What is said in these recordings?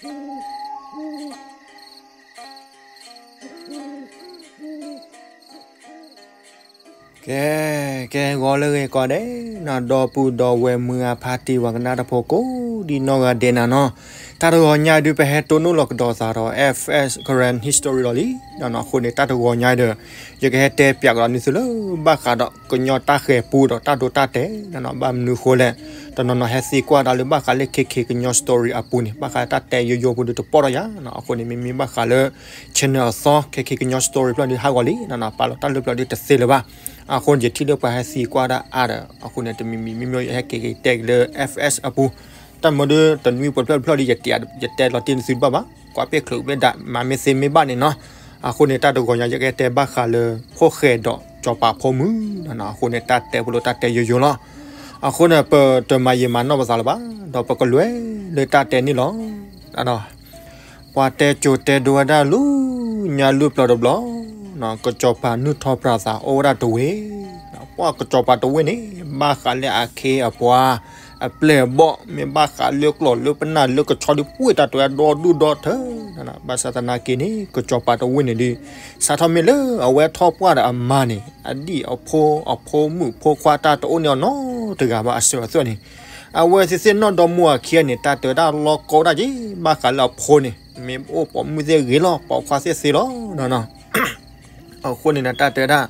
ကဲ, ကဲဂီၤလၢဂ့ၤကိးဂၤဒဲး, ဒီပုၢ်ဒီဝဲၢ်မုၢ်အဖါတံၢ်ဝၤကနၣ်တၢ်ဖိကိးဒံနီၢ်ဂၤဒဲးနၤနီၤ, တၢ်တဂီၤညါဒုး ပဟဲတိၢ်နီၣ်လီၤကဒီးသးဒီး F S Karen History လီၤလံ, အဃိန့ၣ် တၢ်တဂီၤညါဒီး ယကဟဲတဲပၠးကဒီးန့ၢ်သုလၢ ဘၣ်ဃးဒီးကညီတၢ်ဃဲၤပူဒီးတၢ်ဒိတၢ်တဲာ်နၤနီၤ, ဘၣ်မနုၤဃိလဲၣ်, တနီၤနီၤဟဲသံကွၢ်တၢ်လၢဘၣ်ဃးလၢ K K ကညီ story အပူၤန့ၣ် ဘၣ်ဃးတၢ်တဲယိယိဖိဒုးတပိာ်ထီၣ်ယၤနီၤ, အဃိန့ၣ် မ့မ့ၢ်ဘၣ်ဃးလၢ channel အသီ K K ကညီ story ဖျၢၣ်ဒုးဟးဂီၤလံနၤနီၤ, ပာ်လီၤတၢ်လၢပျၢၤဒုးတသ့လၢၤဘၣ်, အဃိန့ၣ် ယထံၣ်လၢပှၤဟဲသံကွၢ်ဒၣ်အါဒီး အဃိန့ၣ် တမံၤမံၤမ့မ့ၢ်ယဟဲက့ၤက့ၤတဲက့ၤလၢ F S အပူၤ, တၢ်မၤဒုးတနွံပှဲၤဖျၢၣ်တဖျၢၣ်ဒုး ယတဲလီၤတ့ၢ်န့ၢ်သုတဘၣ်ဘၣ်, ကွၢ်ပ့ၢ်ချုးဘ့ၣ်ဒၣ် မၤမ့ၢ်သ့မ့ၢ်ဘၣ်န့ၣ်နီၤ, အဃိန့ၣ် တၢ်တဂီၤညါ ယကတဲဘၣ်ဃးလၢ ဖိၣ်ဃဲဒီးစီၤပၤဖိမုၣ်နၤနီၤ, အဃိန့ၣ် တၢ်တဲဖိလၢတၢ်တဲယိယိလီၤ, အဃိန့ၣ် ပတမၤယံာ်မၤနီၢ်ပသးလၢၤဘၣ်, ဒီးပကလဲၤလၢတၢ်တဲန့ၣ်လီၤ. ပှၤတဲကိၤတဲဒိဝဲဒၣ်လၢညါလၢပျၢၤတဘျီ, ကစီၤပၤနုၢ်ထီပြးသးအိၣ်ဝဲဒၣ်တဝ့ၢ်, ပှၤကစီၤပၤတဝ့ၢ်န့ၣ် ဘၣ်ဃးလၢအခ့အပှၤ အပျဲၢ်အဘီၣ် မ့ၢ်ဘၣ်ဃးလၢကျိာ်လၢပနၢ်လၢကဆီဒုး ပှ့ၤတၢ်တဝဲဒီဒူၣ်ဒီထၢ, ဘၣ်ဆၣ်သနာ်က့န့ၣ် ကစီၤပၤတဝ့ၢ်န့ၣ်ဒုး စးထီၣ်မ့ၢ်လၢအဝဲထီၣ်ပှၢ်ဒီးအမါန့ၣ် အဒံၣ်အဖိ အဖိမုၣ်ဖိခွါ တၢ်တအိၣ်န့ၢ်အီၤနီတဂၤဘၣ် အစၢၤအသွဲၣ်န့ၣ်, အဝဲသ့ၣ်သ့ၣ်နီၣ်ဒီမါအခံဂၤန့ၣ် တၢ်တဲဝဲဒၣ်လီၤကီဝဲဒၣ်က့ၤ ဘၣ်ဃးလၢအဖိန့ၣ် မ့ၢ်အိၣ်ပိာ်မုၣ်သ့ၣ်ဂ့ၤလီၤ ပိာ်ခွါသ့ၣ်သ့လီၤနီၤ. အဃိန့ၣ်ဒီး တၢ်တဲဝဲဒၣ်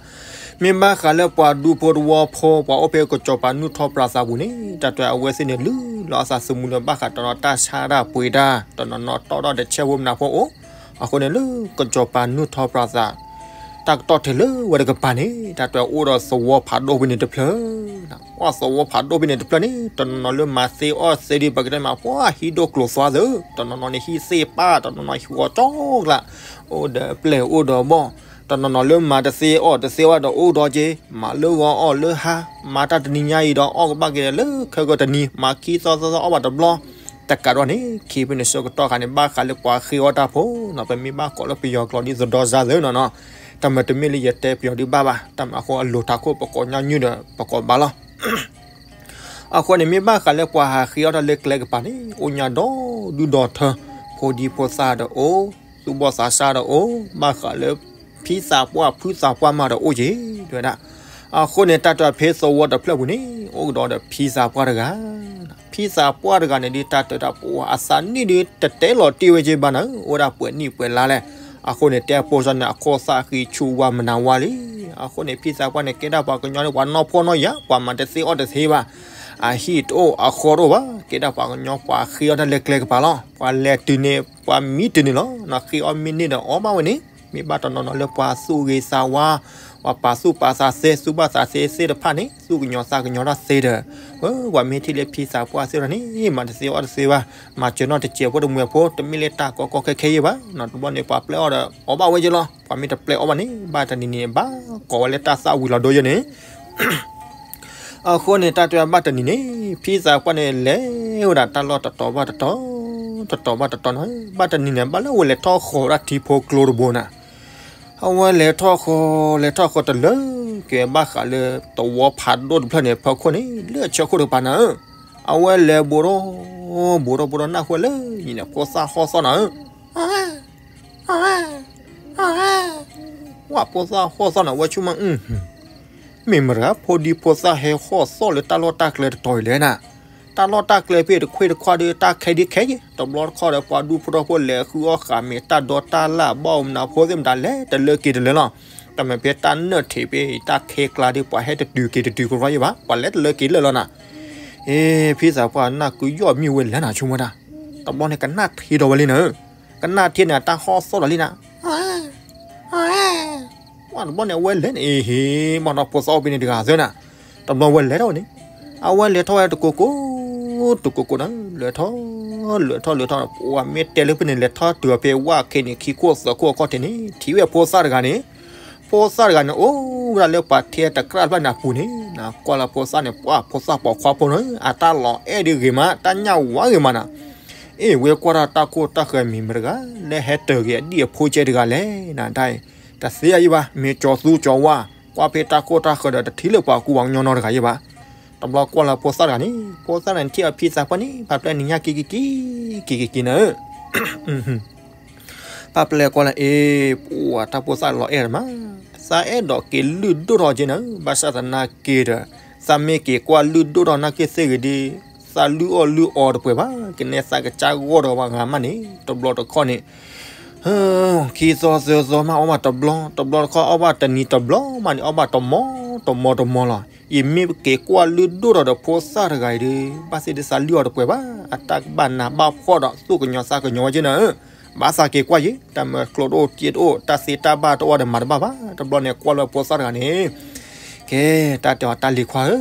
မ့ၢ်ဘၣ်ဃးလၢပှၤဒူဖိတဝီဖိ ပှၤအိၣ်ဖဲကစီၤပၤနုၢ်ထီပြးသးပူၤန့ၣ် တၢ်တဲအဝဲသ့ၣ်န့ၣ် လုၢ်လီၤအသးသမူလၢဘၣ်ဃးတနီၤတၢ်ဆါတၢ်ပှ့ၤတၢ် တနီၤနီၤတီၣ်ထီၣ်ဒီးဆဲဖိမနၤဖိအိၣ်, အဃိန့ၣ်လၢကစီၤပၤနုၢ်ထီပြးသး တၢ်ကတီၢ်ထဲလၢဝဲတကပၤန့ၣ် တၢ်တဲအိၣ်ဒီးသဝီဖးဒိၣ်ဖဲန့ၣ်တဖျၢၣ် ပှၤသဝီဖးဒိၣ်ဖဲန့ၣ်တဖျၢၣ်န့ၣ် တနီၤနီၤလၢမၤသ့အီၣ်သ့ဒီး ပကတဲမး ပှၤဟံၣ်ဒိၣ်ကျိၤသွါသၢ, တနီၤနီၤန့ၣ်ဟံၣ်သ့ၣ်ပၢ် တနီၤနီၤဟံၣ်ဂီၤကၠီကျါ, အိၣ်ဒီးပျဲၢ်အိၣ်ဒီးဘီၣ်, တနီၤနီၤလၢမၤတသ့အီၣ်တသ့ဝဲဒီးအိၣ်ဒီးက့ၤ, မၤလၢဂီၤအီၣ်လၢဟါ, မၤတၢ်တနံၤညါအံၤဒီးအီၣ်ကဘၣ်က့ၤလၢခဲကတနံၤ, မၤခံသီသီသီအီၣ်ဘၣ်တဘျီ, တကးဒီးန့ၣ် ခံဖဲန့ၣ်ဆၢကတီၢ်ခါန့ၣ် ဘၣ်ဃးလၢပှၤဃ့အီၣ်တၢ်ဖိနီၤ, ပမ့ၢ်ဘၣ်ကိးလၢပယီၤကျိာ်ဒ်သဒီစါသၢနီၤနီၤ, တၢ်မၤတမ့ၢ်လၢယတဲပယီၤဒုးဘၣ်ဘၣ်, တၢ်မၤအဃိအလိၤထးခိၣ်ပကိးညါညွၢ်ဒီးပကိးဘၣ်လီၤ. အဃိန့ၣ် မ့ၢ်ဘၣ်ဃးလၢပှၤဟးဃ့အီၣ်တၢ်လၢကျဲကပၤန့ၣ် အိၣ်ညါဒီဒူၣ်ဒီထၢ, ဖိဒံဖိသၣ်ဒီးအိၣ်, သူၣ်ဘီၣ်သးစၢ်ဒီးအိၣ်, ဘၣ်ဃးလၢ ဖံသးပှၢ်ဖုသးပှၢ်မးဒီးအိၣ်က့ၤ တဲဝဲဒၣ်. အဃိန့ၣ် တၢ်တဲဖဲသဝီတဖျၢၣ်ပူၤန့ၣ် အိၣ်ကဒီးဒီးဖံသးပှၢ်တဂၤ, ဖံသးပှၢ်တဂၤန့ၣ်ဒုး တၢ်တဲဒၣ်ပှၤအသးနံၣ်ဒုး တတဲလီၤတံၢ်ဝဲက့ၤဘၣ်နၤ, အိၣ်ဝဲဒၣ်ပှဲၤနံၣ်ပှဲၤလါလဲၣ်. အဃိန့ၣ် တဲအဖိစီန့ၣ် အခိၣ်သၣ်ဃံဆူၣ်ဝါမနၤဝါလံ. အဃိန့ၣ် ဖံသးပှၢ်န့ၣ် ကဲဒၣ်ပှၤကညီလၢပှၤနီၢ်ဖှီၣ်နီၢ်ယာ်, ပှၤမၤတသ့အီၣ်တသ့ဘၣ်, အဟံၣ်တအိၣ်အဃီတအိၣ်ဘၣ်, ကဲဒၣ်ပှၤကညီ ပှၤဃ့အီၣ်တၢ်လၢကျဲကပၤလီၤ. ပှၤလဲၤတုၤန့ၣ် ပှၤမံတုၤန့ၣ်လီၤ. ဃ့အီၣ်မ့ၢ်န့ၢ်ဒီးအီၣ်ဘၣ်ဝဲန့ၣ်, မ့ၢ်ဘၣ်တနီၤနီၤလၢပှၤသူၣ်ဂ့ၤသးဝါ, ပှၤပာ်သူၣ်ပာ်သးသ့, သူၣ်ဘၣ်သးသ့သ့ၣ်တဖၣ်န့ၣ် သူၣ်ကညီၤသးကညီၤတၢ်သ့ဒီး, ပှၤမ့ၢ်ထံၣ်လၢဖံသးပှၢ်သ့ဒီးန့ၣ် မၤတသ့အီၣ်တသ့ဘၣ်, မၤစၢၤနီၢ်တစဲးဖိတမှဲၤဖိ, တမ့ၢ်လၢတၢ်ကီကီခဲခဲယဲၢ်ဘၣ်. တဘျီန့ၣ် ပှၤပျဲအီၣ်ဒီးအီၣ်ဘၣ်ဝဲက့ၤလီၤ. ပှၤမ့ၢ်တပျဲအီၣ်ဘၣ်န့ၣ် ဘၣ်တနံၤန့ၣ် ဘၣ်ကိးဝဲလၢတၢ်သၣ်ဝံၤလီၤဒိယဲၢ်န့ၣ် အဃိန့ၣ် တၢ်တဲဘၣ်တနံၤန့ၣ် ဖံသးပှၢ်န့ၣ် လဲၤဝဲဒၣ်တၢ်လီၢ်တတီၤဘၣ်တတီၤ, တတီၤဘၣ်တတီၤန့ၣ်, ဘၣ်တနံၤန့ၣ် ဘၣ်လၢအဝဲလဲၤထီၣ်ဃီၤဝဲဒၣ်ထံဖိကျိတဘိနၤ. အဝဲလဲၤထီၣ်ဃီၤ လဲၤထီၣ်ဃီၤတလၢက့ၤဘၣ်ဃးလၢသဝီဖးဒိၣ်တဖျၢၣ်န့ၣ် ဖီခိၣ်န့ၣ် လၢအဆၢခိၣ်တကပၤနၤဧၢ, အဝဲလဲၤဘူးထီၣ် ဘူးထီၣ်ဘူးထီၣ် နၢ်ဟူလၢညါန့ၣ် ဖိသၣ်ဟီၣ်သီၣ်နၤဧၢ ဝဲဖိသၣ်ဟီၣ်သီၣ်န့ၣ် အဝဲဆိကမိၣ်, မ့ၢ်မတၤဂၤ ဖိဒံဖိသၣ်ဟဲဟီၣ်သီၣ်လၢတၢ်လီၢ်တၢ်ကျဲတတီၤအံၤလဲၣ်နၤ. တၢ်လီၢ်တၢ်ကျဲဖဲတခွ့ၣ်တခွါဒီး တၢ်ခဲဒ်ခဲယဲၢ်, တဘျီတခီၣ်ဒီး ပှၤဒူဖိထီၣ်ဖိလဲၤဃုအီၣ်ဃာ်မ့ၤ တၢ်ဒီတၢ်လၣ်ဘီၣ်မနၤဖိသ့ၣ်မတၤ လဲၤတလၢက့ၤတလၢလီၤ. တမ့ၢ်ဖဲတၢ်နၢၣ်ထံးဖဲအံၤ တၢ်ခဲကျါဒီး ပှၤဟဲတတုၤက့ၤတတုၤကရီယဲၢ်ဘၣ်, ပှၤလဲၤတလၢက့ၤလၢာ်လီၤနၤ. အ့ ဖံသးပှၢ်နၢ်ကုယီၢ်မံဝဲလဲၣ်နၤ ဆိကမိၣ်တၢ်, တဘျီန့ၣ် ကနၣ်ထံဒီးဝဲလံနၤဧၢ, ကနၣ်ထံန့ၣ် အတၢ်ဟီၣ်သီၣ်ဒီးလံနၤ ဝဲတဘျီန့ၣ် အဝဲလဲၤန့ၣ် အ့ဟ့ ဘၣ်နီၢ်ဖိသၣ်အိၣ်ဖဲန့ၣ်တဂၤသၢနၤ, တဘျီဝဲလဲၤထီၣ်ဝဲန့ၣ်, အဝဲလဲၤထီၣ်ဝဲတကိးကိး, တကိးကိးနၤ, လဲၤထီၣ်, လဲၤထီၣ်လဲၤထီၣ်န့ၣ် ပှၤမ့ၢ်တဲလၢဖဲန့ၣ် လဲၤထီၣ်တုၤအဖဲဝၣ်ခ့န့ၣ် ခံခိၣ်သၢခိၣ်အခီၣ်ထံးန့ၣ် ထံၣ်ဝဲဖိသၣ်တဂၤန့ၣ်, ဖိသၣ်တဂၤန့ၣ် အိၣ်ဝဲဒၣ်လၢပှၤထဲတကြၢးဖျၢၣ်န့ၣ်အပူၤန့ၣ်, ကွၢ်လၢဖိသၣ်န့ၣ် ပှၤ ဖိသၣ်ပိာ်ခွါဖိန့ၣ် အတၢ်လီၤအဲၣ်ဒုးဂ့ၤမး တၢ်ညၣ်ဝါဂ့ၤမးနၤ အ့ ဝဲကွၢ်တၢ်တၢ်ခိၣ်တၢ်ဃၢၤမံၤမတၤတဂၤ လၢဟဲတၢၤက့ၤအဒံၣ်အဖိကဲတဂၤလဲၣ်နၤ တၢ်အံၤ, တသ့ယဲၢ်ဘၣ်, မ့ၢ်ကၠီၤသူကၠီၤဝါ, ကွၢ်ဖဲတၢ်ခိၣ်တၢ်ဃၢၤဒီး တထံၣ်လၢပှၤကူပှၤကညီနီတဂၤယဲၢ်ဘၣ်. တဘျီကွၢ်လၢဖိသၣ်တဂၤန့ၣ်, ဖိသၣ်န့ၣ်ထံၣ်အဖံသးပှၢ်န့ၣ် ဖးဖျဲၣ်နံၤညါက့ၤက့ၤက့ၤ, က့ၤက့ၤက့ၤနၤဧၢ ပၢ်ပျဲၢ်ကွၢ်လၢအ့, ပှၤတၢ်ဖိသၣ်လီၤအဲၣ်တမး, သးအဲၣ်ဒိးက့ၤလုၢ်ဒိၣ်ထီၣ်က့ၤနၤ, ဘၣ်ဆၣ်သနာ်က့ဒီး သးမ့ၢ်က့ၤကွၢ်လုၢ်ဒိၣ်ထီၣ်နာ်က့သ့ၣ်ဂ့ၤဒီး သးလုၢ်အီၣ်လုၢ်အီတပှဲၤဘၣ်, ကနဲသးကစၢ်ဂီၢ်တဂၤမးန့ၣ် တဘျီတခီၣ်န့ၣ် ခံသီသၢသီမးအီၣ်ဘၣ်တဘျီ, တဘျီတခီၣ်အီၣ်ဘၣ်တနံၤတဘျီမးန့ၣ် အီၣ်ဘၣ်တမီတမီတမီလီၤ. ယမ့ၢ်က့ၤကွၢ်လုၢ်ဒိၣ်ထီၣ်ဒီးဖိသၣ်တဂၤအံၤဒီး ဘၣ်သ့ၣ်သးလုၢ်အီၣ်တပှဲၤဘၣ်, အတၢ်ကဘၣ်နးဘၣ်ဖှီၣ်ဒီးသူၣ်ကညီၤသးကညီၤဝဲက့နၤဧၢ, ဘၣ်သးက့ၤကွၢ်ယံၤ, တၢ်မၤကျိတအိၣ်တ့တအိၣ် တၢ်သ့တၢ်ဘၣ်တအိၣ်ဒီးမၤတဘၣ်ဘၣ်. တဘျီန့ၣ်ကွၢ်လၢဖိသၣ်တဂၤန့ၣ် ကဲ တၢ်တဲအီၤတၢ်လံၤခွါဧ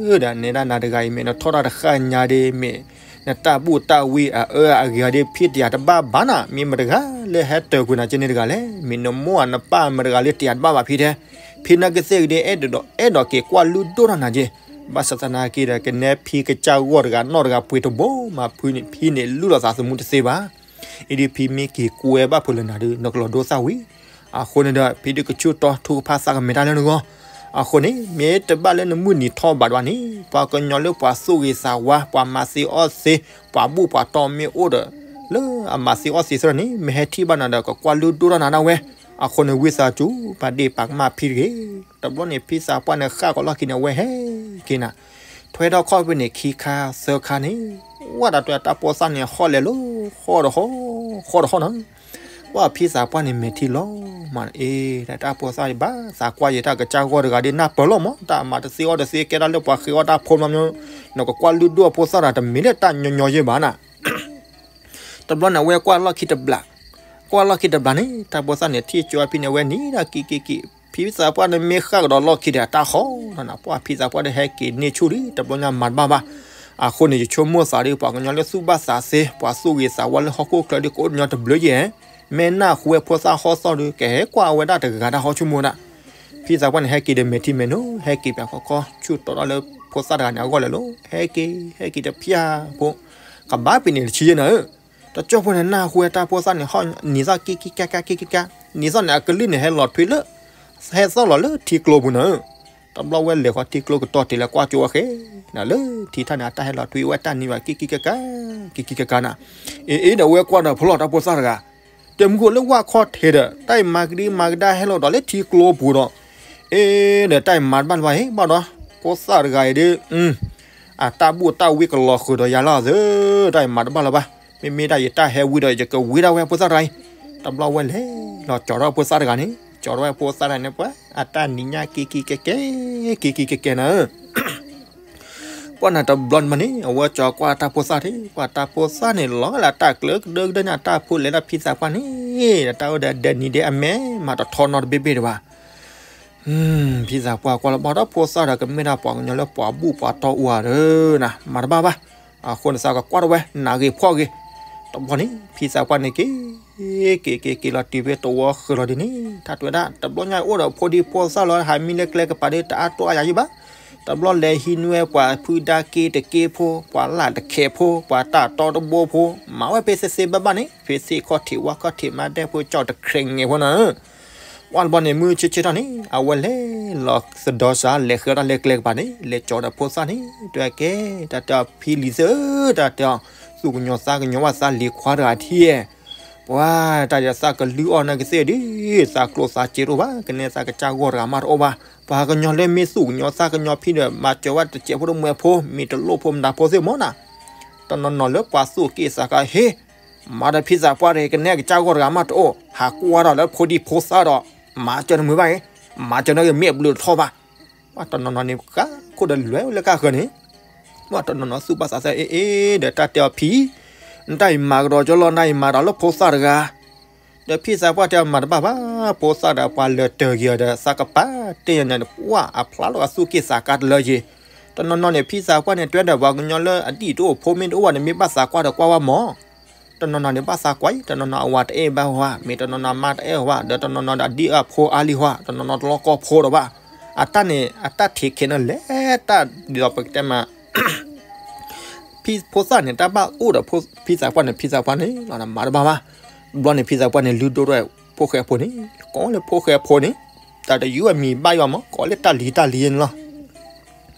ၢ, ဒီးနဲဒၣ်နၤတဂၤအံၤ မ့ၢ်နထီၣ်တၢ်တဃၣ်ညါဒီး မ့ၢ်နတၢ်ဘူၣ်တၢ်ဝံအအၢအဂ့ၤဒီး ဖံတယာ်တဘၣ်ဘၣ်နၤ, မ့ၢ်မတဂၤလၢဟဲတၢၤကွံာ်နၤကန့ၣ်တဂၤလဲၣ်, မ့ၢ်နမိၢ်အနပၢ်မတဂၤလၢတယာ်တဘၣ်ဘၣ်ဖံတဲ, ဖံနာ်က့သ့ၣ်ဂ့ၤဒီး အဲၣ်ဒိးအဲၣ်ဒိးက့ၤကွၢ်လုၢ်ဒိၣ်ထီၣ်နၤက့, ဘၣ်ဆၣ်သနာ်က့ဒီး ကနဲဖံကစၢ်ဂီၢ်တဂၤနီၢ်တဂၤပှ့ၤတဘိမးဖုန့ၣ် ဖံန့ၣ်လုၢ်လီၤသးသမူတသ့ဘၣ်. အံၤဒ်ဖံမ့ၢ်က့ၤကွဲဘၣ်ဖုလၢနၤဒီး နကလီၤဒိသၣ်ဝံၤ, အဃိန့ၣ်ဒီး ဖံဒုးကဆူၣ်တီထူကဖၣ်သးကမဲာ်တၢ်လၢနဂီၢ်, အဃိန့ၣ် မ့ၢ်တဘၣ်လၢနမုၢ်နံၤထီၣ်ဘးဒၣ်န့ၣ် ပှၤကညီလၢပှၤသူၣ်ဂ့ၤသးဝါ ပှၤမၤသ့အီၣ်သ့ ပှၤဘူၣ်ပှၤတီၢ်မ့ၢ်အိၣ်ဒီး လၢအမၤသ့အီၣ်သ့သ့ၣ်န့ၣ် မ့ၢ်ဟဲထံၣ်ဘၣ်နၤဒီး ကကွၢ်လုၢ်ဒိၣ်ထီၣ်နၤဒၣ်ဝဲ, အဃိန့ၣ် ဝံသးစူၤ ပာ်ဒ့ၣ်ပာ်ကမၣ်ဖံတဂ့ၤ. တဘျီန့ၣ် ဖံသးပှၢ်န့ၣ်ဃၣ်ကီးလီၢ်ခံန့ၣ် အဝဲဟဲက့ၤနၤ ထွဲထီၣ်ခီၣ်ဖံန့ၣ် ခံခါသၢခါန့ၣ်, ဝဲဒၣ်တဲတၢ်ဖိသၣ်န့ၣ် ဟီၣ်လဲၤလီၤ ဃီတဟီၣ် ဃီတဟီၣ်နီၤ, ပှၢ်ဖံသးပှၢ်န့ၣ် မဲာ်ထံလီၤမး, အ့ တၢ်ဖိသၣ်ဘၣ်သးကွၢ်ယံၤ တၢ်ကစၢ်ဂီၢ်တဂၤဒီး နၢ်ပၢၢ်လီၤမး, တၢ်မၤတသ့အီၣ်တသ့ ကဲဒၣ်လၢပှၤဃ့အီၣ်တၢ်ဖိမး, နကကွၢ်လုၢ်ဒိၣ်ဖိသၣ်တဂၤ တမ့ၢ်လၢတၢ်ညီညီယဲၢ်ဘၣ်နၤ. တဘျီန့ၣ် အဝဲကွၢ်လီၢ်ခံတဘျီ, ကွၢ်လီၢ်ခံတဘျီန့ၣ် တၢ်ဖိသၣ်န့ၣ် ထံၣ်ကၠီဖံန့ၣ် အဝဲနံၤဒၣ်က့ၤက့ၤက့ၤ, ဖံသးပှၢ်န့ၣ် မ့ၢ်ဃၣ်ကဒီးလီၢ်ခံဒီး တၢ်ဟီၣ်နီၤ, ပှၢ်ဖံသးပှၢ်ဒီး ဟဲက့ၤန့ၢ်ဆူၣ်လံ တဘျီညါမၤတဘၣ်ဘၣ်. အဃိန့ၣ် ယဆိကမိၣ်သးဒီး ပှၤကညီလၢသူၣ်ဘၣ်သးသ့ ပှၤသူၣ်ဂ့ၤသးဝါလၢဟီၣ်ခိၣ်ချၢဒီး ကအိၣ်ညီတဘျုးယဲၢ်, မ့ၢ်နၢ်ဟူဝဲဖိသၣ်ဟီၣ်သီၣ်ဒီး ကဟဲကွၢ်ဝဲဒၣ်တဂၤတၢ်ဟီၣ်ဆိကမိၣ်ဒၣ်. ဖံသးပှၢ်န့ၣ် ဟဲက့ၤဒီးမဲာ်ထံမဲာ်နိ, ဟဲက့ၤပၠးခီခီဆူၣ်တီၤထီၣ်လၢဖိသၣ်တဂၤန့ၣ်အဂီၢ်လဲၤလီၤ, ဟဲက့ၤ ဟဲက့ၤတဖၠၣ်ဖိ, ကဘၣ်ပ့ၤန့ၣ်တဆံယဲၢ်နၤဧၢ, တကၠီၢ်ဖိန့ၣ် နၢ်ဟူဝဲတၢ်ဖိသၣ်န့ၣ် ဟီၣ်နံၤသီၣ်က့ၤက့ၤကါကါက့ၤက့ၤကါ, နံၤသီၣ်န့ၣ် အကလုၢ်န့ၣ် ဟဲလီၤထွံလၢ ဟဲသီၣ်လီၤလၢထံကျိပူၤနၤဧၢ. တဘျီဝဲလဲၤဃီထံကျိကတီၢ်တ့ၢ်လၢကွၢ်ကၠိဝဲဃဲ, နၤလၢထံထၣ်န့ၣ် အတၢ်ဟဲလီၤထွံဝဲတၢ်နံၤဘၣ်က့ၤက့ၤကါကါ, က့ၤက့ၤကါကါနၤ, အ့ အ့ဒီးဝဲကွၢ်ဒီးဖျီၣ်တၢ်ဖိသၣ်တဂၤ, တဲမုၢ်ခိၣ်လၢဝၣ်ခီၣ်ထံးဒီး တၢ်အံၤမၤကဒံမၤကဒါဟဲလီၤဒီးလၢထံကျိပူၤဒီး, အ့ဒီးတၢ်အံၤမၤတဘၣ်လၢၤဘၣ်အံၤ ဘၣ်ဒီး ဖိသၣ်တဂၤအံၤဒီး အတၢ်ဘူၣ်တၢ်ဝံကလီၤဃုာ်ဒီးယၤလီၤသၢ, တၢ်အံၤမၤတဘၣ်လၢၤဘၣ်, မ့မ့ၢ်ဒၣ်ယတၢ်ဟဲဝံဒီး ယကဝံဒၣ်ဝဲဖိသၣ်တဂၤအံၤ. တဘျီဝဲလဲၤလီၤကၠီထီၣ်ဖိသၣ်တဂၤန့ၣ်, ကၠီထီၣ်ဝဲဖိသၣ်တဂၤန့ၣ် ပှၤအတၢ်နံၤညါက့ၤက့ၤကဲကဲ, က့ၤက့ၤကဲကဲနၤဧၢ. ပှၢ်နၤတဘျီန့ၣ်မးန့ၣ် အဝဲကၠီကွၢ်တၢ်ဖိသၣ်ထံး, ပှၢ်တၢ်ဖိသၣ်န့ၣ် လီၤဂာ်လၢတၢ်ကျၢၤကဒၢကဒၢန့ၣ် အတၢ်ဖိလဲၤဒၣ်ဖံသးပှၢ်န့ၣ်, တၢ်အိၣ်ဒီးဒဲနံၤဒဲအမဲာ်မးတထီနီတဘ့ၣ်ဘ့ၣ်ဒံးဘၣ်. ဖံသးပှၢ်ကွၢ်လၢဘၣ်ဒီးဖိသၣ်ဒီး ကမ့ၢ်ဒၣ်ပှၤကညီလၢပှၤဘူၣ်ပှၤတီၢ်အူဧါဒီးနၤ မၤတဘၣ်ဘၣ်. အဃိန့ၣ် သးကကွၢ်ထီၣ်ဝဲ နၤဂ့ၤဖှီၣ်ဂ့ၤ. တဘျီန့ၣ် ဖံသးပှၢ်န့ၣ်က့ၤ က့ၤက့ၤက့ၤလီၤတုၤဖဲသဝီဃၢၤလီၤဒ်န့ၣ် တၢ်တဲဝဲဒၣ် တဘျီညါအိၣ်ဒီးဖိဒံဖိသၣ်လီၤ ဟးမံလၢကျဲကပၤဒီး တအါတီအါယၤယံၣ်ဘၣ်. တဘျီလဲၤဟံးန့ၢ်ဝဲပှၤဖုဒါက့တက့ဖိ, ပှၤလၢ်တခဲဖိ, ပှၤတၢ်တီတဘိဖိ, မၤဝဲဖဲသ့သ့ဘၣ်ဘၣ်န့ၣ် ဖဲသ့ခီၣ်ထံးဝါခီၣ်ထံးမၤဒဲဖိကၠီတခရဲးငဲၤဖိနၤ. ပှၢ်တဘျီန့ၣ် မုၢ်ဆ့ၣ်ဆ့ၣ်ထီၣ်န့ၣ် အဝဲလဲၤလီၤသဒီစး လဲၤဃဲထီၣ်လၢကျဲကပၤန့ၣ် လဲၤကၠီဒီးဖိသၣ်န့ၣ် တဲဝဲကဲ တၢ်တဲအီၤဖံလံၤသၢ တၢ်တဲအီၤ သူၣ်ကညီၤသးကညီၤဘၣ်သးလံၤခွါတဂၤထံၣ် ပှၤတၢ်ဒီးသးကလုၢ်အီၣ်နာ်က့သ့ၣ်ဒုး သးကျိသးစ့တအိၣ်ဘၣ် ကနဲသးကစၢ်ဂီၢ်တဂၤမးတအိၣ်ဘၣ်. ပှၤကညီလၢမ့ၢ်သူၣ်ကညီၤသးကညီၤဖံဒီး မၤစၢၤဝဲတစဲးဖိတမှဲၤဖိ မ့ၢ်တလိၣ်ဖိမတၤဖိသ့ၣ်မးနၤ. တနီၤနီၤလၢပှၤသူၣ်က့ၣ်သးကါဟ့ မၤဒီးဖံသးပှၢ်ဒီး ကနဲကစၢ်ဂီၢ်တဂၤမးတအိၣ် ဟးကွၢ်ဒီးလၢဖိဒံဖိသၣ်ဒီး မၤစၢၤတမုာ်ဘၣ်အံၤ မၤစၢၤန့ၣ်က့ၤမ့ၢ်အဘျုးတထီၣ်ဘၣ်. ပှၤတနီၤနီၤန့ၣ် ဃၣ်ခိၣ်ဒီးလဲၤလၢကါဃၢၤန့ၣ် ပှၤတနီၤနီၤသူၣ်ဘၣ်သးသၢ အ့ၣ်အ့ၣ် ဒီးတၢ်တဲအီၤဖံ နတၢ်အံၤမၤကဒီးကၠီလီၤ နတၢ်အံၤမၤဒီးလၢဖိသၣ်တဂၤ ဒီးဖံသးပှၢ်တဲအီၤမၤတဘၣ်ဘၣ် ဖိသၣ်ဒီးပှၤလၢာ်တၢၢ်က့ၤအီၤဒီး သးကပာ်တ့ၢ်ယၤန့ၣ် ပှၤအဖျါလီၤအသူၣ်က့ၣ်သးကါတလၢယ့ၤ. တနီၤနီၤန့ၣ် ဖံသးပှၢ်န့ၣ် တွဲဒီးပှၤကညီလၢအဒံၣ်တအိၣ်ဖိမ့ၢ်တအိၣ်ဘၣ်န့ၣ် မ့ၢ်ဘၣ်သးကွၢ်ဒီးကွၢ်ဝဲမး တနီၤနီၤန့ၣ်ဘၣ်သးကွၢ်အံၤ တနီၤနီၤအဝၤတအဲၣ်ဘၣ်ဝဲ မ့ၢ်တနီၤနီၤမါတအဲၣ်ဝဲ ဒီးတနီၤနီၤဒီးဒ်အဖိအါလံဝဲ တနီၤနီၤတလီၢ်ကီၢ်ဖိဒီးဘၣ်. အတၢ်န့ၣ် အတၢ်ထံးခဲန့ၣ်လဲၣ် တၢ်ဒ်သိးပကတဲမး ဖံဖိသၣ်န့ၣ် တၢ်ဘၣ်အိၣ်ဒီးဖံသးပှၢ်န့ၣ် ဖံသးပှၢ်န့ၣ်လီၤ မၤတဘၣ်ဘၣ်. ဘျီန့ၣ် ဖံသးပှၢ်န့ၣ် လုၢ်ဒိၣ်ထီၣ်ဖိၣ်ဃဲဖိန့ၣ် ကိးလၢဖိၣ်ဃဲဖိန့ၣ် တၢ်တယုၢ်အမံၤဘၣ်ယွၤမး ကိးလၢတၢ်လံၤတၢ်လံၤန့ၣ်လီၤ.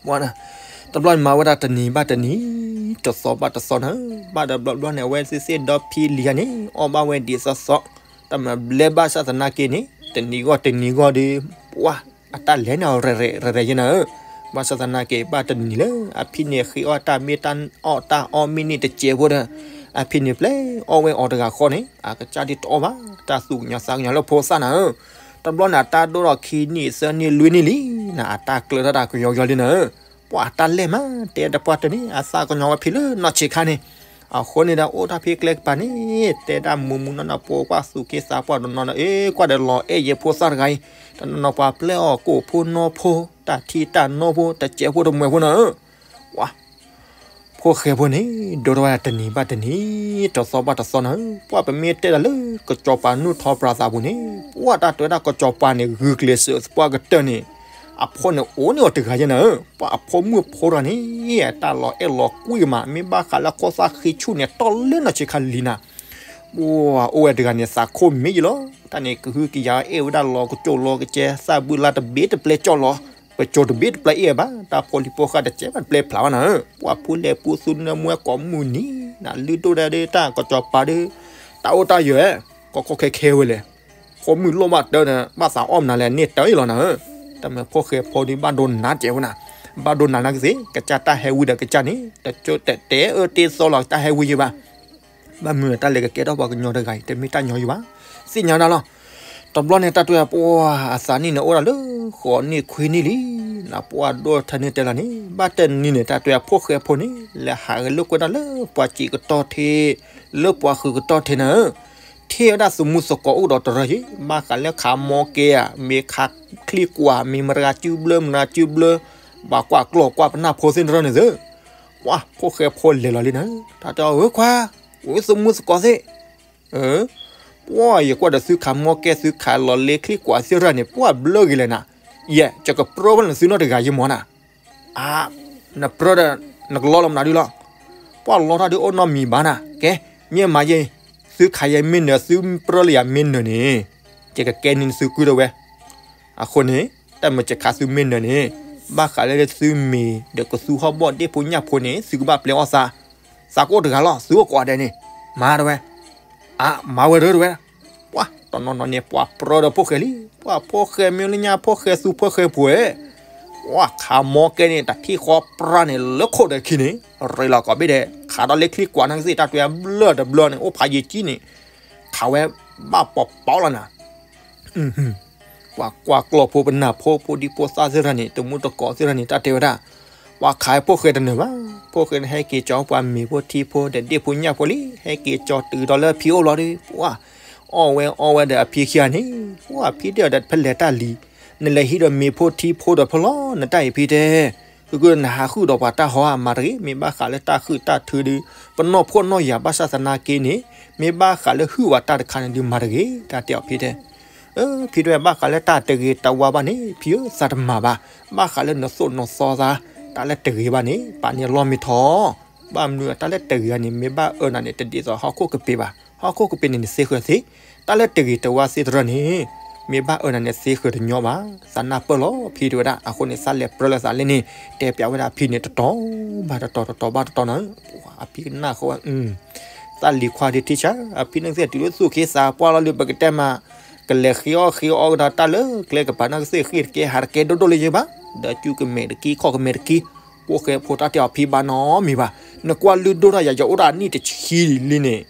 ပှၤ တဘျီန့ၣ်မၤဝဲဒၣ်တနံၤဘၣ်တနံၤ, တသီဘၣ်တသီနၤဧၢ, ဘၣ်ဒီးဘျီဘျီန့ၣ် အဝဲသ့ၣ်သ့ၣ်ဒီဖံလံၤဧါန့ၣ် အီၣ်ဘၣ်ဝဲဒ်သိးသိး, တၢ်မၤဘျဲဘၣ်ဆၣ်သနာ်က့န့ၣ် တနံၤဂီၢ်တနံၤဂီၢ်ဒီး ပှၢ်အတၢ်လဲၤန့ၣ်အီၤရဲၣ်ရဲၣ်ရဲၣ်ရဲၣ်ယဲနၤဧၢ, ဘၣ်ဆၣ်သနာ်က့ ဘၣ်တနံၤလၢ အဖံန့ၣ်ဃ့အီၣ်တၢ်မ့ၢ်တၢ်အီၣ်တၢ်အီမ့ၢ်န့ၣ်တစဲးဖိဒီး အဖံန့ၣ်ပျဲအီၣ်ဝဲအီၤတဂၤဃီန့ၣ် အကစၢ်ဒ်တအီၣ်ဘၣ် တၢ်သူၣ်ကညီၤသးကညီၤလၢဖိသၣ်နၤဧၢ, တဘျီန့ၣ် အတၢ်ဒိၣ်ထီၣ်ခံနံၣ်သၢနံၣ်လွံၢ်နံၣ်လံနၤ, အတၢ်ကျၢၤထီၣ်တၢ်ကယီကယီလံနၤဧၢ, ပှၢ်အတၢ်လဲၢ်မး တဲတပှၢ်တန့ၣ် အသးကညီၤဝဲဖံလၢနီၢ်ဆံးခါန့ၣ်, အဃိန့ၣ်ဒီးအိၣ်တၢ်ဖံကျဲကပၤန့ၣ် တဲဒၣ်မူးမူးနီၢ်နီၢ် ပှၤကွၢ်သူၣ်က့သးပှၢ်တနီၤနီၤ အ့ ကွၢ်ဒီးလီၤအဲၣ်ယဲဖိသၣ်တဂၤအံၤ, တနီၤနီၤပှၤပျဲအီၤကိၣ်ဖိနီၢ်ဖိ တၢ်ထံတၢ်နိဖိ တစဲးဖိတမှဲၤဖိနၤဧၢ, ပှၢ် ဖိၣ်ဃဲဖိန့ၣ် ဒိၣ်ထီၣ်ဝဲဒၣ်တနံၤဘၣ်တနံၤ, တသီဘၣ်တသီနၤဧၢ, ပှၢ်ပမ့ၢ်တဲဒၣ်လၢ ကစီၤပၤနူၢ်ထီပြၤသးပူၤန့ၣ် ပှၢ်တၢ်တဲဝဲဒၣ်ကစီၤပၤန့ၣ် ဂုာ်ကျဲးစၢးသပှၢ်ကတၢၢ်န့ၣ်, အဖိန့ၣ်အိၣ်န့ၢ်အီၤတဂၤယဲနၤဧၢ, ပှၢ်အဖိမုၣ်ဖိတဂၤန့ၣ် တၢ်လီၤအဲၣ်လီၤကွံမး မ့ၢ်ဘၣ်ဃးလၢခိသၣ်ဃ့ဆူၣ်န့ၣ် တီၢ်လၢနီၢ်ဆံးခါလံနၤ ပှၢ်အိၣ်ဝဲတဂၤန့ၣ် သးခိၣ်မ့ၢ်ယံလီၤ, တၢ်န့ၣ် ကဟုကယာ်အဲၣ်ဝဲဒၣ်လီၤကစိၢ်လီၤကစဲ သၣ်ဘုလါတဘ့ၣ်တပျဲကၠီၣ်လီၤ, ပစိၤတဘ့ၣ်တပျဲအ့ၣ်ဘၣ်, တၢ်ဖိလံၤဖိဃၢ်တစဲးဘၣ်တပျဲဖျါဘၣ်နၤဧၢ, ပှၢ်ဖူလဲၤပူသူနၢမူဝဲကိးမုၢ်နံၤနၤ လုၢ်ဒိၣ်ဒၣ်ဒီးတၢ်ကစီၤပၤဒီး တၢ်အိၣ်တၢ်ယၢၤ, ကီကီခဲခဲဝဲလဲၣ်, ဖိမုၣ်လိၣ်ဘၣ်တၢ်ဒီး ဘၣ်သးအီၣ်မနုၤလဲၣ်န့ၣ်တၢ်အံၤလီၤနၤဧၢ, တၢ်မ့ၢ်ဖိၣ်ဃဲဖိဒီးဘၣ်ဒိနးစဲးဝဲနၤ, ဘၣ်ဒိနးနၤကသ့ၣ် ကစၢ်တၢ်ဟဲဝံဒီးကစၢ်န့ၣ် တတဲအၢတ့သီလီၤ တၢ်ဟဲဝံယဲဘၣ် ဘၣ်မနုၤတၢ်လဲၤကကဲထီၣ်ပှၤကညီတဂၤအံၤ တမ့ၢ်တၢ်ညီယံဘၣ်, သ့ၣ်ညါဒၣ်လီၤ, တဘျီန့ၣ် တၢ်တဲပှၢ်အသးနံၣ်န့ၣ်အိၣ်ဒၣ်လၢ ဃိးနံၣ်ခွံနံၣ်လံ, နပှၢ်ဒိၣ်ထၢန့ၣ်တဲလီၤန့ၣ် ဘၣ်တနံၤန့ၣ် တၢ်တဲဖိၣ်ဃဲဖိန့ၣ် လဲၤဟးဂဲၤလိာ်ကွဲဒၣ်လၢပှၤစံးကတီၢ်ထံး, လၢပှၤဃုာ်ကတီၢ်ထံးနၤဧၢ, ထံၣ်ဝဲဒၣ်သူၣ်မူသကိးအိၣ်ဒီးတရၢယံၤ ဘၣ်ဃးလၢခးမီကဲဧါ မ့ၢ်ခးချံကွၢ် မ့ၢ်မတၤဂၤစုဘျၢ မတၤဂၤစုဘျၢ, ပှၤကွၢ်ကျီၢ်ကွၢ်ပနၢ်ဖိသ့ၣ်တရၢန့ၣ်သ့ၣ်, ပှၢ်ဖိၣ်ဃဲဖိလဲၤလီၤလံနၤ, တၢ်တဲအီၤ ဧၢခွါ, အိၣ်သူၣ်မူသကိးသ့ၣ် ပှၢ်ယကွၢ်ဒီးသုခးမီကဲ သုခးလီၤလ့ချံကွၢ်သ့ၣ်တရၢန့ၣ် ပှၢ်ဘျၢဂ့ၤလဲၣ်နၤ, ယဲ ယကပြၢဝဲနသုနီတဂၤယံၤမၢ်နၤ, အါ, နပြၢဒီး နကလီလီၤမနုၤဒုလီၤ, ပှၢ်လီထီၣ်ဒုအိၣ်နီတမံၤဘၣ်နၤ, ကဲ, မ့ၢ်မၤယဲ, သုခးယဲမ့ၢ်နၢၤ သုပြၢလၢယၤမ့ၢ်နၢၤန့ၣ်, ယကကဲန့ၢ်သုကုၢ်ဒီးဝဲ အဃိန့ၣ်, တၢ်မ့ၢ်ယခးသုမ့ၢ်နၢၤန့ၣ်, ဘၣ်ဃးလၢသုမ့ၢ်ဒီးကသူဟီၣ်ဘီၣ်ဒ့ၣ်ဖိညၣ်ဖိန့ၣ် သုကဘၣ်ပျဲအီၣ်သး, သးကအိၣ်တဂၤလီၤ သုအိၣ်ကိးဂၤဒဲးန့ၣ်, မၤတဝဲ, အါ, မၤဝဲတဝဲ, ပှၢ်တနီၤနီၤန့ၣ် ပှၤပြၢဒီးဖိၣ်ဃဲလံ, ပှၢ်ဖိၣ်ဃဲမ့ၢ်လၢညါဖိၣ်ဃဲသူဖိၣ်ဃဲဖိၣ်, ပှၢ်ခးမီကဲန့ၣ် တၢ်ထံၣ်ဃီပြၢန့ၣ် လၢခိၣ်ဒီးခံန့ၣ်, ရ့လီၤကိးဘ့ၣ်ဒဲး ခးဒီးလ့ချံကွၢ်နၤကသ့ၣ် တၢ်တဲဘျၢတဘျၢန့ၣ် အိၣ်ဖးယံာ်ကံန့ၣ်, ခးဝဲဘၣ်ပီၤပီၤလီၤနၤ ပှၤကွၢ်ကျီၢ်ဖိပနၢ်ဖိ ဖိဒံဖိသၣ်သ့ၣ်တဖၣ်န့ၣ် တမူတကိးသ့ၣ်တဖၣ်န့ၣ် တၢ်တဲဝဲဒၣ်, ပှၤခးဖိၣ်ဃဲတနၢၤဘၣ်, ဖိၣ်ဃဲန့ၣ်ဟဲက့ၤကၠီပှၤမ့ၤဖိထံဖိဒီးဒ့ၣ်ဖိညၣ်ဖိလံ, ဟဲက့ၤကၠီတုၤဒီးလၢအဖံအိၣ်ဘျီဒီး ပှၢ်အီၣ်ဝဲအီဝဲဒီးအဖံခံဂၤန့ၣ်, ပှၢ်ဖံတဲအီၤဒီးဖဲလဲၤတၢ်လံၤ, နလဲၤဟံးဒီးမ့ၤဖိထံဖိဒီးဖဲလီၤ နတၢ်အံၤဖံတဲ ကနဟးဃုာ်ဒီးပှၤတၢ်ဟီဧါ မၤတဂ့ၤ, မ့ၢ်ဘၣ်ဃးလၢတၢ်ဃုာ်တၢ်ထုဒီး ပနီၢ်ဖှီၣ်နီၢ်ယာ်ဘၣ်ဆၣ်သနာ်က့န့ၣ်, မ့ၢ်ဘၣ်ဃးလၢဟုၣ်ဝဲတၢ်တခါန့ၣ်ဒုးမၤတဂ့ၤ, တၢ်တဲအီၤဖံတဲ, ဖံတဲဘၣ်ဃးလၢတၢ်တဂ့ၤတဝါဘၣ်န့ၣ် ဖံဧၢ သးတမၤဘၣ်, ဘၣ်ဃးလၢနသိၣ်နသီသး, တၢ်လၢတဂ့ၤဘၣ်န့ၣ် ပာ်န့ၢ်လီၢ်မ့ၢ်ထီ, ဘၣ်မနုၤတၢ်လၢတဂ့ၤန့ၣ် မ့ၢ်ဘၣ်အၢနၤန့ၣ် တဒ်သိးဟီၣ်ခိၣ်ကပ့ၤဘၣ်, ဟီၣ်ခိၣ်ကပ့ၤန့ၣ်နသ့ဃၢၤသ့, တၢ်လၢတဂ့ၤတဝါသ့ၣ်တဖၣ်န့ၣ် မ့ၢ်ဘၣ်အၢနၤန့ၣ်သ့ဃၢၤတညီဘၣ်, သးနၢ်ပၢၢ်လီၤ ဖံတဲဝဲဒၣ်, အဃိန့ၣ် သးလဲၤပြၢလၢသးလ့န့ၣ် တဲပျးဝဲဒၣ်ဖံန့ၣ် တတီၤဘၣ်တတီၤ တတီၤဘၣ်တတီၤနၤ, အဖံကနၣ်ဃီဝဲ သးလံၤခွါဒုးထံၣ်ဆါ, အဖံန့ၣ်ကသ့ၣ်တုၤလၢသူၣ်က့သးပှၢ်လီၤလၢပကတဲမး, ကလဲၤဃ့အီၣ်ဃ့အီကဒီးတၢ်လၢကျဲကပၤန့ၣ်ကသ့ၣ်ဃ့တကဲ ဟးတကဲဒိၣ်ဒိၣ်လၢယဲဘၣ်, ဒီးကုကမဲာ်တကံ ခီၣ်ကမဲာ်တကံ, ဖိၣ်ဃဲဖိတၢ်တဲအီၤဖံဘၣ်နီတမံၤဘၣ်, နကွၢ်လုၢ်ဒိၣ်ထီၣ်ယၤ ယအိၣ်ဒၣ်နံၣ်တဆံလံန့ၣ်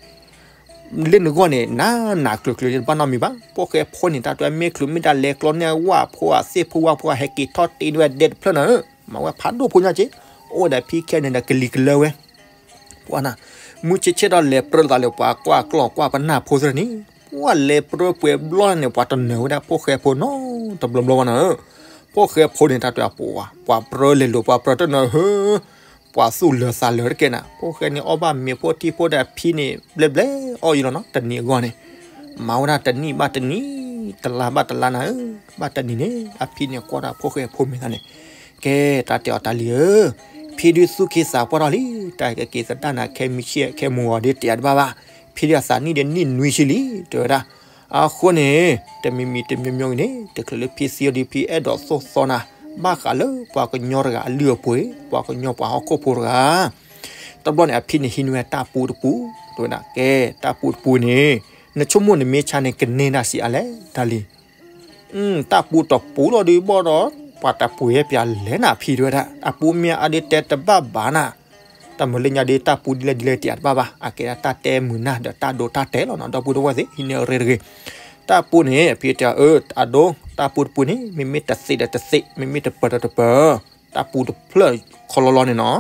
လၢနဂီၢ်န့ၣ် နးနးကျၢၤကျၢၤတဘၣ်နီတမံၤဘၣ်, ဖိၣ်ဃဲဖိန့ၣ် တၢ်တဲမ့ၢ်ချုးမ့ၢ်တၢ်လဲၤကျီန့ၢ်ဝၣ်ဖိအသ့ၣ်ဖိဝၣ်ဖိ ဟဲက့ၤထီၣ်တ့ၢ်ဝဲဒဲတဖျၢၣ်နၤ, မၤဝဲဖးဒိၣ်ဖိညါက့, အိၣ်ဝဲဒီးဖံခဲန့ၣ်ဒီးကလံၤကလၢဝဲ ပှၢ်နၤ, မုၢ်ဆ့ၣ်ဆ့ၣ်ဒီးလဲၤပြၢသးလၢပှၤကွၢ်ကျီၢ်ကွၢ်ပနၢ်ဖိသ့ၣ်န့ၣ်, ပှၢ်လဲၤပြၢပှဲၤဘျီန့ၣ် ပှၤတနၢၤဝဲဒၣ်ဖိၣ်ဃဲဖိနီတဘျီဘျီဘၣ်နၤ, ဖိၣ်ဃဲဖိန့ၣ် တၢ်တဲအီၤပှၤ ပှၤပြၢလဲၤလိာ် ပှၤပြၢတနၢၤဧၢ ပှၤသူၣ်လၢာ်သးလၢာ်တကဲနၤ, ဖိၣ်ဃဲန့ၣ် အီၣ်ဘၣ်မ့ၤဖိထံဖိဒီးအဖံန့ၣ် ဘျဲၣ်ဘျဲၣ်အီၣ်ယံၤလီၤနီၤ, တနံၤအဂီၢ်န့ၣ်, မၤဝဲဒၣ်တနံၣ်ဘၣ်တနံၣ်, တလါဘၣ်တလါနၤဧၢ, ဘၣ်တနံၤန့ၣ် အဖံန့ၣ်ကွၢ်တၢ်ဖိၣ်ဃဲဖိမဲာ်သးန့ၣ်, ကဲ တၢ်တဲအီၤတၢ်လံၤဧၢ, ဖံဒုးသူၣ်က့သးပှၢ်ထီၣ်လံ, တၢ်ကက့ၤသဒၣ်နၤခဲမုၢ်ဆ့ၣ်ခဲမုၢ်ဂီၤဒုးတဲအါတဘၣ်ဘၣ်, ဖံဒုးအသးနံၣ်ဒီးနံၣ်နွံဆံလံ တဲဝဲဒၣ်, အဃိန့ၣ် တမံၤမံၤတမံၤမံၤအံၤန့ၣ် တချုးလၢဖံသံအီၤဒီး ဖံအဲၣ်ဒိးသိၣ်သီနၤ ဘၣ်ဃးလၢပှၤကညီတဂၤအလုၢ်အပှ့ၤ, ပှၤကညီပှၤဟီၣ်ခိၣ်ဖိတဂၤ. တဘျီန့ၣ် အဖံန့ၣ်ဟံးန့ၢ်ဝဲတၢ်ပူတပူ, တဲဝဲဒၣ်, ကဲ, တၢ်ပူတပူန့ၣ် နဆိကမိၣ်နမ့ၢ်ဆါန့ၣ် ကန့ၢ်တၢ်ဆံးအါလဲၣ်, တၢ်လံၤ. တၢ်ပူတပူလီၤဒုးဘၣ်ဒီး ပှၤတပှ့ၤပၠးလဲၣ်နၤဖံတဲဝဲဒၣ်, အပူမ့ၢ်အါဒုးတဲတဘၣ်ဘၣ်နၤ. တၢ်မုာ်လၢညါဒုး တၢ်ပူဒ်လဲၣ်ဒ်လဲၣ်တယၤတဘၣ်ဘၣ်, အကဲဒၣ်တၢ်တဲမုာ်နၢ်ဒီးတၢ်ဒိတၢ်တဲာ်လီၤနီၤ, ဒီပုၢ်ဒီဝဲၢ်သ့ၣ် ဟံးန့ၢ်အရ့တဂ့ၤ. တၢ်ပူန့ၣ် အဖံတဲအီၤ, အဒိ, တၢ်ပူတပူန့ၣ် မ့မ့ၢ်တသ့ဒီးတသ့, မ့မ့ၢ်တပၢၤဒီးတပၢၤ, တၢ်ပူတဖျၢၣ်ခီလီလီန့ၣ်နီၤ.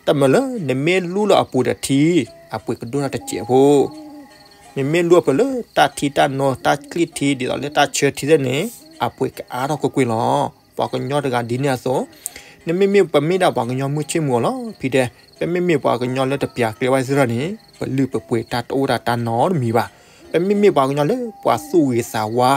တၢ်မုာ်လၢနမ့ၢ်လူလီၤအပူၤဒီးထံ, အပှ့ၤကဒိၣ်ထီၣ်တစဲးဖိ နမ့ၢ်လူအပူၤလၢတၢ်ထံတၢ်နိတၢ်ချံၣ်ထံ ဒ်သိးလၢတၢ်ဆၢထံသ့ၣ်န့ၣ် အပှ့ၤကအါထီၣ်ကွ့ၢ်ကွ့ၢ်လီၤ. ပှၤကညီတဂၤဒ်န့ၣ်အသိး, နမ့မ့ၢ်ပမ့ၢ်ဒၣ်ပှၤကညီမုၢ်ဆ့ၣ်မုၢ်ဂီၤလီၤ ဖံတဲ, ပမ့မ့ၢ်ပှၤကညီလၢတပၠးကျဲဝဲသ့ၣ်ထီၣ်န့ၣ် ပလုၢ်ပပှ့ၤတၢ်တအိၣ်တၢ်တၢ်နီတမံၤဘၣ်. ပမ့မ့ၢ်ပှၤကညီလၢပှၤသူၣ်ဂ့ၤသးဝါ,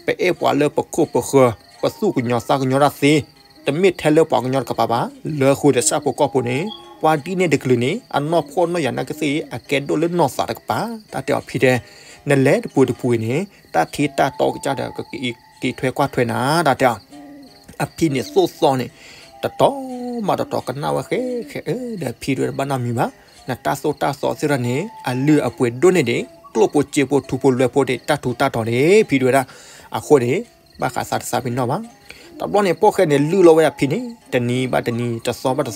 ပအဲၣ်ပှၤလၢပခိၣ်ပဃၢၤ, ပသူၣ်ကညီၤသးကညီၤတၢ်သ့, တမ့ၢ်ထဲလၢပှၤကညီတကပၤဘၣ်, လၢဃိဒီးဆၣ်ဖိကီၢ်ဖိန့ၣ် ပှၤဒ်န့ၣ်တကလုာ်န့ၣ် အနီၢ်ဖှီၣ်နီၢ်ယာ်နာ်က့သ့ၣ် အကဲဒိၣ်လၢနီၢ်သးတကပၤ, တၢ်တဲအီၤဖံတဲ, နလဲၤတပူၤတပူၤအံၤန့ၣ် တၢ်ထံတၢ်တီကစၢ်ဒီးကက့ၤထွဲကွၢ်ထွဲနၤ တၢ်တဲအီၤ. အဖံန့ၣ်သိၣ်သီန့ၣ် တတီၤဘၣ်တတီၤကနၣ်ဝဲဃဲဃဲဧၢ, ဒီးဖံတဲဝဲဒၣ်တဘၣ်နီတမံၤဘၣ်, နတၢ်သိၣ်တၢ်သီသ့ၣ်ထီၣ်န့ၣ် အလုၢ်အပှ့ၤဒိၣ်န့ၢ်ဒံး, ကျိၣ်ဖိစ့ဖိထူဖိလွဲဖိဒံး တၢ်ထူးတၢ်တီၤန့ၣ် ဖံတဲဝဲဒၣ်, အဃိန့ၣ် ဘၣ်ဃးသးတသးပ့ၤနီၣ်ဘၣ်. တဘျီန့ၣ်ဖိၣ်ဃဲန့ၣ်လုၢ်လီၤဝဲဒၣ်ဖံန့ၣ် တနံၤဘၣ်တနံၤ တသီဘၣ်တသီ,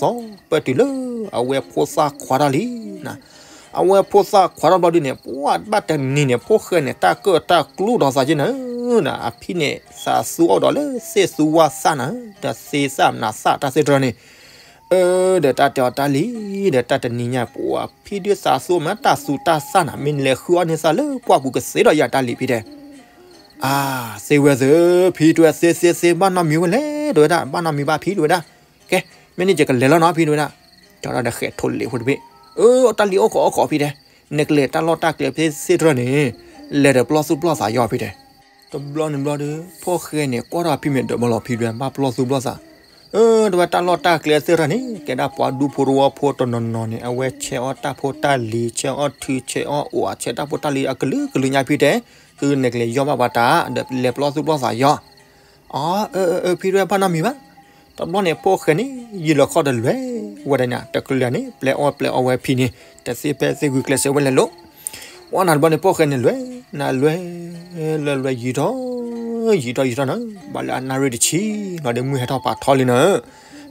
ပၢၢ်တုၤလၢအဝဲဖိသၣ်ခွါထီၣ်လံနၤ. အဝဲဖိသၣ်ခွါထီၣ်ဘျီဒုန့ၣ် ပှၢ်ဘၣ်တနံၤန့ၣ် ဖိၣ်ဃဲန့ၣ် တၢ်ကၢၣ်တၢ်ကျူဒီးသးက့နၤ, အဖံန့ၣ် သးသူအီၤဒီးလၢသ့ၣ်သူဝၣ်သၣ်နၤ, ဒီးသ့သၣ်နၤသၣ်တၢ်သ့ၣ်တဖၣ်န့ၣ်, အၢ ဒီးတၢ်တဲအီၤတၢ်လံၤ, ဒီးတၢ်တနံၤညါ ပှၢ်ဖံဒုးသးသူမ့ၢ်တၢ်သူတၢ်သၣ်နၤ, မ့ၢ်နလဲၤဃုအီၣ်န့ၢ်သးလၢပှၢ်ပူၤကသ့ဒီးယၤတၢ်လံၤဖံတဲ အါ, သ့ဝဲသ့ၣ်, ဖံတဲဝဲသ့သ့သ့ ဘၣ်နီတမံၤဝဲလဲၣ် တဲဝဲဒၣ်, ဘၣ်နီတမံၤဘၣ်ဖံတဲဝဲဒၣ်, ကဲ, မ့ၢ်န့ၣ်ယကလဲၤလီၤနီၤဖံတဲဝဲဒၣ်, ကၠီဒီးဃဲးထိးလ့ၤဖိတဘ့ၣ်, အၢ တၢ်လံၤအိၣ်ခိးအိၣ်ခိးဖံတဲ, နကလဲၤတၢ်လီၢ်တၢ်ကျဲသ့ၣ်တဖၣ်န့ၣ်, လဲၤဒီးပလီၢ်သူၣ်ပလီၢ်သးယီၤဖံတဲ တဘျီန့ၣ်ဘျီဒီး ဖိၣ်ဃဲန့ၣ် ကွၢ်ထီၣ်ဖံမဲာ်ဒၢးမးလီၤ ဖံတဲဝဲ ဘၣ်ပလီၢ်သူၣ်ပလီၢ်သး, အၢ တဲဝဲတၢ်လီၢ်တၢ်ကျဲသ့ၣ်တဖၣ်န့ၣ် ကဲဒၣ်ပှၤဒူဖိတဝီဖိတနီၤနီၤန့ၣ် အဝဲဆဲးအီၣ်တၢ်ဖိတၢ်လံၤ ဆဲးအီၣ်ထု ဆဲးအီၣ်အိၣ် ဆဲးတၢ်ဖိတၢ်လံၤအကလုာ်ကလုာ်ညါဖံတဲ, ဃုနကလဲၤယီၢ်ဘၣ်ပှၤတၢ် ဒီးလဲၤပလီၢ်သူၣ်ပလီၢ်သးယီၤ, အၢ အၢ အၢ ဖံတဲဝဲဘၣ်နီတမံၤဘၣ်, တဘျီန့ၣ် ဖိၣ်ဃဲန့ၣ် ယံာ်လီၤခီၣ်တလဲၤဝဲဒၣ်န့ၣ် တကလဲၤန့ၣ် ပျဲအီၣ်ပျဲအီဝဲဖံန့ၣ် တသ့ဖဲသ့ဂုာ်ကျဲးစၢးဝဲလဲၤလိၤ ပှၢ်နၤတဘျီန့ၣ် ဖိၣ်ဃဲန့ၣ်လဲၤ, နလဲၤ, လဲၤလဲၤယံာ်ထီၣ်, ယံာ်ထီၣ်ယံာ်ထီၣ်နၤ, ဘၣ်လၢအနၣ်ရံၣ်တဆံလီၤဒီး မုၢ်ဟဲထီၣ်ပာ်ထီလံနၤ,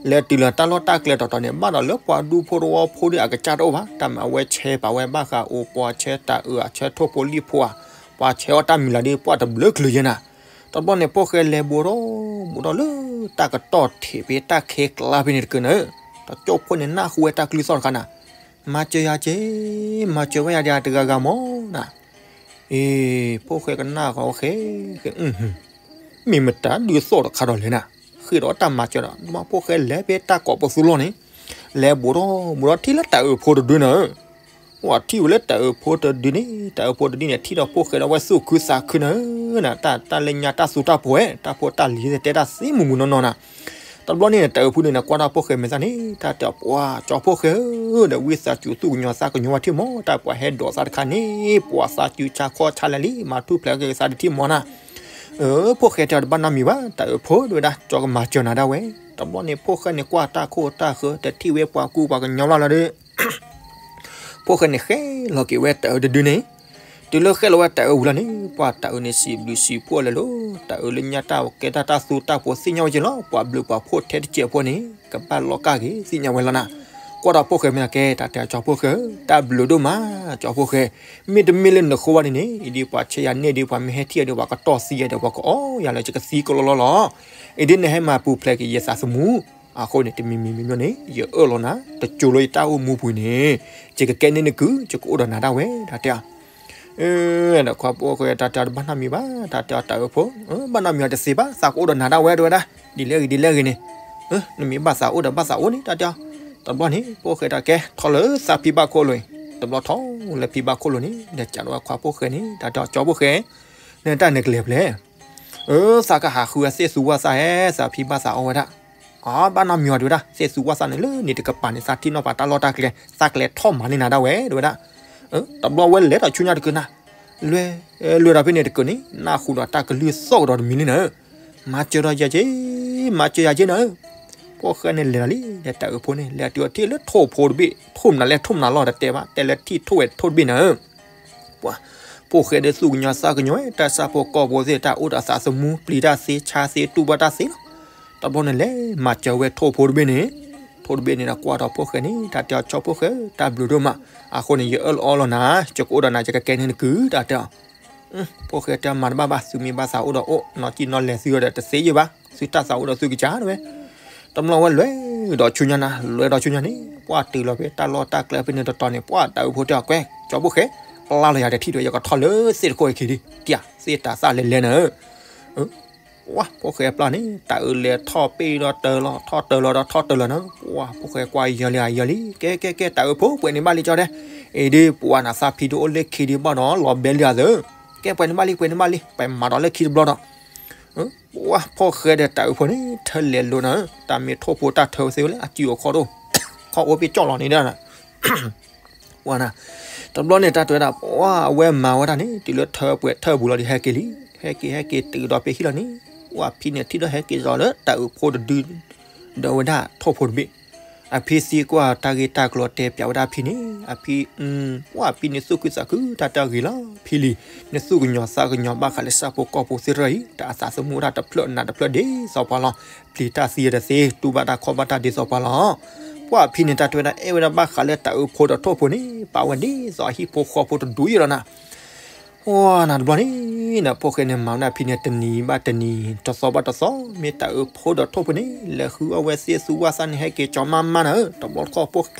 လဲၤတုၤလၢတၢ်လီၢ်တၢ်ကျဲတီၤတီၤန့ၣ် ဘၣ်ဒီးလၢပှၤဒူဖိတဝီဖိဒီး အကစၢ်တအိၣ်ဘၣ်, တၢ်မၤအဝဲဆဲးပာ်ဝဲဘၣ်ဃးအိၣ်ပှၤဆဲးတၢ်အၢၣ် ဆဲးထိၣ်ဖိလံၣ်ဖိဧါ, ပှၤဆဲးအီၣ်တၢ်မံၤလၤဒီး ပှၢ်တဘျုးကလုာ်ယဲနၤ, တဘျီန့ၣ် ဖိၣ်ဃဲလဲၤဘူးထီၣ်ဘူးထီၣ်လၢ တၢ်ကတီၢ်ထံးဖဲတၢ်ခဲကျါဖဲန့ၣ်တက့ၢ်နၤ, တကၠိဖိၣ်န့ၣ် နၢ်ဟူဝဲတၢ်ကလုၢ်သီၣ်တခါနၤ, မၤစၢၤယၤက့ၤ, မၤစၢၤဝဲယၤဒီးတဂၤဂၤမးနၤ, အ့ ဖိၣ်ဃဲကနၣ်ဃီဃဲ, မ့ၢ်မတၤဒုးသီၣ်တခါဒီးလဲၣ်နၤ, ဃ့ဒီးတၢ်မၤစၢၤဒီး ဖိၣ်ဃဲလဲၤဖဲတၢ်ကိးပသူလီၢ်န့ၣ်, လဲၤဘူးထီၣ်ဘူးထီၣ်ထံၣ်လၢတၢ်အၢၣ်ဖိတဒုနၤ, ပှၤထံၣ်ဝဲလၢတၢ်အၢၣ်ဖိတဒုန့ၣ်, တၢ်အၢၣ်ဖိတဒုန့ၣ် ထံၣ်ဒီးဖိၣ်ဃဲဒီးဝဲသူၣ်ခုသးခုနၤ, တၢ်လၢညါတၢ်သူတၢ်ဖိးဝဲ, တၢ်ဖိတၢ်လံၤတဲတၢ်သ့မုၢ်မုၢ်နီၢ်နီၢ်နၤ, တဘျီန့ၣ် တၢ်အၢၣ်ဖိန့ၣ် ကွၢ်ထီၣ်ဖိၣ်ဃဲမဲာ်သၣ်န့ၣ် တၢ်တဲအီၤ ပှၤကၠီဖိၣ်ဃဲဧၢ, ဒီးဝံသးစူၤသူၣ်ကညီၤသးကညီၤဝဲထံၣ်မး, တၢ်ပှၤဟဲဒိးသးတခါန့ၣ် ပှၤသးစူၤဆါခီဆါလဲလံ မၤထူၣ်ဖျဲးက့ၤသးတထံၣ်မးနၤ, အၢ ဖိၣ်ဃဲတဲအီၤတဘၣ်နီတမံၤဘၣ်, တၢ်အၢၣ်ဖိတဲဝဲဒၣ် ကၠီကမၤစၢၤနၤဒၣ်ဝဲ, တဘျီန့ၣ် ဖိၣ်ဃဲန့ၣ် ကွၢ်တၢ်ခိၣ်တၢ်ဃၢၤ တထံၣ်ဝဲပှၤကူပှၤကညီဘျီလီၤဒီး ဖိၣ်ဃဲန့ၣ်ဃဲလီၤက့ၤဝဲတၢ်အၢၣ်တဒုန့ၣ်, တုၤလၢဃဲလီၤဝဲတၢ်အၢၣ်ဝံၤလီၤန့ၣ် ပှၤတၢ်အၢၣ်န့ၣ်စံးဘျုးစံးဖှိၣ်လဲၤလိၤ, တၢ်အၢၣ်လၢညါတၢ်ကဲတၢ်တၢ်သူတၢ်ဖိးသ့ၣ်ညါဝဲက့ၤလီၤ, ပှၤဘျုးပှၤဖှိၣ်ထဲတစဲးဖိန့ၣ် ကဘၣ်လီၤကၢ်က့ၤသ့ၣ်ညါဝဲလီၤနၤ, ကွၢ်ဒီးဖိၣ်ဃဲမဲာ်သၣ်ကဲ တၢ်တဲအီၤ ကၠီဖိၣ်ဃဲဧၢ, တၢ်ဘျုးဒိၣ်မး, ကၠီဖိၣ်ဃဲ, မ့တမ့ၢ်လၢနဃိဘၣ်န့ၣ်န့ၣ် အံၤဒ်ပှၤဆဲးယၤန့ၢ်ဒ်ပှၤမ့ၢ်ဟဲထံၣ်အီၤဒီး ပှၤကတီၢ်သံယၤဒီး ပှၤကအီၣ်ယၤလၢယကသံကလီလီလီၤ, အံၤဒ်နဟဲမၤပူၤဖျဲးက့ၤယသးသမူ အဃိန့ၣ် တမံၤမံၤမံၤမံၤန့ၣ် ယအၢၣ်လီၤနၤ, တစိၤလၢယတၢ်အိၣ်မူပူၤန့ၣ် ယကကဲန့ၢ်နကုၢ် ယကအိၣ်ဒီးနၤဒၣ်ဝဲ တၢ်တဲအီၤ, ဒီးခွါဖိၣ်ဃဲတၢ်တဲအီၤတဘၣ်နီတမံၤဘၣ်, တၢ်တဲအီၤတၢ်အၢၣ်ဖိ, ဘၣ်နီတမံၤအီၤတသ့ဘၣ်, သးကအိၣ်ဒီးနၤဒၣ်ဝဲတဲဝဲဒၣ်, ဒ်လဲၣ်ဂ့ၤဒ်လဲၣ်ဂ့ၤန့ၣ်, နမ့ၢ်ဘၣ်သးအိၣ်ဒီးဘၣ်သးအိၣ်န့ၣ် တၢ်တဲအီၤ, တဘျီန့ၣ် ဖိၣ်ဃဲတၢ်ကဲထီၣ်လၢသးဖံဘၣ်ခိၣ်လိၤအံၤ, တဘျီထီၣ်လၢဖံဘၣ်ခိၣ်လိၤန့ၣ် ဒီးကးဒီးဝဲခွါဖိၣ်ဃဲန့ၣ် တၢ်တဲအီၤ ကၠီဖိၣ်ဃဲ, နတၢ်နကလဲၤဖဲလဲၣ် အၢ သးကဟးဃုအသ့ၣ်သူဝၣ်သၣ်ဧဲ သးဖံဘၣ်သးအီၣ်ဝဲဒၣ်, အဘၣ်နီတမံၤအီၤတဲဝဲဒၣ်, သ့ၣ်သူဝၣ်သၣ်န့ၣ်လၢန့ၣ်တကပၤန့ၣ် သးထံၣ်နီၣ်ပာ်တၢ်လီၢ်တၢ်ကျဲ, သးကလဲၤထီၣ်မၤန့ၢ်နၤဒၣ်ဝဲ တဲဝဲဒၣ်, တဘျီဝဲလဲၤဒီးဆူညါတကၢၢ်နၤ, လွဲ, လွဲဒီးဖဲန့ၣ်တကၢၢ်န့ၣ် နၢ်ဟူဒီးတၢ်ကလုၢ်သီၣ်ကဒီးတမံၤလံနၤ, မၤစၢၤဒီးယၤက့, မၤစၢၤယၤက့နၤဧၢ. ဖှိၣ်ဃဲန့ၣ်လဲၤလီၤလံ ဒီးတၢ်အုးဖိန့ၣ် လဲၤတုၤအီၤထံၣ်လၢထိၣ်ဖိတဘ့ၣ်, ထိၣ်မနုၤလဲၣ် ထိၣ်မနုၤလီၤ တတဲဘၣ်, တဲလၢထံၣ်ထိၣ်ဝဲထိၣ်တဘ့ၣ်နၤဧၢ. ပှၤ ဖှိၣ်ဃဲဒီးသူၣ်ကညီၤသးကညီၤဝဲ တၢ်ဆၣ်ဖိကီၢ်ဖိသ့ၣ် တၢ်အိၣ်ဒီးသးသမူ ပျံၤတၢ်သ့ ဆါသ့ တူၢ်ဘၣ်တၢ်သ့လီၤ. တဘျီန့ၣ်လဲၤမၤစၢၤဝဲထိၣ်ဖိတဘ့ၣ်န့ၣ်, ထိၣ်တဘ့ၣ်န့ၣ်ဒီးကွၢ်ဒီးဖှိၣ်ဃဲန့ၣ် တၢ်တဲအီၤ ဆီဖှိၣ်ဃဲ တၢ်ဘျုးဒိၣ်မး, အဃိန့ၣ် ယအၢၣ်လီၤအီလီၤနၤ, ယကအိၣ်ဒီးနၤ ယကကဲန့ၢ်နကုၢ် တၢ်တဲအီၤ. ဖှိၣ်ဃဲတဲ မၤတဘၣ်ဘၣ်, သုမ့ၢ်ဘၣ်သးအိၣ်ဒီးအိၣ်, နီၢ်ကံၣ်နီၢ်လဲၤသုဒီးတသ့ယဘၣ်, သုတၢ်သးအိၣ်ဒီးသုကစၢ်တဝဲ. တဘျီဝဲလဲၤဒီးဆူညါနၤ, လဲၤဒီးဆူညါန့ၣ် ပှၤတုၤလီၤဖဲတၢ်လီၢ်တၢ်ကျဲဖဲန့ၣ်တတီၤန့ၣ် ပှၤတၢ်အုးဖိတဲအီၤ ကွဲး ဆီဖှိၣ်ဃဲ, ပျၢ်လီၤယၤတထံၣ်တဝဲ ယကထီၣ်လၢသ့ၣ်တခိၣ်အခံဒံး, တၢ်သ့ၣ်တၢ်သၣ်လဲၤလဲၤနၤဧၢ. ပှၤဖှိၣ်ဃဲပျၢ်န့ၣ် တၢ်အုးလဲၤထီၣ်ပ့ၢ်ဒီးတၢၤလီၤ, ထီၣ်တၢၤလီၤဒီးထီၣ်တၢၤလီၤနၤ, ပှၤဖှိၣ်ဃဲကွၢ်ယၢၤလံ ယၢၤလံ, ကဲကဲကဲ တၢ်အုးဖိ ပှဲၤန့ၢ်ဘၣ်လံကၠီတဲ, အ့ဒ့ ပှၤနသးဖံးဒိၣ်အိၣ်လၢခံဒံးဘၣ်ဒီး လီၤဘဲလံအသၢ, ကဲပှဲၤန့ၢ်ဘၣ်လံ ပှဲၤန့ၢ်ဘၣ်လံ ပမၤဒီးလၢခံတဘျီဒီး ပှၤဖှိၣ်ဃဲဒီးတၢ်အုးဖိန့ၣ် ထၢလဲၤလိာ်နၤ, တၢ်မ့ၢ်ထိၣ်ဖိတၢ်ထၢဝဲသ့ဝဲလၢအစုအခီၣ်ဒိၣ်, ခီၣ်အိၣ်ပ့ၤကၠီၣ်လီၤန့ၣ်ဒီး ပှၤနၤ, တဘျီန့ၣ် တၢ်တဲဝဲဒၣ် ပှၤအဝဲမၤဝဲဒၣ်န့ၣ် တုၤလၢထၢပှဲၤထၢပူၤလီၤဒီး ဟဲက့ၤလံ, ဟဲက့ၤဟဲက့ၤတုၤဒီးဖဲဟံၣ်လီၤန့ၣ်, ပှၤဖံန့ၣ်ထံၣ်ဒီးဟဲက့ၤစီၤလၢတၢ်အုးဖိတဒု ဒီးဝဲဒၣ်ထိၣ်ဖိတဘ့ၣ်, အဖံသံကွၢ်တၢ်ဂ့ၢ်တၢ်ကျိၤတဲပၠးဝဲဒၣ်ဖံန့ၣ်, အဖံ, ပှၤဖံန့ၣ်သူၣ်ခုသးခု တၢ်တဲဂ့ၤလီၤ ဖံလံ, နသူၣ်ကညီၤသးကညီၤဘၣ်ဃးလၢဆၣ်ဖိကီၢ်ဖိသ့ၣ်တဖၣ်အံၤ တၢ်အသးသမူဝဲဒၣ်တဖျၢၣ်နးတဖျၢၣ်ဒ်သိးပှၤလီၤ, ပျံၤတၢ်သံတသ့ တူၢ်ဘၣ်တၢ်ခီၣ်ဘၣ်တၢ်ဒ်သိးပှၤလီၤ. ပှၤဖံန့ၣ်တၢ်တဲဝဲဒၣ် အဲၣ်ဝဲဒၣ်ဘၣ်ဃးလၢတၢ်အုးဖိဒီးထိၣ်ဖိန့ၣ် ပာ်ဝဲဒ်သိးအဟံၣ်ဖိဃီဖိတဒူၣ်အံၤလီၤနၤ. အိၣ်နၤတဘျီန့ၣ် နဖှိၣ်ဃဲန့ၣ် မၤဝဲဒၣ်ဖံန့ၣ် တနံၤဘၣ်တနံၤ တသီဘၣ်တသီ မ့ၢ်တၢ်အုးဖိဒီးထိၣ်ဖိန့ၣ် လဲၤဃုအီၣ်ဝဲသ့ၣ်သူဝၣ်သၣ်န့ၣ် ဟဲက့ၤကၠီမးမးနၤဧၢ, တဘျီတခီၣ်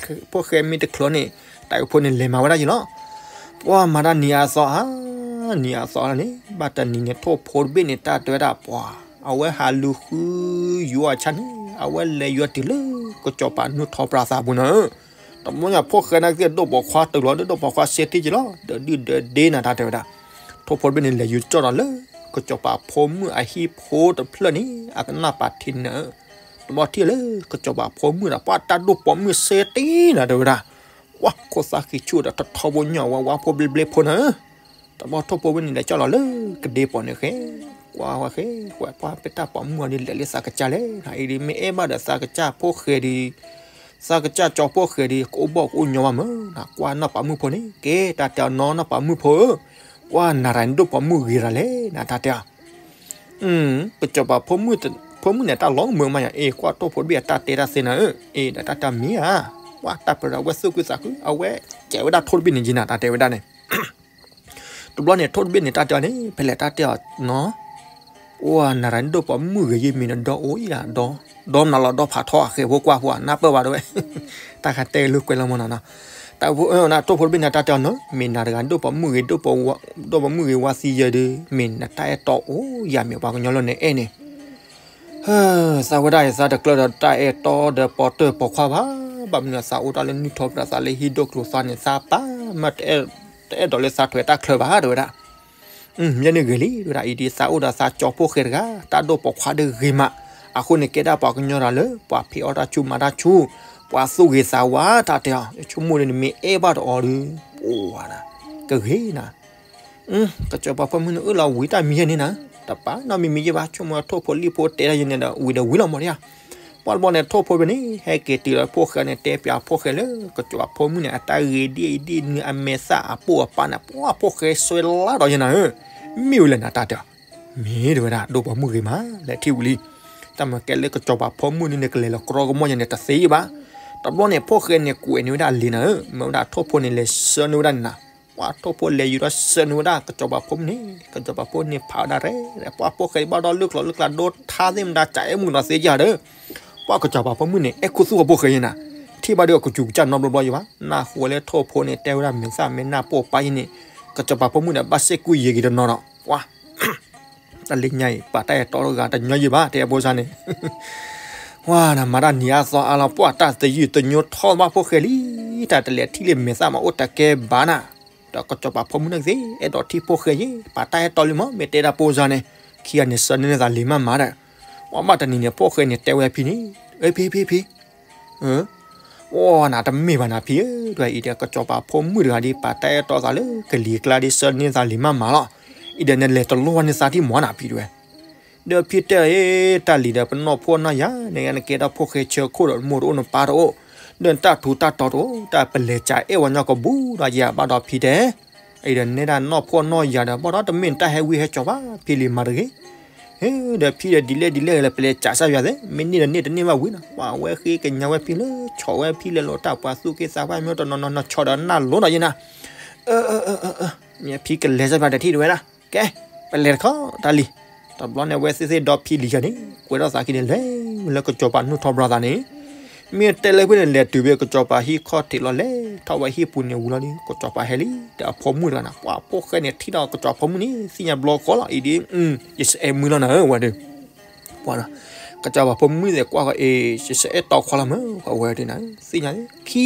ဖှိၣ်ဃဲမ့ၢ်တချုးန့ၣ် တၢ်အုးဖိန့ၣ်လဲၤမၤဝဲဒၣ်ယံၤလီၤ. ပှၤမၤတၢ်နံၤအသီဧါ, နံၤအသီန့ၣ် ဘၣ်တနံၤန့ၣ် ထိၣ်ဖိတဘ့ၣ်န့ၣ် တၢ်တဲဝဲဒၣ်ပှၤ အဝဲဟးလူၤဃုယွၤအဆၣ်န့ၣ် အဝဲလဲၤယွၤတုၤလၢ ကစီၤပၤနုာ်ထီၣ်ပြးသးပူၤနၤဧၢ. တဘျီညါဖှိၣ်ဃဲနာ်က့ ဒိၣ်ပိာ်ခွါတုၤလီၤ ဒီးဒိၣ်ပိာ်ခွါစဲတ့ၢ်က့ၤလီၤ ဒီးဒုၣ်ဒီးဒ့နၤ တၢ်တဲဝဲဒၣ်. ထိၣ်ဖိတဘ့ၣ်န့ၣ် လဲၤယူၤကၠီၣ်ဒီးလၢ ကစီၤပၤဖိမုၣ်အဟံၣ်ဖိတဖျၢၣ်န့ၣ် အကနၣ်ပာ်ထံန့ၣ်နၤဧၢ. တဘျီထံၣ်လၢ ကစီၤပၤဖိမုၣ်ဒီး ပှၤတၢ်ဒိၣ်ပိာ်မုၣ်စဲတ့ၢ်နၤ တဲဝဲဒၣ်. ပှၤခိၣ်သၣ်ဃံဆူၣ်ဒီးထီထီဘိညါဝဲ ဝါဖိဘျ့ဘျ့ဖိနၤဧၢ. တဘျီထိၣ်ဖိတဘ့ၣ်န့ၣ် လဲၤကၠီၣ်လီၤလၢကဒ့ပီၤန့ၣ်ဃဲ, ကွၢ်ဝဲဃဲ, ဝဲပှၤပတၢ်ပိာ်မုၣ်အီၤဒီး လဲၤလၢသးကစၢ်လဲၣ်, အံၤဒ်မ့ၢ်အဲၣ်ဘၣ်ဒီးသးကစၢ်ဖိၣ်ဃဲဒီး သးကစၢ်ကၠီဖိၣ်ဃဲဒီး ကအိၣ်ဘီၣ်ကအိၣ်ညီဘၣ်မး, နကွၢ်နီၢ်ပၤမုၣ်ဖိန့ၣ် ကဲ တၢ်တဲအီၤနီၢ်နီၢ်ပၤမုၣ်ဖိဧၢ, ကွၢ်နၤတဂၤန့ၣ်ဒိၣ်ပိာ်မုၣ်ဂ့ၤတၢ်လဲၣ် နတၢ်တဲအီၤ. ကစီၤပၤဖိမုၣ်န့ၣ် တၢ်လီၤမုာ်မးယၤ, အ့ ကွၢ်ထိၣ်ဖိတဘ့ၣ်အတၢ်တဲတၢ်သ့နၤဧၢ, အ့ ဒီးတၢ်တမံၤဧါ, ကွၢ်တၢ်ပၢၢ်ဒီးအဝဲသူၣ်ခုသးခု, အဝဲစဲးဝဲဒၣ်ထိၣ်တဘ့ၣ်န့ၣ်ယံၤနၤ တၢ်တဲဝဲဒၣ်န့ၣ် တဘျီန့ၣ် ထိၣ်တဘ့ၣ်န့ၣ် တၢ်တဲအီၤန့ၣ် ဖဲလဲၣ်တၢ်တဲအီၤနီၤ, အိၣ်နၤတဂၤန့ၣ်ဒိၣ်ပိာ်မုၣ်ဂ့ၤယံၤ မ့ၢ်နဒီအိၣ်အံၤဒၣ်, ဒီမနုၤလီၤ ဒီဖးထီအဃဲၤဖိကွၢ်ဖိဧါ နၢ်ပၢၢ်ဘၣ်ဒၣ်ဝဲ, တၢ်ဃးတဲလၢကွဲးလီၤမးနီၤနီၤ, တၢ်ဖိ ထိၣ်ဖိတဘ့ၣ်န့ၣ် တၢ်တဲအီၤနီၤ မ့ၢ်နၤတဂၤန့ၣ်ဒိၣ်ပိာ်မုၣ်ဂ့ၤ ဒိၣ်ပိာ်မုၣ်ဂ့ၤဝါသံယဲဒုး မ့ၢ်နတၢ်အဲၣ်တီအိၣ်ယၤ မ့ၢ်ပှၤကညီလီၤန့ၣ်အဲၣ်န့ၣ် သးဝဲဒၣ်အံၤ သးတကျၢၢ်ဒီးတၢ်အဲၣ်တီဒီးပိာ်တၢၢ်ပိာ်ခွါဘၣ်, ဘၣ်မနုၤသးအိၣ်တၢ်လၢနုၢ်ထီၣ်ပြးသးလၢဟံၣ်ဒိၣ်ကျိၤသီန့ၣ် သးပၢ်မ့ၢ်တအဲၣ်ဒိးလၢသးထွဲတၢ်ချၢဘၣ် တဲဝဲဒၣ်. ယဲန့ၣ်ဂ့ၤလံ တဲဝဲဒၣ် အံၤဒ်သးအိၣ်ဒီးသးကၠီဖိၣ်ဃဲတဂၤ တၢ်ဒိၣ်ပိာ်ခွါဒီးဂ့ၤမး, အဃိန့ၣ် ကဲဒၣ်ပှၤကညီတဂၤလၢ ပှၤဖံးအီၣ်တၢ်ဆူၣ်မၤတၢ်ဆူၣ်, ပှၤသူၣ်ဂ့ၤသးဝါ တၢ်တဲအီၤ ယဆိကမိၣ်ဒီးနမ့ၢ်အဲၣ်ဘၣ်ဒီးအီၤဒီး ပှၤ ကဂ့ၤနၤ ကစီၤပၤဖိမုၣ်န့ၣ်အၢၣ်လီၤဝံၤတၢ်မံၤယဲန့ၣ်နၤ, တပာ်နီတမံၤမံၤယဲဘၣ်, ဆိကမိၣ်ထိၣ်ဖိလံၣ်ဖိတဲဒၣ်ယဲန့ၣ်ဒီး ဝံၤဒီးဝံၤလီၤမးဒ်ဧါ. ပှၤတဘျီန့ၣ် ထိၣ်ဖိတဘ့ၣ်န့ၣ် ဟဲက့ၤတုၤလၢဖိၣ်ဃဲန့ၣ် တဲပၠးဖိၣ်ဃဲလၢ ကစီၤပၤဖိမုၣ်န့ၣ် အတၢ်ဂ့ၤဒ်အံၤဒ်နုၤ အမဲာ်သၣ်အပိၢ်အပၤန့ၣ် ပှၤဖိၣ်ဃဲစွဲလၢဒီးယဲနၤဧၢ, မ့ၢ်ဝဲလဲၣ်နၤတၢ်တဲအီၤ, မ့ၢ်တဲဝဲဒၣ် ဒိၣ်ပိာ်မုၣ်ဂ့ၤမး လဲၤထံၣ်ဝံၤလံ, တၢ်မၤကဲလၢကစီၤပၤဖိမုၣ်န့ၣ် ကလဲၤလီၤကြီကမီၢ်ယဲန့ၣ် တသ့ဘၣ်. တဘျီန့ၣ် ဖိၣ်ဃဲန့ၣ် ကွဲးန့ၢ်ဝဲဒၣ်အလံၤနၤဧၢ, မ့ၢ်ဝဲဒၣ်ထိၣ်ဖိန့ၣ် လဲၤဆှၢန့ၢ်ဝဲဒၣ်န့ၣ်နၤ ပှၤထိၣ်ဖိလဲၤယူၤဒီးဆှၢန့ၢ်ဝဲဒၣ် ကစီၤပၤဖိမုၣ်န့ၣ်, ကစီၤပၤဖိန့ၣ်ဖးဝဲဒၣ်ရဲၣ်, ပှၤဖိၣ်ဃဲဘၣ်ဒီးလၢကျိၤလၢကျါဒိၣ်ထါသ့ၣ်မတၤ ကအဲၣ်မုာ်ဒီးသ့ယၤဒီး, ပှၤကစီၤပၤဖိမုၣ်န့ၣ် အဲၣ်ခူသူၣ်အဖိၣ်ဃဲယဲနၤ, ထံၣ်ဘၣ်ဒီးကစူၤကစၢ်နီတဘျီဘျီယဲဘၣ်, နၢ်ဟူလၢထိၣ်ဖိန့ၣ် တဲဝဲဒၣ်မဲာ်သၣ်မဲာ်နၢ်ပိၢ်ပၤယဲန့ၣ်, ကစီၤပၤဖိမုၣ်န့ၣ် ဘၣ်စ့ၢ်ကွံာ်ယဲက့ၤတနီၤဒီး, ပှၤ တၢ်လၢညါအံၤ ပာ်တၢ်အဲၣ်တီတဂၤတညီယဲဘၣ် တဲအဖိစၢ်န့ၣ်, ဝၤနၤ မၤတၢ်နံၤအါသီအါလီၤ ပှၤတၢ်သယုၢ်သညိထီၣ်ဘၣ်ဖိၣ်ဃဲလံ, တၢ်တလဲၤထံၣ်လၢမဲာ်သၣ်မၤအိၣ်တကဲဘၣ်နၤ, ဒီးကစီၤပၤဖိမုၣ်န့ၣ်ကသ့ အဲၣ်ဒိးထံၣ်ဖိၣ်ဃဲယဲ, ပာ်တၢ်အဲၣ်တီလံမး မ့ၢ်တဲဒၣ်ဖိစၢ်န့ၣ်, ခံဂၤန့ၣ် ဆှၢန့ၢ်သးလံၤမးမးဒီး, ပှၤဘၣ်တနံၤန့ၣ် ဖိၣ်ဃဲန့ၣ် တဲဝဲဖံန့ၣ်, အၢ ဖံ ဖံ ဖံ အိၣ်နၤ တမ့ၢ်ဘၣ်နၤဖံဧၢ, ဒ်အံၤဒီး ကစီၤပၤဖိမုၣ်တဂၤဒ် ပာ်တၢ်အဲၣ်တီသးလၢကလံၤကျါဒ် ဆှၢန့ၢ်သးလံၤမးမးလီၤ, အံၤဒီးနလဲၤတလိၣ်ဝဲန့ၢ်သးထံၣ်မးနၤဖံတဲဝဲ, ဒီးဖံတဲအီၤ တၢ်လံၤဒီး ပနီၢ်ဖှီၣ်နီၢ်ယၤ နကဲတၢ်ဖိၣ်ဃဲဆၢခိၣ်ဒီး မိၢ်တအိၣ်နပၢ်တအိၣ်, ဒီးနတၢ်ထူးတၢ်တီၤတအိၣ်, တၢ်ပလဲၤကးအဲၣ်ဝဲညီကဘူဒီးယၤ ဘၣ်ဒီးဖံတဲ အံၤဒီးနဲဒၣ်နီၢ်ဖှီၣ်နီၢ်ယၤဒီး ဘၣ်ဒီးတမ့ၢ်နတၢ်ဟဲဝံဟဲကၠီၤဘၣ် ဖံလံၤမၤတဂ့ၤ ဒီးဖံဒီးဒ်လဲၣ်ဒ်လဲၣ်ဂ့ၤလၢ ပလဲၤကးစၢ်ယွၤသ့ မ့ၢ်န့ၢ်ဒီးန့ၢ်တန့ၢ်ဘၣ်ဝံၤနီၤ ပှၤဝဲဃ့ကညးဝဲဖံလၢ ဆီၣ်ဝဲဖံလဲၤလိာ်တၢ်ပှၤသူၣ်က့သးပှၢ်မ့ၢ်တနီၤနီၤနီၤ ဆီၣ်ဒီးနၢ်လိၤဒီးယဲနၤ မ့ၢ်ဖံကလဲၤစၢ်ယွၤတထံၣ်တဝဲဒၣ် ကဲ ပလဲၤတခီတၢ်လံၤ, တဘျီန့ၣ် အဝဲသ့ၣ်သ့ၣ်ဒီဖံလံၤယၤန့ၣ် ကွဲးထီၣ်သးခံန့ၣ် လဲၤလၢကစီၤပၤနုၢ်ထီဘြၤသးန့ၣ် မ့ၢ်တဲလၢဖဲန့ၣ် လဲၤတုၤဖဲကစီၤပၤဟံၣ်ခီၣ်ထံးလီၤ လဲၤထီၣ်ဝဲဟံၣ်ပူၤန့ၣ်ဝံၤလီၤဒီး ကစီၤပၤဟဲလံ ဒီးအဖိမုၣ်တဂၤန့ၣ် ပှၤဖိၣ်ဃဲန့ၣ် ထံၣ်ဒီးကစီၤပၤဖိမုၣ်န့ၣ် သ့ၣ်ညါဘျီဃီလီၤ အံၤဒ် ယစအဲၣ်မုၢ်လီၤနၤဝဲဒီး ပှၤ ကစီၤပၤဖိမုၣ်သ့ၣ်ကွၢ်ဃီအ့ၣ် ယစအဲၣ်တီခွါလီၤမး ပှၤဝဲဒ်န့ၣ် သ့ၣ်ညါ ခံခီ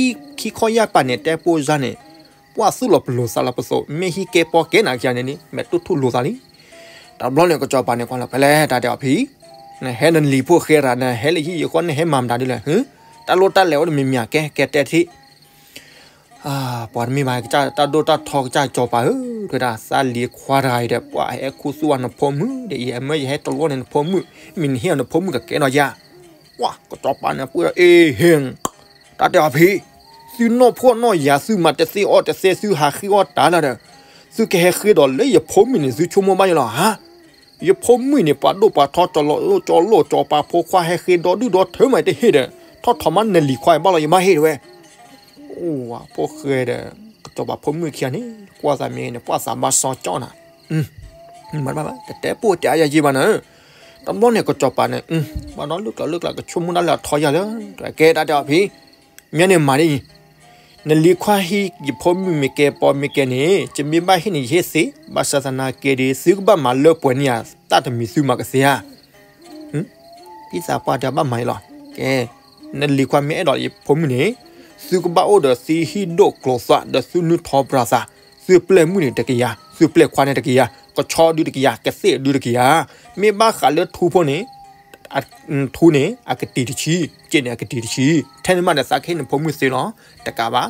ယၢ်ပၤန့ၣ် တဲပိၢ်စါန့ၣ် ပှၤသူၣ်လီၤပလိာ်သးလီၤပသိး မ့ၢ်ဟံၣ်ကဲပီကဲနၤခံဂၤန့ၣ်န့ၣ် မဲာ်တူၢ်ထူၣ်လိာ်သးလံ တဘျီန့ၣ် ကစီၤပၤန့ၣ်ကွၢ်လီၤ ဖဲလဲၣ်တၢ်တဲအီၤဖံ နဟဲနလံၤဖိၣ်ဃဲတဂၤ နဟဲလၢဟံၣ်ယံၤဃီ နဟဲမၤမတၤဒ်လဲၣ် တၢ်လိၣ်တၢ်လဲၤအိၣ်တမံၤမံၤ ကဲ ကဲတဲထံၣ် ပှၤတမ့ၢ်ဘၣ် တၢ်ဒိၣ်တၢ်ထီကစၢ်ကစီၤပၤဧၢ တဲဒၣ် သးလံၤခွါတဂၤအံၤဒီး ပှၤဟဲခူသူၣ်ဝဲနဖိမုၣ်ဒီး အံၤအမၢယဟဲတလိၣ်န့ၣ်နဖိမုၣ် မ့ၢ်နဟ့ၣ်အီၤနဖိမုၣ်ကကဲထီၣ်ယၤ ပှၤ ကစီၤပၤန့ၣ်ပှ့ၤဒီး အ့ဟ့ တၢ်တဲအီၤဖံ သုနီၢ်ဖှီၣ်နီၢ်ယာ် သုမၤတသ့အီၣ်တသ့ သုဟးဃ့အီၣ်တၢ်လၢဒီး သုကဟဲဃ့ဒီးလၢယဖိမုၣ်န့ၣ် သုဆိကမိၣ်ဘၣ်ယလီၤဧါ ယဖိမုၣ်န့ၣ် ပှၤဒိၣ်ပှၤထီ ကၠီၤလီၤအိၣ်ကၠီၤလိာ် ကၠီၤပၤဖိခွါ ဟဲဃ့ဒီဒုၣ်ဒီထၢမး တဟ့ၣ်ဒီး ထီၣ်ထီၣ်မးနလံၤခွါအံၤဘၣ်လီၤ ယမၤဟ့ၣ်တဝဲ အိၣ်ဝဲ ဖိၣ်ဃဲဒီး ကစီၤပၤဖိမုၣ်ခံဂၤန့ၣ် ကွၢ်သးမ့ၢ်န့ၣ် ပှၢ်သးဘၣ်စီကၠီနၤ မ့ၢ်တဘၣ်ဘၣ် တတဲပိၢ်တဲအါယၤယံဘၣ်နၤ တဘျီန့ၣ် ကစီၤပၤန့ၣ် ဘၣ်ဒီးလုၢ်ကျၢၢ်လုၢ်ကျၢၢ် ကဆိကမိၣ်တၢ်လၢအထီယၤလၢ ကဲတၢ်တဲအီၤဖံ မ့ၢ်န့ၣ်မၤဒ်အံၤ နလံၤခွါဟံၣ်ယဖိမုၣ်မ့ၢ်ကဲပီမ့ၢ်ကဲန့ၣ် ယမ့ၢ်ဘၣ်ဟ့ၣ်န့ၣ် ယဟ့ၣ်သ့ ဘၣ်ဆၣ်သနာ်က့ဒီး သုကဘၣ်မၤလၢပှဲၤန့ၢ်ယၤ တၢ်တမံၤသုမၤကသ့ဧါ ဖံသးပှၢ်တဲဘၣ်မၤအံၤလီၤ. ကဲ, နလံၤခွါမ့ၢ်အဲၣ်ဒိးယဖိမုၣ်န့ၣ်, သုကဘၣ်အိၣ်ဒီးသုဟံၣ်ဒိၣ်ကျိၤသွး ဒီးသုနုၢ်ထီပြၤသး, သုပျဲၢ်မုၣ်န့ၣ်တကယၤ, သုပျဲၢ်ခွါန့ၣ်တကယၤ, ကဆီဒုတကယၤ, ကသ့ၣ်ဒုတကယၤ, မ့ၢ်ဘၣ်ဃးလၢထူဖိန့ၣ်, ထူန့ၣ် အကတံၤတဆံ, စ့န့ၣ်အကတံၤတဆံ, ထဲန့ၣ်မးဒီးသးကဟ့ၣ်နဖိမုၣ်သ့လီၤ. တကးဘၣ်,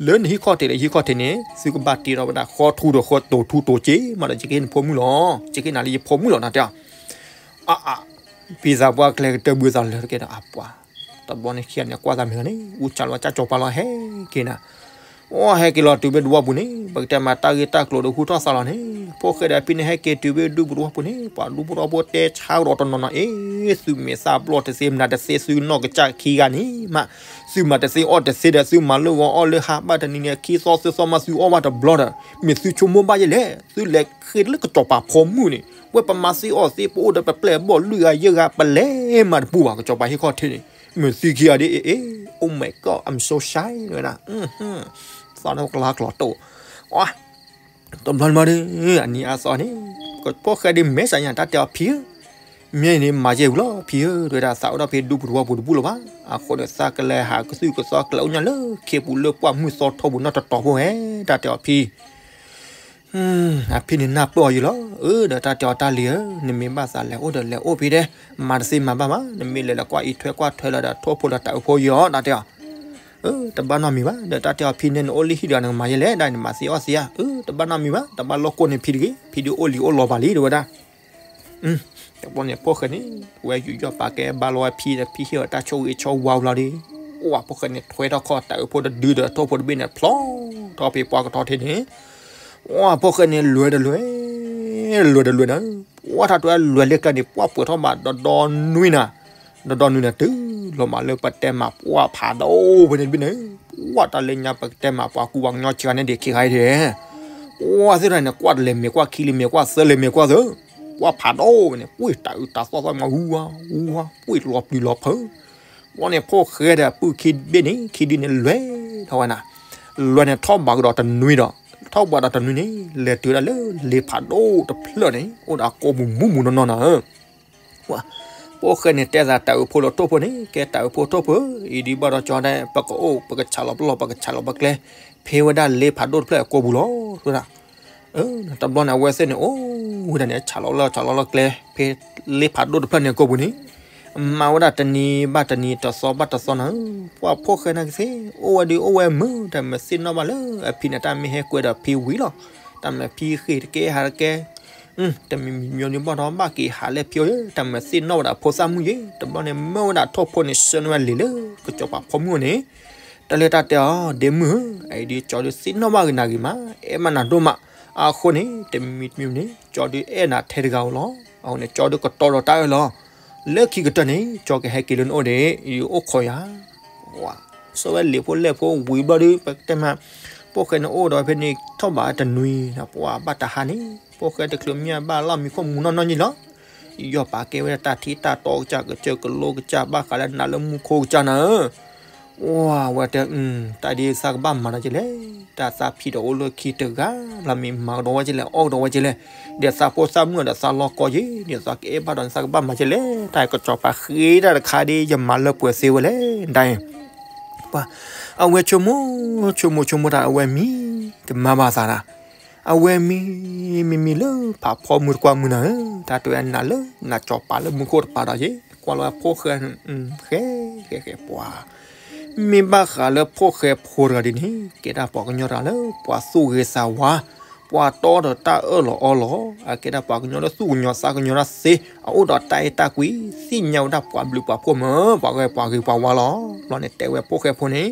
လၢနဟံၣ်ခီၣ်ထံးဒီးဟံၣ်ခီၣ်ထံးန့ၣ် သုကဘၣ်တ့ထီၣ်ဝဲဒၣ်ဃီထူဒီးဃီတိၤထူတိၤစ့မးဒီး ယကဟ့ၣ်နဖိမုၣ်လီၤ. ယကဟ့ၣ်နၤလၢယဖိမုၣ်လီၤ နတဲအီၤ. အါအါ, ဖံသးပှၢ်ကျဲကတၢၢ်ဘုသးလၢတကဲဒီးအပှၤ, တဘျီန့ၣ်ခံဂၤန့ၣ်ကွၢ်သးမုာ်န့ၣ် အူစၢ်လီၤကၢ်စီၤပၤလီၤဟဲက့ၤနၤ, အိၣ်ဟဲက့ၤလီၤတုၤဖဲဒူဝီပူၤန့ၣ် ပကတဲမးတၢ်ဂ့ၢ်တၢ်ကျိၤဒီးဟူထီၣ်သးလီၤန့ၣ်, ဖိၣ်ဃဲဒီးဖံန့ၣ်ဟဲက့ၤတုၤဖဲဒူပူၤဒူဝီပူၤန့ၣ် ပှၤဒူဖိထီဖိတဲဆါကဒီးတနီၤနီၤ အ့ သုမ့ၢ်သးဘျီတသ့ မနုၤတသ့ သုနီၢ်ကစၢ်ခံဂၤန့ၣ်မး, သုမၤတသ့အီၣ်တသ့ဒီး သုမၤလၢဂီၤအီၣ်လၢဟါ ဘၣ်တနံၤန့ၣ် ခံသီသၢသီမး သုအီၣ်ဘၣ်တဘျီဒီး မ့ၢ်သုဆိကမိၣ်ဘၣ်ယဲလဲၣ်, သုလဲၤဃ့လၢကစီၤပၤဖိမုၣ်န့ၣ် ဝဲပမၤသ့အီၣ်သ့ ပအိၣ်ဒီးပပျဲၢ်ဘီၣ်လွံၢ်ဂၤယဲၢ်ဂၤ ပလဲၤမၤတပူၤဘၣ် ကစီၤပၤဟံၣ်ခီၣ်ထံးန့ၣ်, မ့ၢ်သုခံဂၤဒ်အံၤ, အ့ Oh my God, I'm so shy ဝဲဒၣ်, သီၣ်န့ၣ်ကလါကျီၤတိၢ်, တဘျီန့ၣ်မးဒီး အနံၤအါသီန့ၣ် ဖိၣ်ဃဲဒ်မဲာ်ဆှးညါ တၢ်တဲအီၤဖံဧၢ, မ့ၢ်န့ၣ်မၤယဲၢ်ဝံၤလီၤ ဖံဧၢ, တဲဝဲဒၣ် သးအိၣ်ဒီးဖံဒူပူၤတဝီပူၤတဘူၣ်လၢၤဘၣ်, အဃိန့ၣ် သးကလဲၤဟးကသုၣ်ကသီကလဲၤအိၣ်ညါလၢခ့ပူၤလၢပှၢ်မုၢ်သီထီပူၤနီတတီၤဖိဟဲ, တၢ်တဲအီၤဖံ အဖံန့ၣ်နၢ်ပၢၢ်အီၤယံၤလီၤ. အၢ ဒီးတၢ်တဲအီၤတၢ်လံၤဧၢ, နမ့ၢ်ဘၣ်သးလဲၤအိၣ်ဒီးလဲၤအိၣ်ဖံဒဲး, မၤတသ့မၤဘၣ်မး, နမ့ၢ်လဲၤလဲၤကွၢ်အံးထွဲကွၢ်ထွဲလီၤဒီးထိၣ်ဖိလီၤတၢ်အၢဖိယီၤ တၢ်တဲအီၤ. အၢ တဘၣ်နီတမံၤဘၣ်, ဒီးတၢ်တဲအီၤဖံန့ၣ် နအိၣ်လၢဟံၣ်တဂၤ နကမၤယဲလဲၣ်, ဒ်နမၤသ့အီၣ်သ့ဧါ, အၢ တဘၣ်နီတမံၤဘၣ်, တဘၣ်လိၣ်ကိၢ်န့ၢ်ဖံတဂ့ၤ, ဖံဒုးအိၣ်လံအိၣ်လီၤဘၣ်လံ တဲဝဲဒၣ်. တဘျီန့ၣ်ဖိၣ်ဃဲန့ၣ် ဝဲယူးယီၣ်ပာ်ကဲဘါလီၤဝဲဖံဒီး ဖံဟ့ၣ်အီၤတၢ်ဆိၣ်ဂ့ၤဆိၣ်ဝါဝံၤလီၤဒီး, အိၣ်ဝဲဖိၣ်ဃဲန့ၣ် ထွဲထီၣ်ခီၣ်တၢ်အၢဖိတဒုဒီးထိၣ်ဖိတဘ့ၣ်န့ၣ် ဖျီထီၣ်ဖဲပှၢ်ကထီထံးန့ၣ်, အိၣ်ဝဲဖိၣ်ဃဲန့ၣ် လွဲၤတလွဲၤ, လွဲၤတလွဲၤဒီး, ပှၢ်ထီၣ်တွဲလွဲၤလၢကျဲန့ၣ် ပှၢ်ပှဲၤထီၣ်ဘၣ်ဒီဒီနွံနၤ, ဒီဒီနွံနၤတုၤလီၤမးလၢပတဲမးပှၢ်ဖးဒိၣ်ဝဲန့ၣ်တဘ့ၣ်န့ၣ်, ပှၢ်တၢ်လၢညါပကတဲမးပှၤကူပှၤကညီစှၤန့ၣ်ဒံးခံခါအံၤဒံး, ပှၢ်သ့ၣ်တဖၣ်န့ၣ် ကွၢ်တလဲၤမ့ၢ်ကွၢ်ခံလံမ့ၢ်ကွၢ်သၢလံမ့ၢ်ကွၢ်သၢ, ပှၢ်ဖးဒိၣ်ဝဲန့ၣ် ပှ့ၢ်တၢ်အုးတၢ်သီၣ်သီၣ်မး ဟူဝါဟူဝါ ပှ့ၢ်လီၤပျံၤလီၤဖုး, ဘျီန့ၣ်ဖိၣ်ဃဲဒီးပုၢ်ခံဘ့ၣ်န့ၣ် ခံဒုန့ၣ်လွဲၤထီၣ်ဝဲနၤ, လွဲၤန့ၣ်ထီၣ်ဘးကဒီးတနွံဒီး, ထီၣ်ဘးဒီးတနွံန့ၣ် လဲၤတုၤဝဲဒၣ်လၢလ့ဖးဒိၣ်တဖျၢၣ်န့ၣ် အိၣ်ဒီးအကိာ်ပူၤမူးမူးနီၢ်နီၢ်နၤဧၢ ဖိၣ်ဃဲန့ၣ်တဲသးတၢ်အၢဖိလၢထိၣ်ဖိန့ၣ် ကဲတၢ်အၢဖိထိၣ်ဖိ, အံၤဒံးဘၣ်ဒီးကၠီဒဲး ပကအိၣ်ပကဆးလီၤပလီၢ်ပကဆးလီၤပကျဲ, ဖဲဝဲဒၣ်လ့ဖးဒိၣ်တဖျၢၣ်အကိာ်ပူၤလီၤ, တဲဝဲဒၣ်. တဘျီန့ၣ် အဝဲသ့ၣ်န့ၣ် အိၣ်ဝဲဒၣ်န့ၣ် ဆးလီၤလီၢ်ဆးလီၤလီၢ်ကျဲ ဖဲလ့ဖးဒိၣ်တဖျၢၣ်န့ၣ်အကိာ်ပူၤန့ၣ်, မၤဝဲဒၣ်တနံၤဘၣ်တနံၤ တသီဘၣ်တသီနၤဧၢ, ပှၢ်ဖိၣ်ဃဲန့ၣ်ကသ့ အိၣ်ဝဲဒုးအိၣ်ဝဲမုာ် တၢ်မၤသ့ၣ်နီၣ်ဘၣ်လၢအဖံန့ၣ် တၢ်မ့ၢ်ဟဲကွဲဒီးဖံဝံၤလီၤ, တၢ်မၤဖံဃ့တကဲဟးတကဲ တမံၤမံၤမံၤဒုးဘၣ်ဒီး ဘၣ်က့ၤဟးလၢဖံအိၣ်ယဲ တၢ်မၤသ့ၣ်နီၣ်ဝဲဒၣ်ဖိသၣ်မုၣ်ယဲ တဘျီန့ၣ် မၢဝဲဒၣ်ထိၣ်ဖိန့ၣ် ဆှၢန့ၢ်ဝဲလံာ်လၢကစီၤပၤဖိမုၣ်အအိၣ်န့ၣ် တၢ်လၢတၢ်တဲအီၤ ဒ့မုၣ်ဧၢ, အအံၤဒုးကၠီဒုးသ့ၣ်နီၣ်ဘၣ်ဂ့ၤနၤဂ့ၤမး အဲၣ်ဘၣ်နၤဒိၣ်မး, အဃိန့ၣ် တမံၤမံၤန့ၣ် ကၠီဒုးအဲၣ်နၤထဲတဂၤဧိၤလီၤ. အဃိန့ၣ် ကၠီဒုးကတီၤဒီးတၢ်အၢၣ်လီၤ. လၢခံကတၢၢ်န့ၣ် ကၠီကဟဲက့ၤလၢနအိၣ်ဒံး ယအိၣ်ခိးယၤ ဆှၢဝဲလံာ်ဖိလဲၢ်ဖိဝံၤဘျီဒုး ပကတဲမး ဖိၣ်ဃဲန့ၣ်အိၣ်ဒီးဖဲန့ၣ်ထီၣ်ဘးတနွံ ပှၤဘၣ်တဟါန့ၣ် ဖိၣ်ဃဲတချုးမ့ၢ်ဘၣ်လီၢ်မံခိၣ်မူနီၢ်နီၢ်ယံၤလီၤ. ယီၢ်ပာ်ကဲဝဲဒၣ်တၢ်ထံတၢ်တီကစၢ် ကစၢၢ်ကလိကစၢ် ဘၣ်ဃးလၢနၤလၢမူခိၣ်ကစၢ်နၤဧၢ ဝဲတဲ တၢ်ဒ်သးကဘၣ်မၤဒီးကလဲၣ်, တၢ်သးဖံးဒီးအိၣ်လၢခံတဂၤလီၤ မ့ၢ်မၤကဒီးဝဲကလဲၣ် အီၣ်ကဒီးဝဲကလဲၣ်, ဒီးသးဖိသၣ်မုၣ်ဒီးသးလီၤကီယံၤ ဒီးသးကအဲၣ်ဘၣ်ဒီးသးကဘၣ်မၤကလဲၣ်, တၢ်ကစီၤပၤဃ့တၢ်တခါဒ် ယမၤလၢပှဲၤသ့ဝဲလဲၣ် ဒ်အံၤ ပှၤ အဝဲဆိကမိၣ် ဆိကမိၣ်ဆိကမိၣ်တၢ် အဝဲမံ ကမၤဘၣ်သးတၢ်, အဝဲမံ မံမံလၢဖးဖီမုၢ်တကွၢ်မုၢ်နၤဧၢ, တၢ်တဲဝဲနၤလၢနၤကစီၤပၤလၢမူခိၣ်တပၤဒီးယဲ ကွၢ်လီၤဝဲဖိၣ်ဃဲ ဃဲ ဃဲ ဃဲ ပှၤ မ့ၢ်ဘၣ်ဃးလၢဖိၣ်ဃဲဖိတဂၤဒ်န့ၣ် ကဲဒၣ်ပှၤကညီတဂၤလၢ ပှၤသူၣ်ဂ့ၤသးဝါ, ပှၤတီဒီးတၢ်အၢၣ်လီၤအီလီၤ, အကဲဒၣ်ပှၤကညီလၢသူၣ်ကညီၤသးကညီၤတၢ်သ့, အအိၣ်ဒီးတၢ်အဲၣ်တၢ်ကွံ, သ့ၣ်ညါဝဲဒၣ်ပှၤဘျုးပှၤဖှိၣ်မၢ, ပှၤဂ့ၤပှၤဝါလီၤ. ဘျီန့ၣ်တဲဝဲဖိၣ်ဃဲဖိန့ၣ်,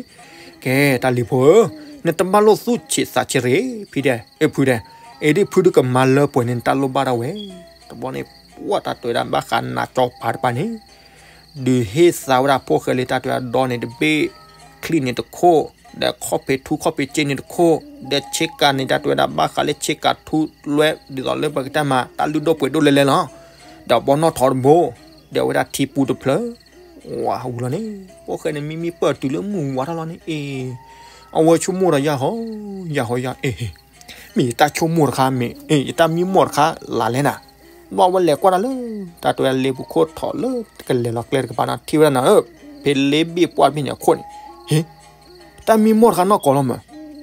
ကဲတၢ်လံၤဖိဧၢ, နတဘၣ်လိၣ်သူၣ်ဆံးသးဆံးရ့ၣ်, ဖံဒဲး, အ့ၣ်ဖုဒဲး, အ့ၣ်ဒ်ဖုဒုးကမၤလၢပှဲၤန့ၣ် နတၢ်လိၣ်ဘၣ်ဒၣ်ဝဲ, တဘျီန့ၣ် ပှၤတၢ်တဲဝဲဒၣ်ဘၣ်ဃးနၤကစီၤပၤတပၤန့ၣ် ဒုးဟ့ၣ်သါဝဲဒၣ်ဖိၣ်ဃဲလံတၢ်တဲဝဲဒၣ်ဒီန့ၣ်တဘ့ၣ်, ချံၣ်န့ၣ်တခိၣ်, ဒီးခီၣ်ဖံးထူခီၣ်ဖံးစ့န့ၣ်တခိၣ်, ဒီးဆ့ကၤန့ၣ်တၢ်တဲဝဲဒၣ်ဘၣ်ဃးလၢဆ့ကၤထူလွဲ ဒ်သိးလၢပကတဲမး တၢ်လုၢ်ဒိၣ်ပှ့ၤဒိၣ်လဲၣ်လဲၣ်လီၤ. ဒီးဘီနီၣ်ထိးတဘိ, ဒီးဝဲဒၣ်ထံပူတဖျၢၣ်, ဝါဝံၤလီၤန့ၣ်, ဖိၣ်ဃဲန့ၣ်မံမံပၢၢ်တုၤလၢမုၢ်ဝါထီၣ်လီၤန့ၣ်, အဝဲဆိကမိၣ်ဒီးယၢ်ဟီ, ယၢ်ဟီယၢ်, မ့ၢ်ယတၢ်ဆိကမိၣ်တခါမ့ၢ်, ယတၢ်မံမီၢ်တခါလၢ်လဲၣ်နၤ, ဘၣ်ဝဲလဲၤကွၢ်တၢ်လၢ တၢ်တဲဝဲလ့ပူၤခိၣ်ထီၣ်လၢကလဲၤလီၤကျဲတကပၤန့ၣ် ထံၣ်ဝဲဒၣ်နၤဧၢ, ဖဲလ့ဘ့ၣ်ပှၢ်တဘ့ၣ်န့ၣ်အခိၣ်န့ၣ်, ဟ့ၣ်, တၢ်မံမီၢ်တခါနီၢ်ကီၢ်လီၤမၢ,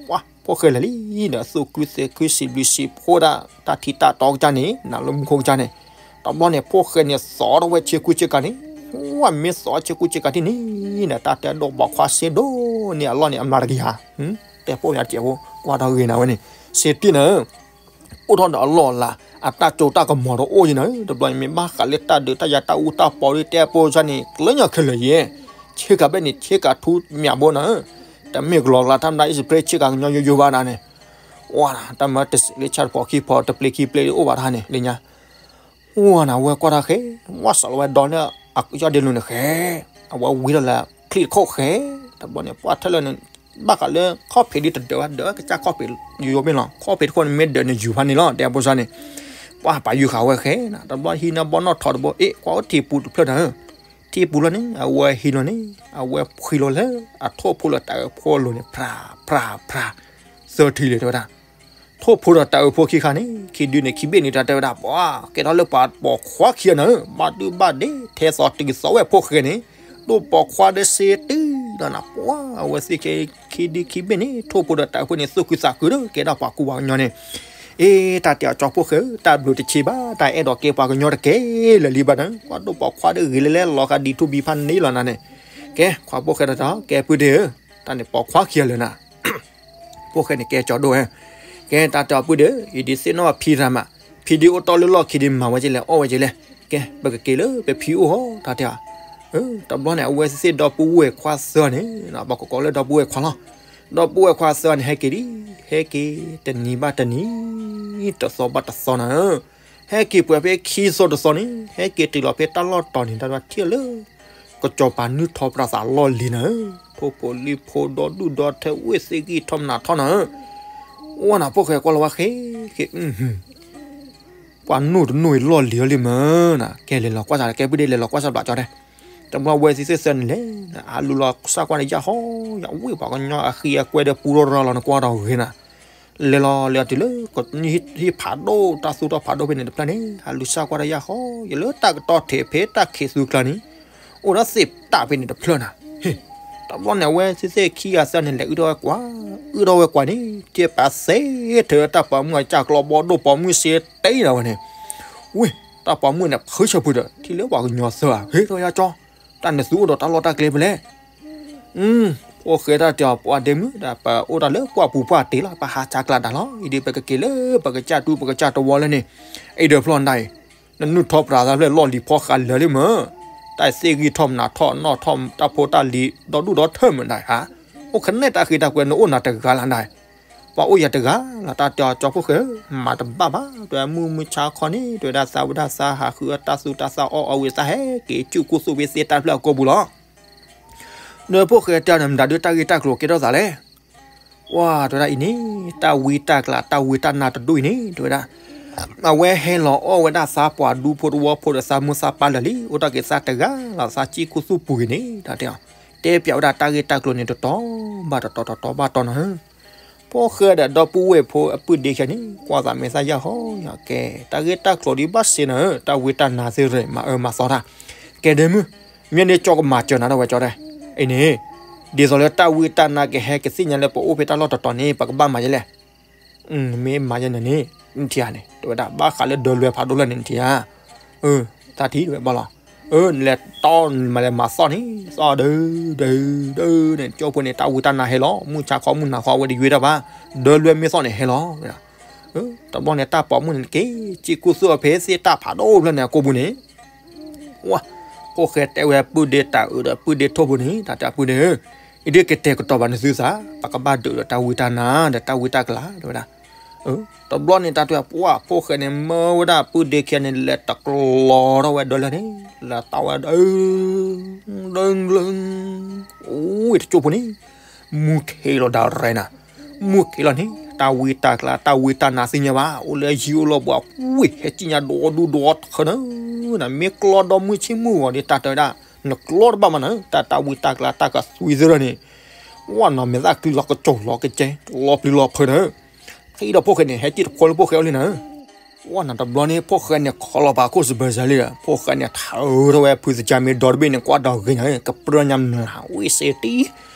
ပှၤဖိၣ်ဃဲလဲၤလံဒီးသူၣ်ခုသးခုစံးဘျုးစံးဖှိၣ်ဒၣ် တၢ်ထံတၢ်တီကစၢ်န့ၣ် နၤလၢမူခိၣ်ကစၢ်န့ၣ်, တဘျီန့ၣ် ဖိၣ်ဃဲန့ၣ်သိးထီၣ်ဝဲဆ့ကူဆ့ကၤန့ၣ်, ဝဲမ့ၢ်သိးဆ့ကူဆ့ကၤထံၣ်န့ၣ်, နတၢ်တဲဒိၣ်ပိာ်ခွါစ့ဒိၣ်န့ၢ်အလီၢ်န့ၣ် အမျးတကယၤ, တဲဖိၣ်ညါတစဲးဖိ ကွၢ်ထီၣ်ဂ့ၤနၤဝဲန့ၣ်, စ့တ့ၢ်နၤ အိၣ်ထီၣ်ဒီးအလီၢ်အလၤ အတၢ်စိတၢ်ကမီၤဒီးအိၣ်ယံၤနၤ, တဘျီန့ၣ်မ့ၢ်ဘၣ်ဃးလၢတၢ်ဒုးတၢ်ယၤတၢ်အူတၢ်ပီဒ်တဲဖိဆၢန့ၣ် ကျၢၤညီခဲလၢာ်ယဲ, ဆ့ကၤဘ့ၣ်န့ၣ် ဆ့ကၤထူမၠးဘိနၤ, တမ့ၢ်ကလီၤကျါတၢ်မတၤ အံၣ်စပရ့ဆ့ကၤကညီယိယိဘၣ်နၤန့ၣ်, ဝဲနၤ တၢ်မၤတစးလၢဆၣ်တဖီခံဖီတပျ့ခံပျ့အိၣ်ဘၣ်တခါန့ၣ် လၢညါ ဝဲနၤ ဝဲကွၢ်တၢ်ဃဲ, ဝဲစးလီၤဝဲဒီးလၢအကယီၢ်ဒ့လူၤန့ၣ် ဃဲ, အဝဲဝံထီၣ်လၢချံၣ်တခိၣ်ဃဲ, တဘျီန့ၣ် ပှၤထဲလၢာ်န့ၣ် ဘၣ်ဃးလၢခီၣ်ဖံးဒ်တဒၢးဝဲ ဒၢးဝဲကစၢ်ခီၣ်ဖံးယိယိမ့ၢ်လီၤ, ခီၣ်ဖံးတခိၣ်န့ၣ်မ့ၢ်ဒၢးန့ၣ်ယူၤဖးန့ၣ်လီၤ တဲဖိဆၢန့ၣ်, ပှၤပာ်ယုၢ်ဃာ်ဝဲဃဲနၤ, တဘျီဟံးန့ၢ်ဘီနီၣ်ထိးတဘိ, အ့ၣ် ကွၢ်အိၣ်ထံပူၤတဖျၢၣ်နၤ, ထံပူၤလီၤန့ၣ် အဝဲဟံးလီၤန့ၣ် အဝဲဖှံလီၤလၢအထိၣ်ဖိလၢတၢ်အၢဖိအလိၤန့ၣ် ဖြးဖြးဖြး, သၢထံလံ တဲဝဲဒၣ် ထိၣ်ဖိဒီးတၢ်အၢဖိခံခါန့ၣ် ခံဒုန့ၣ် ခံဘ့ၣ်န့ၣ် တၢ်တဲဝဲဒၣ် ပှၤကဲထီၣ်လၢပှၤပိာ်ခွါခံဂၤနၤဧၢ, ဘၣ်ဒုဘၣ်ဒဲ ထဲသိးတုၤသိးဝဲဖိၣ်ဃဲန့ၣ်, ဒိၣ်ပိာ်ခွါဒီးစ့တုၤဒီးနၤ ပှၤအဝဲသ့ၣ်ခံဒုခံဘ့ၣ်န့ၣ် ထိၣ်ဖိဒီးတၢ်အၢဖိန့ၣ် သူၣ်ခုသးခုဒီး ကဲဒၣ်ပှၤကူပှၤကညီန့ၣ်, အ့ တၢ်တဲအီၤကၠီဖိၣ်ဃဲဧၢ, တၢ်ဘျုးတဆံးဘၣ်, တၢ်အဲၣ်ဒိးကဲပှၤကညီတကဲလၢာ်လံဘၣ်နၤ, ပှၤဒိၣ်ပိာ်ခွါဒီးဂ့ၤလဲၤလဲၤလီၤဃာ်ဒံးထူဘံဖးန့ၣ်လီၤနၤန့ၣ်, ကဲ ခွါဖိၣ်ဃဲတတီၤ ကဲပုၢ်ဒ့ဧၢ, တၢ်န့ၣ်ပိာ်ခွါခံဂၤလၢာ်နၤ ဖိၣ်ဃဲန့ၣ်ကဲကၠီဒိၣ်ဝဲ, ကဲတၢ်တဲအီၤပုၢ်ဒ့ဧၢ, ယဒုးသ့ၣ်နီၣ်ဘၣ်ဖံသးမး, ဖံဒုးအိၣ်တီၢ်လၢလီၢ်ခံဒုးမၤဝဲကလဲၣ် အီၣ်ဝဲကလဲၣ်, ကဲ ပကက့ၤလၢပဖံအိၣ်ဟီ တၢ်တဲအီၤ, တဘျီန့ၣ် အဝဲသ့ၣ်ဒီပုၢ်ဝဲၢ်ခွါသၢန့ၣ်, ပှၤကိးကိးလၢဒီပုၢ်ဝဲၢ်ခွါလီၤ, ဒီပုၢ်ဝဲၢ်ခွါသၢန့ၣ် ဟဲက့ၤဒံး, ဟဲက့ၤတနံၤဘၣ်တနံၤ, တသီဘၣ်တသီနၤဧၢ ဟဲက့ၤပှဲၤဖဲခံသီတသီန့ၣ် ဟဲက့ၤတုၤလီၤဖဲတၢ်လီၢ်တီၤန့ၣ် တၢ်ထံၣ်လၢ ကစီၤပၤနုာ်ထီၣ်ပတၢ်သးလီၢ်လံၤနၤဧၢ, ထိၣ်ဖိလံၣ်ဖိဒီဒူၣ်ဒီထၢ ဝ့ၢ်သ့ၣ်ဂံၢ်ထီၣ်မနၤထီၣ်နၤဧၢ, ဝဲနၤဖိၣ်ဃဲကွၢ်လီၤဝဲဃဲ, ကဲ ပှၤနုာ်တနုာ်အံၤလီၢ်လံၤအီၤလံမၢနၤ, ကဲလဲၤလီၤကွၢ်စး ကဲပုၢ်ဒ့လဲၤလီၤကွၢ်စးဘျးကၠီတဲ, တဘျီဝဲသ့ၣ်သၢန့ၣ်လဲၣ်, အလူၤလီၤစၢ်ကွၢ်န့ၣ် ယၢ်ဟီ, ယဝ့ၢ်ပှၤကညီအဃံအကွဲဒီးပူထီၣ်ရၤလီၤန့ၣ် ကွၢ်ဒီးဂ့ၤနၤ, လဲၤလီၤလဲၤတုၤလၢ ဟံၣ်ဖးဒိၣ် တၢ်သူၣ်ထီၣ်ဖးဒိၣ်ဖဲန့ၣ်တဖျၢၣ်န့ၣ် အလူၤစၢ်ကွၢ်ဒီးယၢ်ဟီ, ယလၢတၢ်ကတီၢ်ထဲးဖဲတၢ်ခံးသူကျါန့ၣ် အိၣ်ဒီးသ့ၣ်တၢ်ဖဲန့ၣ်တဖျၢၣ်နၤ, ဟ့ၣ်, တဘျီန့ၣ် အဝဲသ့ၣ်သ့ၣ်ခံဂၤသၢန့ၣ် လဲၤအုၣ်ထီၣ်ဝဲကွၢ်, အုၣ်ထီၣ်ဝဲကွၢ်န့ၣ် ကဲပာ်သ့ထဲတၢ်ပိာ်မုၣ်အကၢ်ကျီဘီဒိၣ်ပိာ်မုၣ်စ့တ့နၤဝဲန့ၣ်, ဝ့ၢ်, တၢ်ပိာ်မုၣ်န့ၣ် ဖုဆၢဖုဒီး ထံၣ်လၢပှၤကညီသၢဧါ, ဟ့ၣ်ထီၣ်ယၢ်ကၠီ, တၢ်န့ၣ်သုအိၣ်ဒီးတၢ်လီၢ်တၢ်ကျဲဖဲလဲၣ် အ ဖိၣ်ဃဲတၢ်တဲအီၤ ပှၤဒဲမုၣ်ဒၣ် ပအိၣ်တၢ်လၢပှၢ်ပူၤပှၢ်တ့ၢ်လီၤ, ပဟးဆါကျးတၢ်လီၤ, အံၤဒ်ပကက့ၤလၢပကစၢ်တူပကစၢ်တဝီလၢန့ၣ်, အံၤဒီးဖျီနတၢ်အံၤ, နနုၢ်ထီၣ်ပြးသးဖျၢၣ်လီၢ်လံၤဖီဃးလၢာ်လံမ့ၢ်, တၢ်သ့ၣ်ဂံၢ်ထီၣ်မနၤထီၣ်နီၣ်ထီၣ်တၢ်ဖိတၢ်လံၤဒီဒူၣ်ဒီထၢၣ်မ့ၢ်နတၢ်ဧါ, အိၣ်ခနဲၣ်တၢ်ဃ့တၢ်ကွဲးနအိၣ်နၤတဂၤလီၤနတၢ်, ပှၤအိၣ်ယၤတဂၤလီၤ တၢ်တဲအီၤကၠီဖိၣ်ဃဲဧၢ, မၤတဘၣ်ဘၣ် တဲဝဲမုၢ်မုၢ်ဆါခီန့ၣ် တဲဝဲဒၣ်သးဝဲဒၣ်သးဟးဃုအတၢ်သူတၢ်သၣ်အီၣ်အီဝံၤသးဟဲက့ၤစုၣ်ခူသူၣ်ဖဲသ့ၣ်တၢ်ဖျၢၣ်အကိာ်ပူၤလီၤ. ဒီးဖိၣ်ဃဲတဲန့ၣ် မတၤဒုးတၢ်ဂ့ၢ်တၢ်ကျိၤကဲထီၣ်သးလဲၣ်. ဝါ တဲဝဲဒၣ်အံၤန့ၣ် တၢ်ဝံတၢ်ကျးတၢ်ဝံတၢ်နါတဒူၣ်အံၤန့ၣ် တဲဝဲဒၣ်, အဝဲဟဲလီၤအီၣ်ဝဲဒၣ်သးပှၤဒူဖိတဝီဖိဒီးသးမုၢ်သးပၢ်လၢာ်လံ, အိၣ်တၢ်က့ၤသးတဂၤလီၤ သးစံၣ်ခူသူၣ်ပူၤဂ့ၤန့ၣ် တၢ်တဲအီၤ, တဲပၠးဝဲဒၣ်တၢ်ဂ့ၢ်တၢ်ကျိၤန့ၣ်တတီၤဘၣ်တတီၤတတီၤဘၣ်တတီၤနီၤဧၢ ဖိၣ်ဃဲဒီးဒီပုၢ်ဝဲၢ်ဖိအပုၢ်ဒ့ခံဂၤန့ၣ် ကွၢ်သးမဲာ်သၣ်ယၢ်ဟီယၢ်ကဲ, တၢ်ဂ့ၢ်တၢ်ကျိၤဒ်ဘၣ်စ့ၢ်နီၤဧၢ, တၢ်ဝံတၢ်နါသ့ၣ်ရၢၣ် မၤအၢမၤသီတၢ်, ကဲဒဲမုၢ်, မ့ၢ်န့ၣ်ကၠီကမၤစၢၤနၤဒၣ်ဝဲကၠီတဲ, အံၤန့ၣ်, ဒ်သိးလၢတၢ်ဝံတၢ်နါကဟဲကသ့ၣ်ညါလၢပအိၣ်ဖဲတၢ်လီၢ်တတီၤန့ၣ် ပကဘၣ်မၤယဲလဲၣ် မ့ၢ်မၤယဲန့ၣ်န့ၣ်, နထံၣ်ဧါန့ၣ် တဲဝဲဒၣ် ဘၣ်ဃးလၢဒၢလွဲဖးဒိၣ်လၢန့ၣ် နထံၣ်ဧါ, တၢ်ထံၣ်ဝဲဘၣ်လီၤ, နလဲၤတီမၤလဲၤမၤသီၣ်န့ၣ် သီၣ်ဒၢဒၢဒၢန့ၣ် ကၠိဖိန့ၣ် တၢ်ဝံတၢ်နါဟဲလီၤ မုၢ်ဆါခီမုၢ်နၤခီအဝဲတယွ့တၢ်ဘၣ်, ဒၢလွဲမ့ၢ်သီၣ်န့ၣ်ဟဲလီၤ တဘျီန့ၣ် တၢ်ပိာ်မုၣ်န့ၣ်က့ၤ စံၣ်ခူသူၣ်အီၤဖဲသ့ၣ်တၢ်ဖးဒိၣ်ဖျၢၣ်န့ၣ်အကိာ်ပူၤန့ၣ်, ဝါ, ဖိၣ်ဃဲတဲဝဲပုၢ်ဒ့တၢ်အုးဒီးပုၢ်ဒ့ထိၣ်ဖိန့ၣ် တၢ်တဲပုၢ်ဒ့ဧၢ, အံၤဒ်ကတဲာ်ကတီၤဘၣ်နသုသး ပကဘၣ်ဒုးဒီးတၢ်ဝံတၢ်နါဒီးတၢ်ဝံတၢ်ကျး တဲဝဲဒၣ်, တဘျီန့ၣ် တၢ်တဲပှၢ်ဖိၣ်ဃဲန့ၣ် မၢဝဲဒၣ်ပုၢ်ဒ့ခံဂၤန့ၣ် လဲၤတကျီထီၣ်ဝဲဒၢလွဲန့ၣ် လဲၤတီဝဲဒၢ ဒၢလၢ အိၣ်တကၠိဖိန့ၣ် မူခ့လီၤဒၣ်ရဲနၤ, မူခ့လီၤန့ၣ် တၢ်ဝံတၢ်ကျး တၢ်ဝံတၢ်နါသ့ၣ်ညါဘၣ် အိၣ်လၢယံၤအိၣ်လီၤဘှး ဝ့ၢ်ဟဲကံၣ်ညါဒီဒူၣ်ဒီထၢနၤ, မ့ၢ်ကျီဒီမုၢ်ဆ့ၣ်မုၢ်ဂီၤဒီး တၢ်တဲဝဲဒၣ် နကျီတဘၣ်မးနၤ တၢ် တၢ်ဝံတၢ်ကျးတၢ်ကသွံသ့ၣ်န့ၣ်, ဝဲနီၤမဲာ်သၣ်ကျံလီၤကစိၤလီၤကစဲ လီၤပျံၤလီၤဖုးနၤ ထံၣ်ဒီးဖိၣ်ဃဲန့ၣ် ဟဲကံၣ်တခွီလၢဖိၣ်ဃဲအိၣ်လံနၤ, ဝဲနီၤတဘျီန့ၣ် ဖိၣ်ဃဲန့ၣ် ခီလီၤပာ်ခိၣ်စဘၢၣ်စၢၤလံဒီး ဖိၣ်ဃဲန့ၣ် ထၢထီၣ်ဝဲဖုသကၢ်မ့ၢ်ဒီတဘ့ၣ်န့ၣ် ကွၢ်ဒီးဂ့ၤနၤ ကပြၢညါမျးဝ့ၢ်စ့တံၢ်,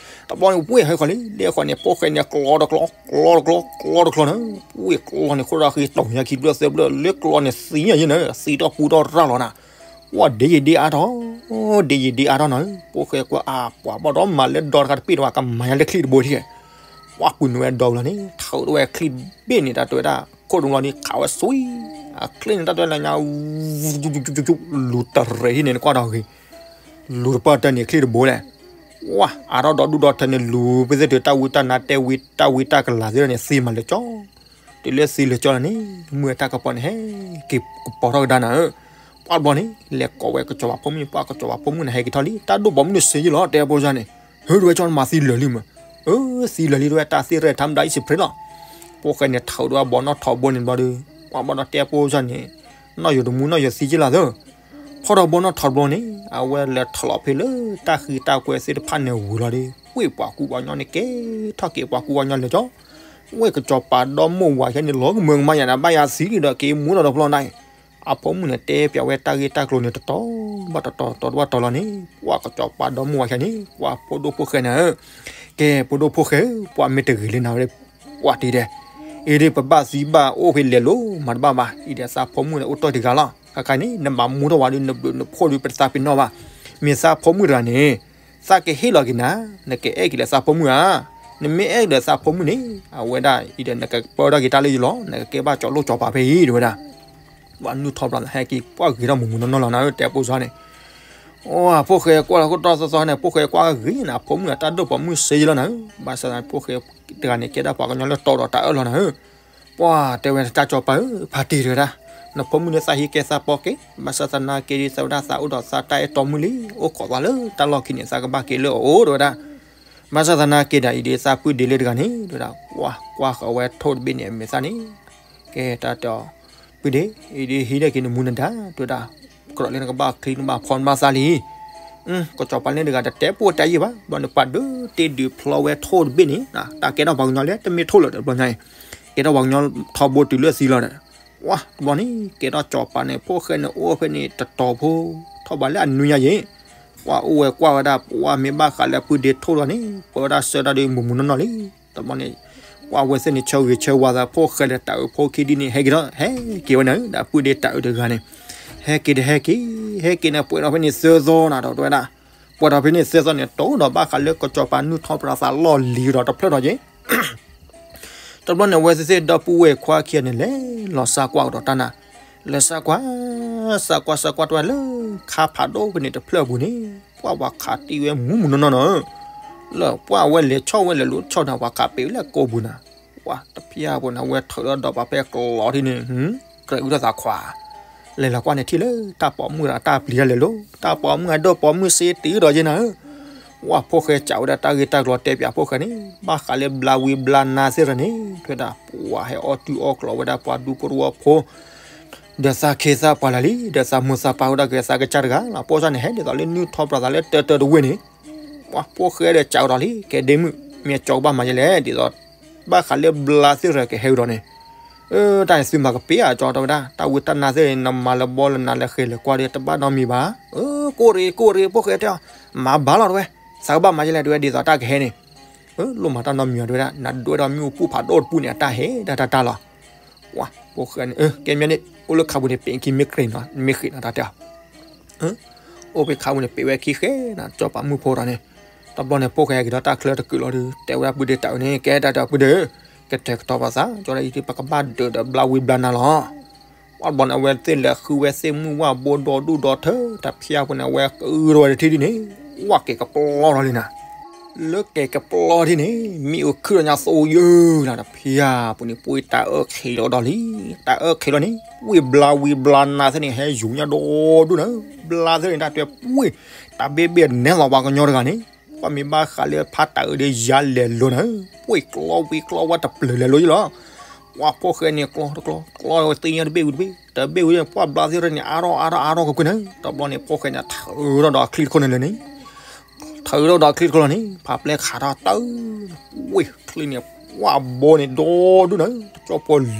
တဘျီန့ၣ် ဝ့ၢ်ဟဲခီလံ ဒ်ဃီန့ၣ် ဖိၣ်ဃဲန့ၣ် ကျီတကျီ ကျီတကျီ ကျီတကျီနၤ, ဝ့ၢ်ကျီန့ၣ် ခိၣ်ဒီးဃံတိၢ်ညါခံဖျၢၣ်သၢဖျၢၣ် လၢကျီန့ၣ်သံညါယဲနၤ သံထီၣ်ပူထီၣ်ရၣ်လီၤနၤ, ဝဲဒ်ယံၤဒ်အါထီၣ် ဒ်ယံၤဒ်အါထီၣ်နၤ, ဖိၣ်ဃဲကွၢ်အါပှၤဘၣ်ဒီးမၤလၢဒီတခါ တပ့ၢ်တဝါ ကမၤညါလၢချံၣ်တဘိထံၣ် ဝဲပှ့ၤနုာ်ဝဲဒီလီၤန့ၣ် ထၢထီၣ်ဝဲချံၣ်တဘ့ၣ်န့ၣ် တၢ်တဲဝဲဒၣ် ခိၣ်တဘျီန့ၣ် ခးဝဲသွံၣ်, အချံၣ်န့ၣ် တၢ်တဲဝဲလၢညါ လူၤတရဲၣ်ဟံၣ်န့ၣ် နကွၢ်ဒီးဂ့ၤ, လူၤတပၢၢ်တၢၢ်န့ၣ် ချံၣ်တဘိလဲၣ်, ဝဲအါထီၣ်ဒီဒူၣ်ဒီထၢန့ၣ် လူၤပသ့ၣ်တုၤတၢ်ဝံတၢ်နါတဲဝံတၢ်ဝံတၢ်ကလၤသ့ၣ်န့ၣ် သံမးလၢာ်ကၠီ, တုၤလၢသံလၢာ်ကၠီလီၤန့ၣ် မုၢ်အတၢ်ကပီၤန့ၣ် ဟဲက့ၤကပီၤထီၣ်ကဒါနၤဧၢ, ပှၤတဘျီန့ၣ် လဲၤကိးဝဲကစီၤပၤဖိမုၣ် ပှၤကစီၤပၤဖိမုၣ်န့ၣ် ဟဲက့ၤထီၣ်လံ တၢ်ဒိၣ်ပိာ်မုၣ်န့ၣ်စ့ယလီၤ တဲဖိစၢ်န့ၣ်, ဟၢ တဝဲကၠီနမၤသံလၢာ်လံမး, အၢ သံလၢာ်လံ တဝဲတၢ်သ့ၣ်ရဲၣ်ထါမတၤအံၤစံးဖျ့လီၤ, ဖိၣ်ဃဲန့ၣ် ထၢထီၣ်ဝဲဘီနီၣ်ထိးဘိန့ၣ်တဘျီဒီး ပှၤဘၣ်ဒီးတဲဖိစၢ်န့ၣ်, နီၢ်ယိၤတမူနီၢ်ယိၤသံက့လီၤသၢ ဖီၣ်ထီၣ်ဘီနီၣ်ထိးတဘျီန့ၣ် အဝဲလဲၤထီၣ်လီၤဖဲလၢတၢ်ဃံတၢ်ကွဲသ့ၣ်တဖၣ်န့ၣ်ဝံၤလီၤဒီး ဝ့ၢ်ပှၤကူပှၤကညီန့ၣ် ကဲထီၣ်က့ၤပှၤကူပှၤကညီလၢာ်ကၠီ, ဝ့ၢ်ကစီၤပၤဒီမိၢ်ဝၤခဲန့ၣ် လီၤကမၢကမၣ်ယၤန့ၣ် ဘၣ်ယၤသံဒီးက့ၤမူထီၣ်ဒီးဖျီနၤအံၤ, အဖိမုၣ်န့ၣ် တဲပၠးဝဲတၢ်ဂ့ၢ်တၢ်ကျိၤန့ၣ် တတီၤဘၣ်တတီၤ တတီၤဘၣ်တတီၤလီၤန့ၣ် ပှၤကစီၤပၤဒီမိၢ်ဝၤခဲန့ၣ် ပှၤဖိဒိၣ်ဖိၣ်ဃဲန့ၣ်ဧၢ, ကဲ ဖိဒိၣ်ဖိၣ်ဃဲဧၢ ပှၤမ့ၢ်တဂ့ၤလၢနၤဝဲ ပှၤတံၤဒဲး, အံၤဒ်ပဘၣ်သံဘၣ်အိၣ်ဖဲလဲၤလိၤမၤတဘၣ်ဘၣ် အံၤဒီးသးဖိမုၣ်န့ၣ် အိၣ်တ့ၢ်တဂၤလီၤ ခါခါန့ၣ် နဘၣ်မူထီၣ်ဝဲဒီး နဘျုးနဖှိၣ်ဒီး ပတသးပ့ၤနီၣ်ဘၣ်, မ့ၢ်သးဖိမုၣ်တဂၤန့ၣ် သးကဟ့ၣ်လီၤက့ၤနၤ, နကအဲၣ်က့ၤလၢသးဖိမုၣ်ဧါ, နမ့ၢ်အဲၣ်က့ၤလၢသးဖိမုၣ်န့ၣ် အဝဲဒၣ်အံၤဒီး နကပၢထီၣ်က့ၤတၢ်လၢယလီၤ နကကဲဘၣ်ကၠီလိၣ်ကၠီပၤဖဲအံၤ တဲဝဲဒၣ်, ပှၤနုၢ်ထီၣ်ဘျီ ဟဲက့ၤပှၢ်ဂ့ၤထီၣ်မူးမူးနီၢ်နီၢ်လီၤနၤဧၢ တဲဖိစၢ်န့ၣ် အိ ဖိၣ်ဃဲကွၢ်လီၤခိၣ်တီၢ်သီသီန့ၣ် ဖိၣ်ဃဲကွၢ်ဂ့ၤန့ၣ် အဖိမုၣ်အတၢ်ဒိၣ်ပိာ်မုၣ်စ့ယလီၤနၤဧၢ, ဘၣ်ဆၣ်သနာ်က့ ဖိၣ်ဃဲတဂၤန့ၣ် ကဲဒၣ်ပှၤကညီလၢတီဒီးတၢ်အၢၣ်လီၤနၤဧၢ, ပှၤတဲဝဲတၢ်ကစီၤပၤဧၢ ဖါတံၤတဲဝဲဒၣ်, နဖိမုၣ်န့ၣ်သးဟံးကဲသးပီကဲ, ဘၣ်ဆၣ်သနာ်က့ဒီး သးဝဲဒၣ်သးအိၣ်ဒီးသးတၢ်အဲၣ်တီမုၣ်လံ, အိၣ်ခိးသးလၢတၢ်လီၢ်ခံန့ၣ် သးကဘၣ်က့ၤလၢအအိၣ်တဲဝဲဒၣ်, ဘၣ်ဆၣ်သနာ်က့ဒီး အံၤဒ်သးပုၢ်ဒ့လၢတဂၤန့ၣ် တဲဝဲဒၣ်, ကွၢ်ကွၢ်ဃီၤဝဲထိၣ်တဘ့ၣ်န့ၣ် အမဲာ်သၣ်န့ၣ် ကဲတၢ်တဲအီၤ, ပုၢ်ဒ့, အံၤဒ်ဟံးန့ၢ်က့ၤနမူနဒါ တဲဝဲဒၣ်, ကြၢးလၢနကဘၣ်ချံနဘၣ်ဖီနဘၣ်သၣ်လံ, ကစီၤပၤန့ၣ်တဂၤတတဲပိာ်တဲယံာ်ဘၣ်, ဘျီန့ၣ်ပှၤဒုးတ့ဒုးဖျီဝဲထိၣ်တဘ့ၣ်န့ၣ် တၢ်ကဲထီၣ်ပှၤကညီလၢတမ့ၢ်ထိၣ်လၢၤဒီးဘျီညါအံၤ, ကဲထီၣ်ပှၤကညီထီဘိတုၤလၢသံလီၤဒီး, ဝါတဘျီန့ၣ် ကဲထီၣ်ကစီၤပၤန့ၣ် ဖိၣ်ဃဲန့ၣ်အိၣ်ဖဲန့ၣ်တတီၤဖိ, ထီၣ်ဘးလၢအနွံညါယံၤ, ကွၢ်အိၣ်ဝဲကွၢ်ဝဲဒၣ် ပှၤမ့ၢ်ဘၣ်ဃးလၢပုၢ်ဒ့ထိၣ်လီၤန့ၣ် ပၢဝဲဒၣ်ဆၢတၢ်ဒီးမူးမူးနီၢ်နီၢ်လံ, တဘျီန့ၣ် ကွၢ်ဝဲသ့ၣ်န့ၣ် ဆၢဂ့ၤဆၢဝါသး ဖိၣ်ဃဲဒီးတၢ်အုးဖိခံဒုန့ၣ် ဟဲက့ၤထီၣ် ဟဲက့ၤဝဲန့ၣ် ဒီးပုၢ်ဒ့တၢ်အုးတဂၤန့ၣ်, ဟဲက့ၤဒီးဟဲက့ၤ, ဟဲက့ၤန့ၣ် ပှဲၤထီၣ်ဖဲန့ၣ်သၢသီနၤဒီးတဲဝဲဒၣ်, ပှဲၤဒီးဖဲန့ၣ်သ့ၣ်သီန့ၣ် တိၢ်ဒီးဘၣ်ဃးလၢကစီၤပၤနုၢ်ထီၣ်ပြးသးလီၢ်လံၤဒီးတဖျၢၣ်ထီၣ်က့ၤ တဘျီန့ၣ် အဝဲသ့ၣ်သ့ၣ်ဒီပုၢ်ဝဲၢ်ခွါခံဂၤန့ၣ် လဲၤလီၤစါကွၢ်ကဒီးတၢ်နၤ, လဲၤစါကွၢ်, စါကွၢ်စါကွၢ်တဝဲလၢ ခါဖးဒိၣ်ဖဲန့ၣ်တဖျၢၣ်အပူၤန့ၣ် ပှၢ်ပှၤခးတံၢ်ဝဲမူးမူးနီၢ်နီၢ်နီၤ, လၢပှၢ်ဝဲလဲၤဆီၣ်ဝဲလဲၤလူၤဆီၣ်န့ၣ် ပှၤခးပ့ၤဝဲလၢကိးပူၤနၤ, ပှၢ်တဖျၢၣ်ဖိန့ၣ် အဝဲထုးဒီးဒီးပာ်ဖဲကျီထံန့ၣ် ကြၢးအုၣ်ထီၣ်သးခွါ လဲၤလီၤကွၢ်န့ၣ်ထံၣ်လၢတၢ်ပိာ်မုၣ်ဒီးတၢ်ပျံၤတၢ်လဲၤလိၤ, တၢ်ပိာ်မုၣ်အဒိၣ်ပိာ်မုၣ်စ့တံၢ်ဒီးယဲနၤဧၢ, ဝဲဖိၣ်ဃဲစံးဝဲဒၣ်တၢ်ဂ့ၢ်တၢ်ကျိၤတဲပၠးဖိၣ်ဃဲန့ၣ် ဘၣ်ဃးလၢဘျါဝံဘျါနါသ့ၣ်တဖၣ်န့ၣ် ထွဲဒၣ်ပှၤဟဲအီၣ်တုၤအီၣ်ကျိၤဝဲဒၣ်ပှၤဒူကရူၢ်အဖိ ဒီးသးခ့သးပှၢ်လၢာ်လံ ဒီးသးမိၢ်သးပၢ်ဝဲဒၣ်က့ၤသးကစၢ်တဂၤလီၤ, ဖိၣ်ဃဲန့ၣ် ဟဲဒ်သိးလၢနုၢ်ထီၣ်ပြးသးလၢတၢတၢတဝ့ၢ်န့ၣ် ပှၤဖိၣ်ဃဲဒီးစံးဝဲဒီးလံ ကဲဒ့မုၣ် မ့ၢ်ကၠီကဘၣ်မၤယဲလဲၣ် ဒ်သိး ဘၣ်ဃးလၢဘျါသ့ၣ်တဖၣ်ကဟဲဝံၤဒီးန့ၣ်, တၢ်န့ၣ်သုမၤကပ့ၤဧါကၠီတဲဝဲဒၣ် တၢ်ဝံတၢ်နါသ့ၣ်န့ၣ် နမၤလၢဘီလၢနၤလၢဃဲၤလၢၤကွၢ်ဒီးတဘၣ်နီတမံၤဘၣ်, ကိၢ်ရ့ၣ်ကိၢ်ရ့ၣ် ဖိၣ်ဃဲတဲအီၤ, မၤဘၣ်လီၤတဝဲ, သးကဘၣ်မၤယဲလဲၣ်တဝဲ ဒ်သိးတၢ်ကဟဲန့ၣ်, လိၣ်မၤတၢ်နီတမံၤအီၤတဝဲဒၣ် နဒွဲဒီးမ့ၣ်အူပူၤဖးဒိၣ်တပူၤန့ၣ် အတၢ်ဟဲဒၣ်တၢ်တၢ်လီၤ ပှၢ်ဖိၣ်ဃဲန့ၣ် ကဲမ့ၢ်န့ၣ် အိၣ်လၢခါပူၤန့ၣ် ပ့ၤခံမ့ၢ်ဃ့နီၤ မ့ၢ်ဃ့နီၤတၢ်တဲအီၤ, အိၣ်ဖဲခါပူၤန့ၣ် ပ့ၤဝဲခံဃဲနီၤ ကၠီပၤမုၣ်ဖိဒီးန့ၣ်, တဘျီန့ၣ် ဖိၣ်ဃဲက့ၤဒီးတၢ်ချၢတကုာ်လီၤဒီး တဲဝဲဒၣ်ပုၢ်ဒ့တၢ်အုးန့ၣ် ကဲတၢ်တဲအီၤပုၢ်ဒ့ဧၢ, ကတဲာ်ကတီၤပသး ကၠီဒ်အံၤ ပကဘၣ်ဒုးဒီးဘျါဝံဘျါနါလီၤ ပှၢ်တဘျီန့ၣ် အဝဲသ့ၣ်လဲၤဃုဝဲသ့ၣ်မုၢ်ဝၣ်ဘိဒီဒူၣ်ဒီထၢ တဖျၢၣ်ဖိန့ၣ် အဝဲဃုထီၣ်ဝဲတထံၣ်ဒ်န့ၣ်, ဝၣ်က့ၤကပျီထီၣ်လံနၤ လၢက့ၤကပျီထံၣ်န့ၣ် မ့ၣ်အူခုၣ်ဒီးညါသိယုၢ်နၤ တဖျၢၣ်ဖိန့ၣ် ပှ့ၤတၢ်အၢၣ်ခံးလီၤဒီးလံ, တၢ်အၢၣ်ခံးလီၤန့ၣ် ပှ့ၤဘျါဝံဘျါနါသ့ၣ်န့ၣ် ဟဲယူၤညါဒီဒူၣ်နၤ, ဘျါသ့ၣ်န့ၣ် တၢ်တဲပှ့ၤ တၢ်ဘ့ၣ်ဘ့ၣ်နဲလီၤပှၤကညီတဂၤန့ၣ်, ပှၢ်မ့ၢ်ဘၣ်ဃးလၢဖးတၢ်အုးဒီးယၤလဲၤလိၤနၤ, ပှ့ၤကျီဝံကျီဝါတပျၢၤလဲၤလိၤယလီၤ ပှၢ်ဖိၣ်ဃဲန့ၣ် ကျီတကျီ ကျီဝဲသ့ၣ်ညါတဘ့ၣ်ဝံၤတဘ့ၣ် တဘ့ၣ်ဝံၤန့ၣ် ပှၢ်ဘျါသ့ၣ်တဖၣ်န့ၣ် အါထီၣ်အါထီၣ်အါထီၣ်ကွ့ၢ်ကွ့ၢ်န့ၣ်, တဘျီန့ၣ် ဖိၣ်ဃဲန့ၣ် ထုးထီၣ်ဒီးအချံတခီန့ၣ်လၢန့ၣ်, ထုးထီၣ်ဒီးအချံတခီလီၤန့ၣ် ဖးပျဲခးထီၣ်တၢ်, ဝ့ၢ်ချံန့ၣ် ပှၢ်ဘိန့ၣ် ဒီဒူၣ်နၤ, တကၠီဖိလိ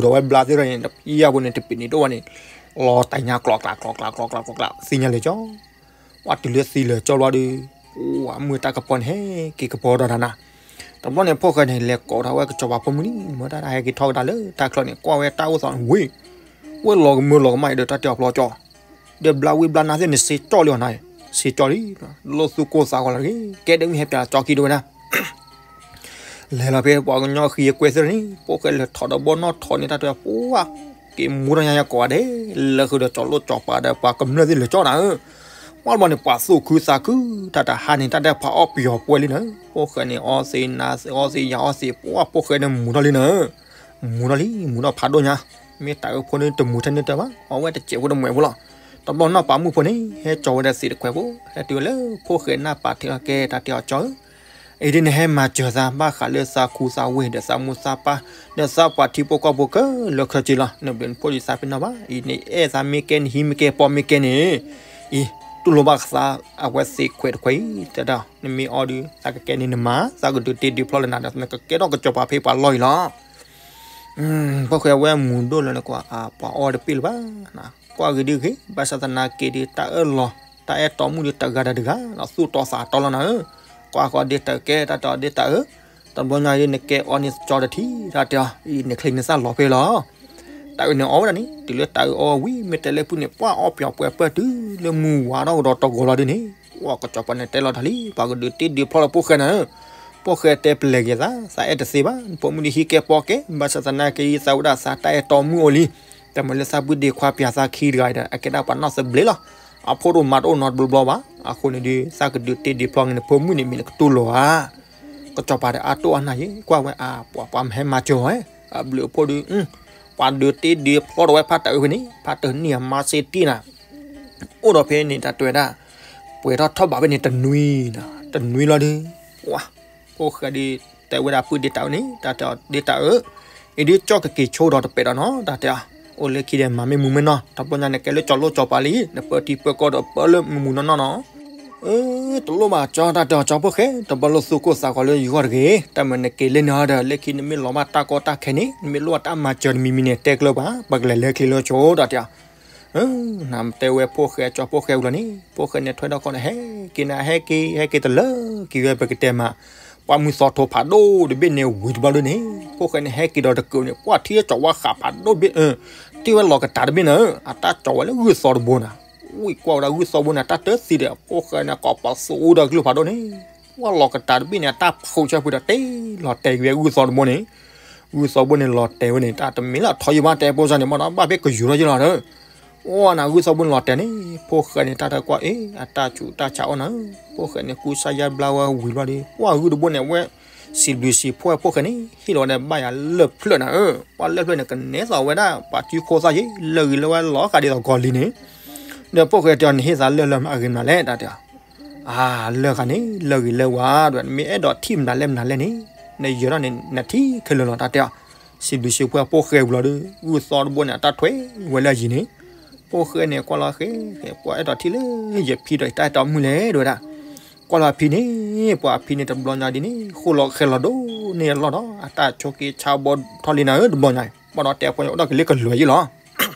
ၤဒီးဝဲဘျါသ့ၣ်တဖၣ်န့ၣ် တဖျၢၣ်ဖိန့ၣ် တပ့ၤန့ၣ်တအိၣ်ဘၣ်န့ၣ်, လီၤတၢ်ညါကျီကျီကျီကျီကျီကျီကျီ သ့ၣ်ညါလဲၤကၠီ ပှၢ်တုၤလၢသံလၢာ်ကၠီဘျီဒီး, ပှၢ်မုၢ်တၢ်ကပီၤန့ၣ် ဟဲက့ၤကပီၤဒီးနၤနၤ, တဘျီန့ၣ် ဖိၣ်ဃဲန့ၣ် လဲၤကိးထီၣ်ဝဲကစီၤပၤဖိမုၣ်လံ, မ့ၢ်တၢ်ဟဲက့ၤထီၣ်ကဒါလၢတၢ်ချၢန့ၣ် ကွၢ်ဝဲတၢ်အိၣ်သးန့ၣ် ဝ့ၢ်, ဝ့ၢ်လီၤကမၢလီၤကမၣ်အံၤဒီးတၢ်တဲအီၤဖျီကၠီ, ဒီးဘျါဝံဘျါနါသ့ၣ်န့ၣ် စ့ကၠီလံအီၤနၤ, စ့ကၠီလံ, လိၣ်သူၣ်ကိၢ်သးဂီၤလီၤတဂ့ၤ, ကဲဒ်မုၢ်ဟဲပၠးကၠီခံဒိဝဲဒၣ် လဲၤလီၤဖဲပှၤကညီဃံအကွဲသ့ၣ်န့ၣ် ဖိၣ်ဃဲလဲၤထီၣ်ဒီးဘီနီၣ်ထီၣ်န့ၣ် တၢ်တဲပှၢ်, က့ၤမူထီၣ်ညါယၤကိးဂၤဒဲး, လဲၤဃုာ်ဒီးကၠီၤလိၣ်ကၠီၤပၤဒီးပှၤကမျၢၢ်သ့ၣ်လဲၤကၠီနၤဧၢ, ပှၢ်တဘျီန့ၣ် ပှၤသူၣ်ခုသးခု, တၢ်တဟါန့ၣ် တၢ်ဒဲးဖးအီၣ်ပယီၤပှဲၤလံနၤ, ဖိၣ်ဃဲန့ၣ် အီသံးနၤသံး အီသံးယၤအီသံး ပှၢ်ဖိၣ်ဃဲန့ၣ်မူထီၣ်လံနၤဧၢ, မူထီၣ်လံ မူထီၣ်ဖးဒိၣ်ညါ, မ့ၢ်တၢ်အၢဖိန့ၣ်တမူထဲန့ၣ်တၢ်ဘၣ်, အီဝဲတစဲးဖိတမှဲးဖိလီၤ, တဘျီနီၢ်ပၤမုၣ်ဖိန့ၣ် ဟဲကၠီၤဝဲဒၣ်သံးတခွဲးဖိ, ဟဲတုၤဝဲလၢဖိၣ်ဃဲနၢ်ပၤထံးလီၤ ကဲတၢ်တဲအီၤကၠီဧၢ အံၤဒ်နဟဲမၤစၢၤသး ဘၣ်ဃးလၢသးခူသးဝ့ၢ် ဒီးသးမိၢ်သးပၢ် ဒီးသးပှၤထံဖိကီၢ်ဖိခဲလၢာ်ခဲဆ့လီၤ, နဘျုးနဖှိၣ်ဒ်သးပ့ၤနီၣ်ဘၣ်, အံၤနအဲၣ်သးမ့ၢ်ကဲ နဟံးမ့ၢ်ကဲ ပိာ်မ့ၢ်ကဲန့ၣ်, အံၤ တူၢ်လိာ်ဘၣ်သး အဝဲသ့ၣ်ခွဲးတခွဲးအံၤ, တဲဒၣ် နမ့ၢ်အီဒုး သးကကဲန့ၣ်နမၤ, သးကဒုးတ့ဒုးဖျီလၢနၤဒီး နကကဲထီၣ်ကစီၤပၤဖဲပှၤလီၢ်အံၤလီၤ. ဖိၣ်ဃဲဝဲမူဒိၣ်လၢနကွၢ် အပှၤအီတပ့ၣ်လၢၤဘၣ်, ကွၢ်ဂ့ၤဒုးဂ့ၤ, ဘၣ်ဆၣ်သနာ်က့ဒီး တၢ်အၢၣ်လီၤ တၢ်အဲၣ်တီမုၣ်ဒီးတဂၤဒီးတဂၤ သူၣ်တီသးတီလီၤနၤဧၢ, ကွၢ်ဃီဒ်တၢ်ကဲတၢ်တဲအီၤဒ်တၢ်အၢ, တဘျီညါအံၤ နကဲအီန့ၣ်ကၠီတထံၣ် တၢ်တဲအီၤ အံၤနချ့နသၣ်လီၤဖဲလီၤ. တၢ်အၢန့ၣ်အီဝဲဒၣ်န့ၣ် တုၤလၢတၢ်အၢအီဝံၤ မ့ၢ်တဲလၢဖုၣ်န့ၣ် ပှၢ်အီပယီၤပှဲၤပၢၢ်တုၤလၢမုၢ်ဝါထီၣ်ကဒီးတဂီၤလီၤဒ်န့ၣ်, ပှၢ်ကစီၤပၤန့ၣ်တဲလီၤတၢ်လံ ပှၤကဒုးတ့ဒုးဖျီလၢဖိၣ်ဃဲနၤဧၢ, ဖိၣ်ဃဲတဲပလဲၤက့ၤသး သးအဲၣ်တသ့ဘၣ်, နဖိမုၣ်ဒုးဟံးကဲပိာ်ကဲ, ဘၣ်ဆၣ်သနာ်က့ သးဝဲဒၣ်သးတၢ်အဲၣ်တီမုၣ်အိၣ်လံ, တၢ်မၤလၢသးပုၢ်ဒ့ခွါပၠးသးခံတဂၤဒီး အကဲဒၣ်ပှၤနီၢ်သဘျ့လီၤ, အဖိတအိၣ်မါတအိၣ်နီတဘျီဘျီဘၣ်, အဃိန့ၣ်ဒီး သးကဒုးတ့ဒုးဖျီန့ၣ် နဖိမုၣ်န့ၣ်မ့ၢ်နကတူၢ်လိာ်ဧါ. ကစီၤပၤဒီးအါတိၢ်အါနၢ်ယဲ ကွၢ်ဝဲအါ ပှၤပှၤမဟဲမၤစၢၤအီၤ, အဘျုးအဖှိၣ်ဒီး ပှၤဒုးတ့ဒုးဖျီဒီးဝဲဖးတၢ်အၢဖဲန့ၣ် ဖးတၢ်နံၣ်အမါစ့တံၢ်နၤ, အိၣ်ဒီးဖဲန့ၣ်တၢ်တဲဝဲဒၣ်, ပှဲၤထီၣ်ထီၣ်ဘးဖဲန့ၣ်တနွံနၤ, တနွံလီၤဒီး, ပှၢ်, ဖိၣ်ဃဲဒီး တဲဝဲဒၣ်ပုၢ်ဒ့တၢ်အၢန့ၣ် တၢ်တဲအီၤဒ့တၢ်အၢ, အံၤဒုးကၠီကက့ၤဆိဒီးတပဲာ်ဒီးနီၤ တၢ်တဲအီၤ, အိၣ်လၢခံဒီးမၤမ့ၢ်မူမ့ၢ်နီၢ် တဘျီညါန့ၣ်ကဲလၢကၠီၤလိၣ်ကၠီၤပၤလံ, နပၢထံပၢကီၢ်ဒီးပၢလၢမူမူနီၢ်နီၢ်နီၤ အၢ တလိၣ်ဘၣ်ကၠီ တၢ်တဲအီၤကၠီဖိၣ်ဃဲ တဘၣ်လိၣ်သူၣ်ကိၢ်သးဂီၤလၢယဂီၢ်တဂ့ၤ, တၢ်မၤနက့ၤလၢန့ၣ်ဒီး လၢခံနမ့ၢ်လီၤဘၣ်တၢ်ကီတၢ်ခဲန့ၣ် နမ့ၢ်လိၣ်ဘၣ်တၢ်မၤစၢၤတမံၤမံၤန့ၣ် တဲကျၢၤပှၤ ပကလဲၤလၢချ့လၢဆိ တၢ်တဲအီၤ, နတဲဝဲဖိၣ်ဃဲကၠီဖိၣ်ဃဲဝံၤလီၤန့ၣ် ဖိၣ်ဃဲန့ၣ်ထွဲထီၣ်ခီန့ၣ် ဟဲက့ၤနၤ ဟဲက့ၤ ဟဲက့ၤတလၢက့ၤဝဲ ပကတဲမး, ပှၢ်မုၢ်သီထိဖးဒိၣ်တဘ့ၣ်န့ၣ်ဝံၤတဘျီဒ်န့ၣ် ဖိၣ်ဃဲန့ၣ်ဟဲက့ၤဒီးတကုးန့ၣ် ပှၢ်ထံကၠီၤဝါဃးဖးဒိၣ်တဘ့ၣ်, ထံၣ်ဝဲလီၤကတၢ်တဘ့ၣ်နၤ, အတၢ်ကၠီၤဝဲလၢဂုၢ်သီတဘိနၤ, ဝံၣ်ကွၢ်ဝဲဒၣ်ဂုၢ်သီဘိန့ၣ် အတၢ်တသံဒီး ဖိၣ်ဃဲန့ၣ် ကိးပသူဒီးကလုၢ်ဖးဒိၣ်န့ၣ် ဝဲလီၤကတၤတဘ့ၣ်န့ၣ် အတၢ်ဖုးဆၢဖုးဒီး တ့ၢ်လီၤတဲာ်က့ၤဝဲဂုၢ်သီတဘိန့ၣ်, ဂုၢ်သီဘိန့ၣ် လီၤတဲာ်ဝဲန့ၣ် တၢ်တမ့ၢ်လၢအထီယံာ်ဘၣ် တဲဖိစၢ်န့ၣ် မ့ၢ်ဒီးဘၣ်ဖဲကယူၤထီၣ်ယံာ်လီၤဒီး အိၣ်နၤ ဂုၢ်သီဘိန့ၣ်လီၤတဲာ်န့ၣ် ဖိၣ်ဃဲန့ၣ် တၢ်တကွၢ်အ့ၣ် အတၢ်ဆူးတၢ်ဆါအိၣ်နၤ, ဖိၣ်ဃဲန့ၣ်ကူစါယါဘျါဝဲဝံၤလီၤဒီး ပှၢ်ဂုၢ်တဘိန့ၣ် အဝဲ စံးဘျုးစံးဖှိၣ်ဖိၣ်ဃဲန့ၣ် ဟ့ၣ်လီၤဝဲဒၣ်ဘၣ်ယၤလၢၢ်ဖျၢၣ်နၤဧၢ, ပှၢ်လၢၢ်ဖျၢၣ်န့ၣ် ကနဲသးဝဲဒၣ် ပှၤထံခိၣ်သၣ်ယ့ လၢဂ့ၤလၢဝဲလီၤဃာ်ဒ်သိးကီၤလံၤန့ၣ်, ဒီးဖိၣ်ဃဲတဲအီၤ နဟ့ၣ်သးလၢၢ်လၢမနုၤအဂ့ၤမနုၤလဲၣ် တၢ်တဲအီၤ, အါ လၢၢ်ဃာ်န့ၣ် လၢဂ့ၤလၢဝါဒီး နမ့ၢ်အဲၣ်ဒိးထံၣ်မနုၤလဲၣ်မနုၤလဲၣ်န့ၣ် နယၢၤထီၣ်န့ၣ် နထံၣ်ခဲလၢာ်လီၤ တၢ်တဲအီၤ, စံးဘျုးစံးဖှိၣ်ဖိၣ်ဃဲဝံၤလီၤဒီး ဂုၢ်သီတဘိန့ၣ် အတၢ်ထွဲဝဲလၢအယံၤန့ၣ်, ဖိၣ်ဃဲန့ၣ် ကွၢ်လီၤဃဲ ပှၤအဲၣ်ဒိးထံၣ်လၢယဖံဒီး ယတၢ်အဲၣ်တီမုၣ်လဲၣ် ဒ်ဝဲဒၣ် ကွၢ်လီၤအဖံန့ၣ် ပှၤအဖံန့ၣ် တဘျီညါဒ်န့ၣ် ဃိၣ်လီၤဃဲလီၤဒိၣ်န့ၢ်အလီၢ်ဒီး အတၢ်ဆိးက့ဆါဘီထီၣ်လံနၤဧၢ တဘျီညါအံၤ ဘၣ်ဒီးတဲပှၤအိၣ်ဒီးကလ့ကလုာ်ယ့ၣ်လီၤ,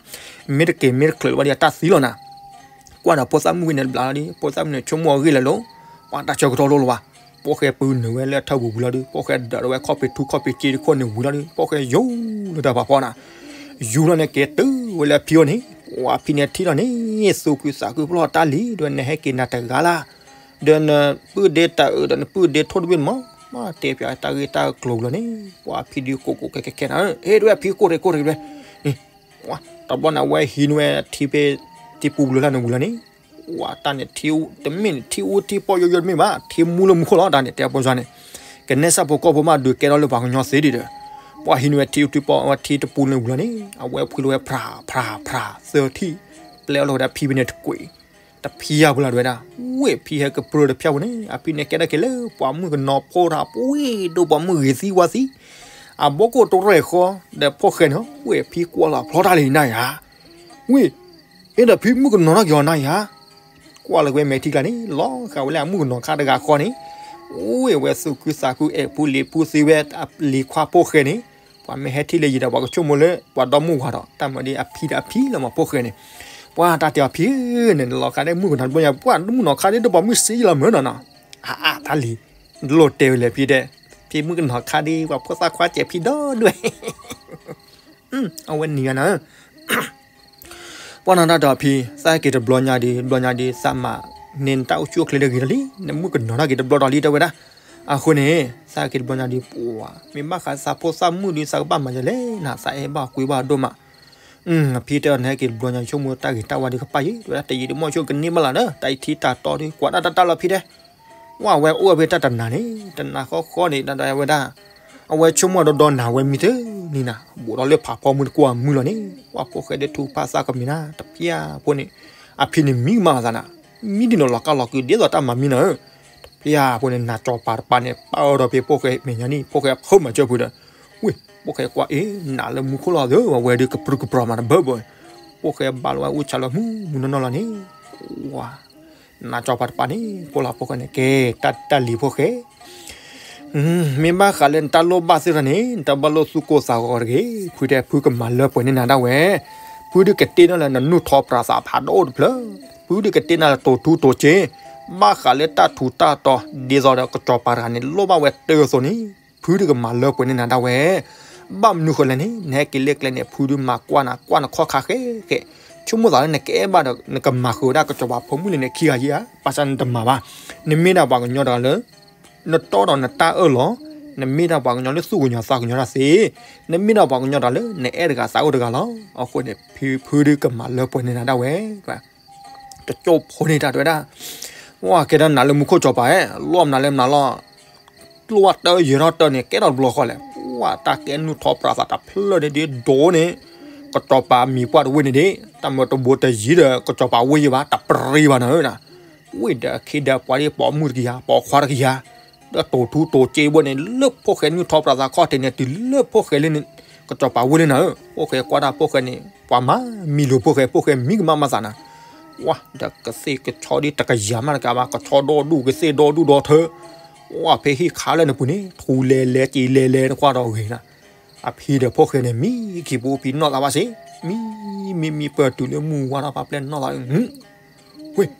မ့ၢ်တက့ၤမ့ၢ်တချုးလၢၤဘၣ်ဒီး အတၢ်သံလီၤနၤ, ကွၢ်ဒီးဖိသၣ်မုၣ်ဝံၤန့ၣ်တဘျီလီၤဒီး ဖိသၣ်မုၣ်န့ၣ် ဆိကမိၣ်အဂ့ၢ်လၢာ်လီၤ, ပှၤတၢ်ဆၢကတီၢ်လိၣ်လၢၤဘၣ်, ဖိၣ်ဃဲပုၢ်နုာ်ဝဲလၢထၢပူၤဝံၤလီၤဒီး ဖိၣ်ဃဲဒၢးဒီးဝဲခီၣ်ဖံးထူခီၣ်ဖံးစ့တခိၣ်န့ၣ်ဝံၤလီၤဒီး ဖိၣ်ဃဲယူၤလၢတၢ်ဖးဖီနၤ, ယူၤလီၤန့ၣ်က့ၤတုၤဝဲလၢအဖံအိၣ်န့ၣ်, ပှၤအဖံန့ၣ်ထံၣ်လီၤန့ၣ် သူၣ်ခုသးခုဖျီၣ်တၢ်လံ ဒီးနဟဲက့ၤနၤတဂၤလၢ် ဒီးနပုၢ်ဒ့တၢ်အၢဒီးနပုၢ်ဒ့ထိၣ်တဘ့ၣ်န့ၣ်မး, မ့ၢ်တဲပၠးတၢ်ဂ့ၢ်တၢ်ကျိၤလီၤန့ၣ် ပှၤအဖံဒုးကိးကိးခဲခဲခဲနၤ, ဟ့ၣ်ဒဝဲအဖံကိၢ်တဂ့ၤကိၢ်တဂ့ၤ, တဘျီန့ၣ် အဝဲဟံးန့ၢ်ဝဲထံဖဲ ထံပူၤဘျီလၢ်န့ၣ်ဝံၤလီၤန့ၣ်, ပှၤတၢ်န့ၣ်ထံ တမ့ၢ်န့ၣ် ထံအူထံပီယိယိတမ့ၢ်ဘၣ် ထံမူလၢမူခိၣ်လီၤ တၢ်န့ၣ် တဲဖိစၢ်န့ၣ်, ကနဲစၢ်ဖိကီၢ်ဖိမးဒုးကဲထီၣ်လၢပှၤကညီသ့ဒံးဒီး, ပှၤဟံးန့ၢ်ဝဲထံအူထံပီဝဲထံတပူၤန့ၣ်ဝံၤလီၤန့ၣ် အဝဲဖှံလီၤဝဲဖြးဖြးဖြးသၢထံၣ်, ပျဲအီၣ်လီၤဝဲဒၣ်ဖံဖဲန့ၣ်တကွံာ် တဖံယါပူၤလီၤဒဝဲဒၣ်, ဝ့ၢ်ဖံဟဲကပြုၢ်တဖၣ်ပူၤန့ၣ် အဖံန့ၣ်ကဲထီၣ်က့ၤလၢပှၤမုၣ်ကနီၤဖိတၢ်ပှ့ၤဒိၣ်ပှၤမုၣ်ဂ့ၤသံဝါသံ, အဘီကိၣ်တရဲၣ်ဃီ, ဒီးဖိၣ်ဃဲန့ၣ် ဝ့ၢ်ဖံကွၢ်လီၤဖျီတၢ်လံနၤယၤ, ဝ့ၢ်, အဲၣ်ဒိးဖံမုၣ်ကနီၤထီၣ်က့ၤအီၤနၤယၤ ကွၢ်လီၤဝဲမဲာ်ထံကျါန့ၣ် လီၤဃာ်ဝဲလၢအမုၣ်ကနီၤခါတဂၤဃီန့ၣ်, ဝ့ၢ်ဝဲသူၣ်ခုသးခုအဲၣ်ပူၤလံၤပူၤသ့ဝဲအလံၤခွါဖိၣ်ဃဲန့ၣ်, ပှၤမ့ၢ်ဟဲထံၣ်လၢယံၤဒီးပှၤကဆိကမိၣ်လၢ ပှၤဒီမုၣ်ဝၤဒီး တၢ်မၤဒ်အဖံဒီးအဖံလၢမၤဖိၣ်ဃဲန့ၣ်, ပှၤတၢ်တဲအီၤဖံဧၢ, နလီၤဃာ်လၢမုၣ်ကနီၤတဘျီညါ ပှၤမုၣ်ကနီၤခါဒ်တပှၤမုၣ်စ့ယလီၤမၢနီၤနီၤ, အါအါတၢ်လံၤ, လိၣ်တဲဝဲလဲၣ်ဖံတဲ, ဖံမုၣ်ကနီၤခါဒ်ပှၤဖိသၣ်ခွါစဲးဖံဒီဒွဲၣ် အဝဲနံၤဂၤနၤဧၢ, ပှၤနၤတၢ်ဒီးဖံ သးက့ၤတဘျီညါဒ် တဘျီညါဒ် သးမၤန့ၢ်နတၢ်အိၣ်ဆူၣ်အိၣ်ချ့တဂ့ၤဒီးလံ နမုၣ်ကနီၤထီၣ်က့ၤတဘျီဒီးလံတဲဝဲဒၣ်, အဃိန့ၣ် သးက့ၤတဘျီညါဒ် ပှၤ မ့ၢ်ဘၣ်ဃးသးဖိသၣ်မုၣ်ဒ် သးကဘၣ်မၤယလဲၣ်နၤ သးအဲၣ်ဘၣ်ကွံဘၣ်ဒိၣ်မး, အဖံတဲအီၤနဟဲက့ၤတဘျီညါဆိကမိၣ်တၢ်ဂ့ၤတၢ်ဝါဒ်ကပၣ်ယံၤ တဲဝဲဒၣ်တယံာ်တမီၢ်ဆိကန့ၢ်ဘၣ်လၢၤဒီး တၢ်အံၤထံတၢ်တီဒ် ကွၢ်ဒၣ်တၢ်တၢ်လီၤဖံတဲ ဝဲအဝဲအိၣ်ဝဲဖဲတၢ်တနၤန့ၣ် တနၤဃီဃီန့ၣ် တၢ်ဒ်ဝဲဒၣ် အဝဲဆိကမိၣ်ဒီဒီနၤဝဲမံတနံၤနၤ ဘူးဒီးလၢဖးဖီမုၢ်တကွၢ်မုၢ်လီၤန့ၣ် ပှၤဖိၣ်ဃဲဒီးထူဖးသးကမံၤနၤ တဖျၢၣ်ဖိန့ၣ် အဖံန့ၣ်မံကမၣ်သးနၤ မံဒ်နီၤလီၤကါလီၤကုာ်ဒ်သိးတၢ်မၤမံနၤဧၢ, တဖျၢၣ်ဖိန့ၣ် နၤစီၤပၤတပၤန့ၣ် ပာ်အၢဒီးဖဲဖိၣ်ဃဲမဲာ်ညါန့ၣ် ဖိၣ်ဃဲဖုးမၤစၢၤဖုးဒီး ဝ့ၢ် ဖိၣ်ဃဲကွၢ်အ့ၣ် နးလၢမူခိၣ်လီၤသၢ ဝဲဒုးကပြုၢ်ကပြီၤမးတဘၢဘၢ ဖိၣ်ဃဲဘၣ်လီၤဝဲအူၣ်ဆးလၢမုၢ်မုၢ်နီၢ်နီၢ်လီၤန့ၣ် ဝၤ နၤစီၤပၤတပၤန့ၣ် ကိးလီၤဖိၣ်ဃဲန့ၣ် ကဲ တၢ်တၢ်လံၤဖိၣ်ဃဲ မ့ၢ်ဘၣ်ဃးလၢနတၢ်လိၣ်ဘၣ်သ့ၣ်တဖၣ်န့ၣ် နတၢ်ဘၣ်လိၣ်သူၣ်ကိၢ်သးဂီၤတဂ့ၤ, ဖုတဲဖုကမၤလၢပှဲၤန့ၢ်နၤဒၣ်ဝဲ, ဖုဒုးကတ့နၤလၢနနုၢ်ထီပြးသးဖးဒိၣ်တဖျၢၣ်, ဖုဒုးကတ့နၤလၢတိာ်ထူတိာ်စ့, ဘၣ်ဃးလၢတၢ်ထူးတၢ်တီၤ ဒ်သိးဒီးကစီၤပၤတဂၤန့ၣ် လိၣ်ဘၣ်ဝဲတၢ်အသိးန့ၣ် ဖုဒုးကမၤလၢပှဲၤန့ၢ်နၤဒၣ်ဝဲ ဘၣ်မနုၤဃိလဲၣ်န့ၣ် နဟဲက့ၤလၢကျဲန့ၣ် ဖုဒုးမၤကွၢ်နၤ ကွၢ်နခီၣ်ခါဃဲဃဲ, ဆိကမိၣ်သးလၢနကအဲၣ်ဘၣ်ဒီး နကမၤဃုာ်ဝဲဒၣ်ကစီၤပၤဖိမုၣ်လံန့ၣ် ခံဂၤယဲၢ်ဧါ, ဘၣ်ဆၣ်နတမၤဘၣ်, နမ့ၢ်ဒၣ်ပှၤကညီတဂၤလၢ နတီဒီးနတၢ်အၢၣ်လီၤ, နမ့ၢ်ဒၣ်ပှၤကညီလၢသူၣ်ကညီၤသးကညီၤတၢ်သ့, နမ့ၢ်ဒၣ်ပှၤကညီတဂၤလၢ နအဲၣ်တဂၤသးအိၣ်တဂၤလီၤ. အဃိန့ၣ် ဖုဒုးကမၤလၢပှဲၤန့ၢ်နၤဒၣ်ဝဲ တကၠိဖိန့ၣ်တၢ်တဲဝဲဒၣ်, ဝဲကဲဒၣ်နၤလၢမူခိၣ်စီၤပၤဧၢ, လိၣ်မနုၤလၢမနုၤလီၤ, လိၣ်ဝဲတၢ်ယဲၢ်ထီၣ်တၢ်န့ၣ် ကဲထီၣ်တဘျီဃီလဲၣ်, ဝဲတၢ်ကဲနုၢ်ထီပြးသးတဖျၢၣ်န့ၣ်ဒ်ဒိၣ်န့ၣ်, ကစီၤပၤမံၤပှၢ်တဝ့ၢ်န့ၣ်ဒ်, တၢ်မၢတဘိတယံၤဒီး ကစီၤပၤဝ့ၢ်ယံၤဘၣ် တပြံဘၣ်နၤဧၢ, ဝ့ၢ်ဒီးအခ့ဒီးပှၤဒ်ပိာ်မုၣ်တကယၤ ပိာ်ခွါတကယၤ ဒီးတိာ်ထူတိာ်စ့ဘိန့ၣ် လၢဖိၣ်ဃဲနုၢ်ထီပြးသးခီၣ်ထံးန့ၣ် တုၤလၢဖိၣ်ဃဲလၢန့ၣ် ကစီၤပၤဝ့ၢ်လၢနၤဧၢ, ဖိၣ်ဃဲကွၢ်တၢ်ဖိၣ်ဃဲန့ၣ် ပှၤမၤမံလိာ်ဖိၣ်ဃဲ ဖိၣ်ဃဲမံကမၣ်မၤသးနၤ, ဝဲဒီးကသ့ၣ်ကဆီဒ်တကယၤမးတကးဘၣ် ကဆီဒီဒူၣ်ကသ့ၣ်ဒီဒူၣ်ဒီထၢ, ဝဲဖဲဟံၣ်ခါလၢနပူၤန့ၣ် ထူလဲၤလဲၤစ့လဲၤလဲၤနကွၢ်ဒီးဂ့ၤနၤ, အဖံဒီးဖိၣ်ဃဲန့ၣ် မံခံပူၤဖံနီၢ်သးဘၣ်စ့, မံ မံ မံပၢၢ်တုၤလၢမုၢ်ဝါထီၣ်ဖးပျဲၢ်နီၢ်သး ဝ့ၢ်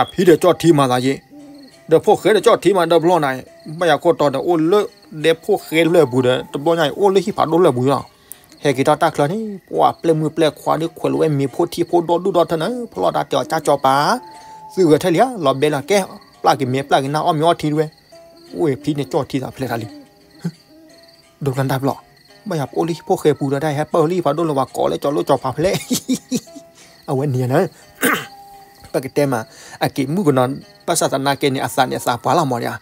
အဖံဒီးကၠီၣ်ထံမၤသးယ့ၤ, ဒီးဖိၣ်ဃဲဒီးကၠီၣ်ထံမၤဒီးဘျီနၤ, ဘၣ်ယၤခိၣ်တီဒီးအိၣ်လၢဒဲဖိၣ်ဃဲလၢၢ်ပူၤဒီး တဘျီညါအံၤ အိၣ်လၢဟံၣ်ဖးဒိၣ်လၢၢ်ပူၤလီၤ. ဟဲက့ၤထီၣ်တၢ်ချၢန့ၣ် ပှၤပျဲၢ်မုၣ်ပျဲၢ်ခွါဒီး ခွဲးလီၤဝဲမ့ၤဖိထံဖိဒီဒူၣ်ဒီထၢနၤဧၢ, ဖီၣ်လီၤတၢ်တဲအီၤ ကၠၢ်ကၠီၤပၤ, သုဂဲၤထဲလံဧါ, လီၤဘဲလီၤကဲ, ပျၢ်က့ၤမ့ၤပျၢ်က့ၤနၢ် အီၣ်မ့ၤအီထံတဝဲ, အိၣ်ဖံန့ၣ်ကၠီၣ်ထံသးဖျဲးတၢ်လံ, ဒိကနၣ်တၢ်ဘျီ, ဘၣ်ယၤပအိၣ်လၢဟံၣ်ဖိဃဲပူၤဒီး တၢ်ဟဲပၢၢ်လၢဟံၣ်ဖးဒိၣ်လၢပှၤကိးလၢကၠီၤလိၣ်ကၠီၤပၤဖဲလဲၣ်, အဝဲန့ၣ်နၤ ပကတဲမး, အက့ၤမုၣ်ကနီၤ, ဘၣ်ဆၣ်သနာ်က့န့ၣ် အသးန့ၣ်အသးပှၢ်လီၤမးဒံးဧါ,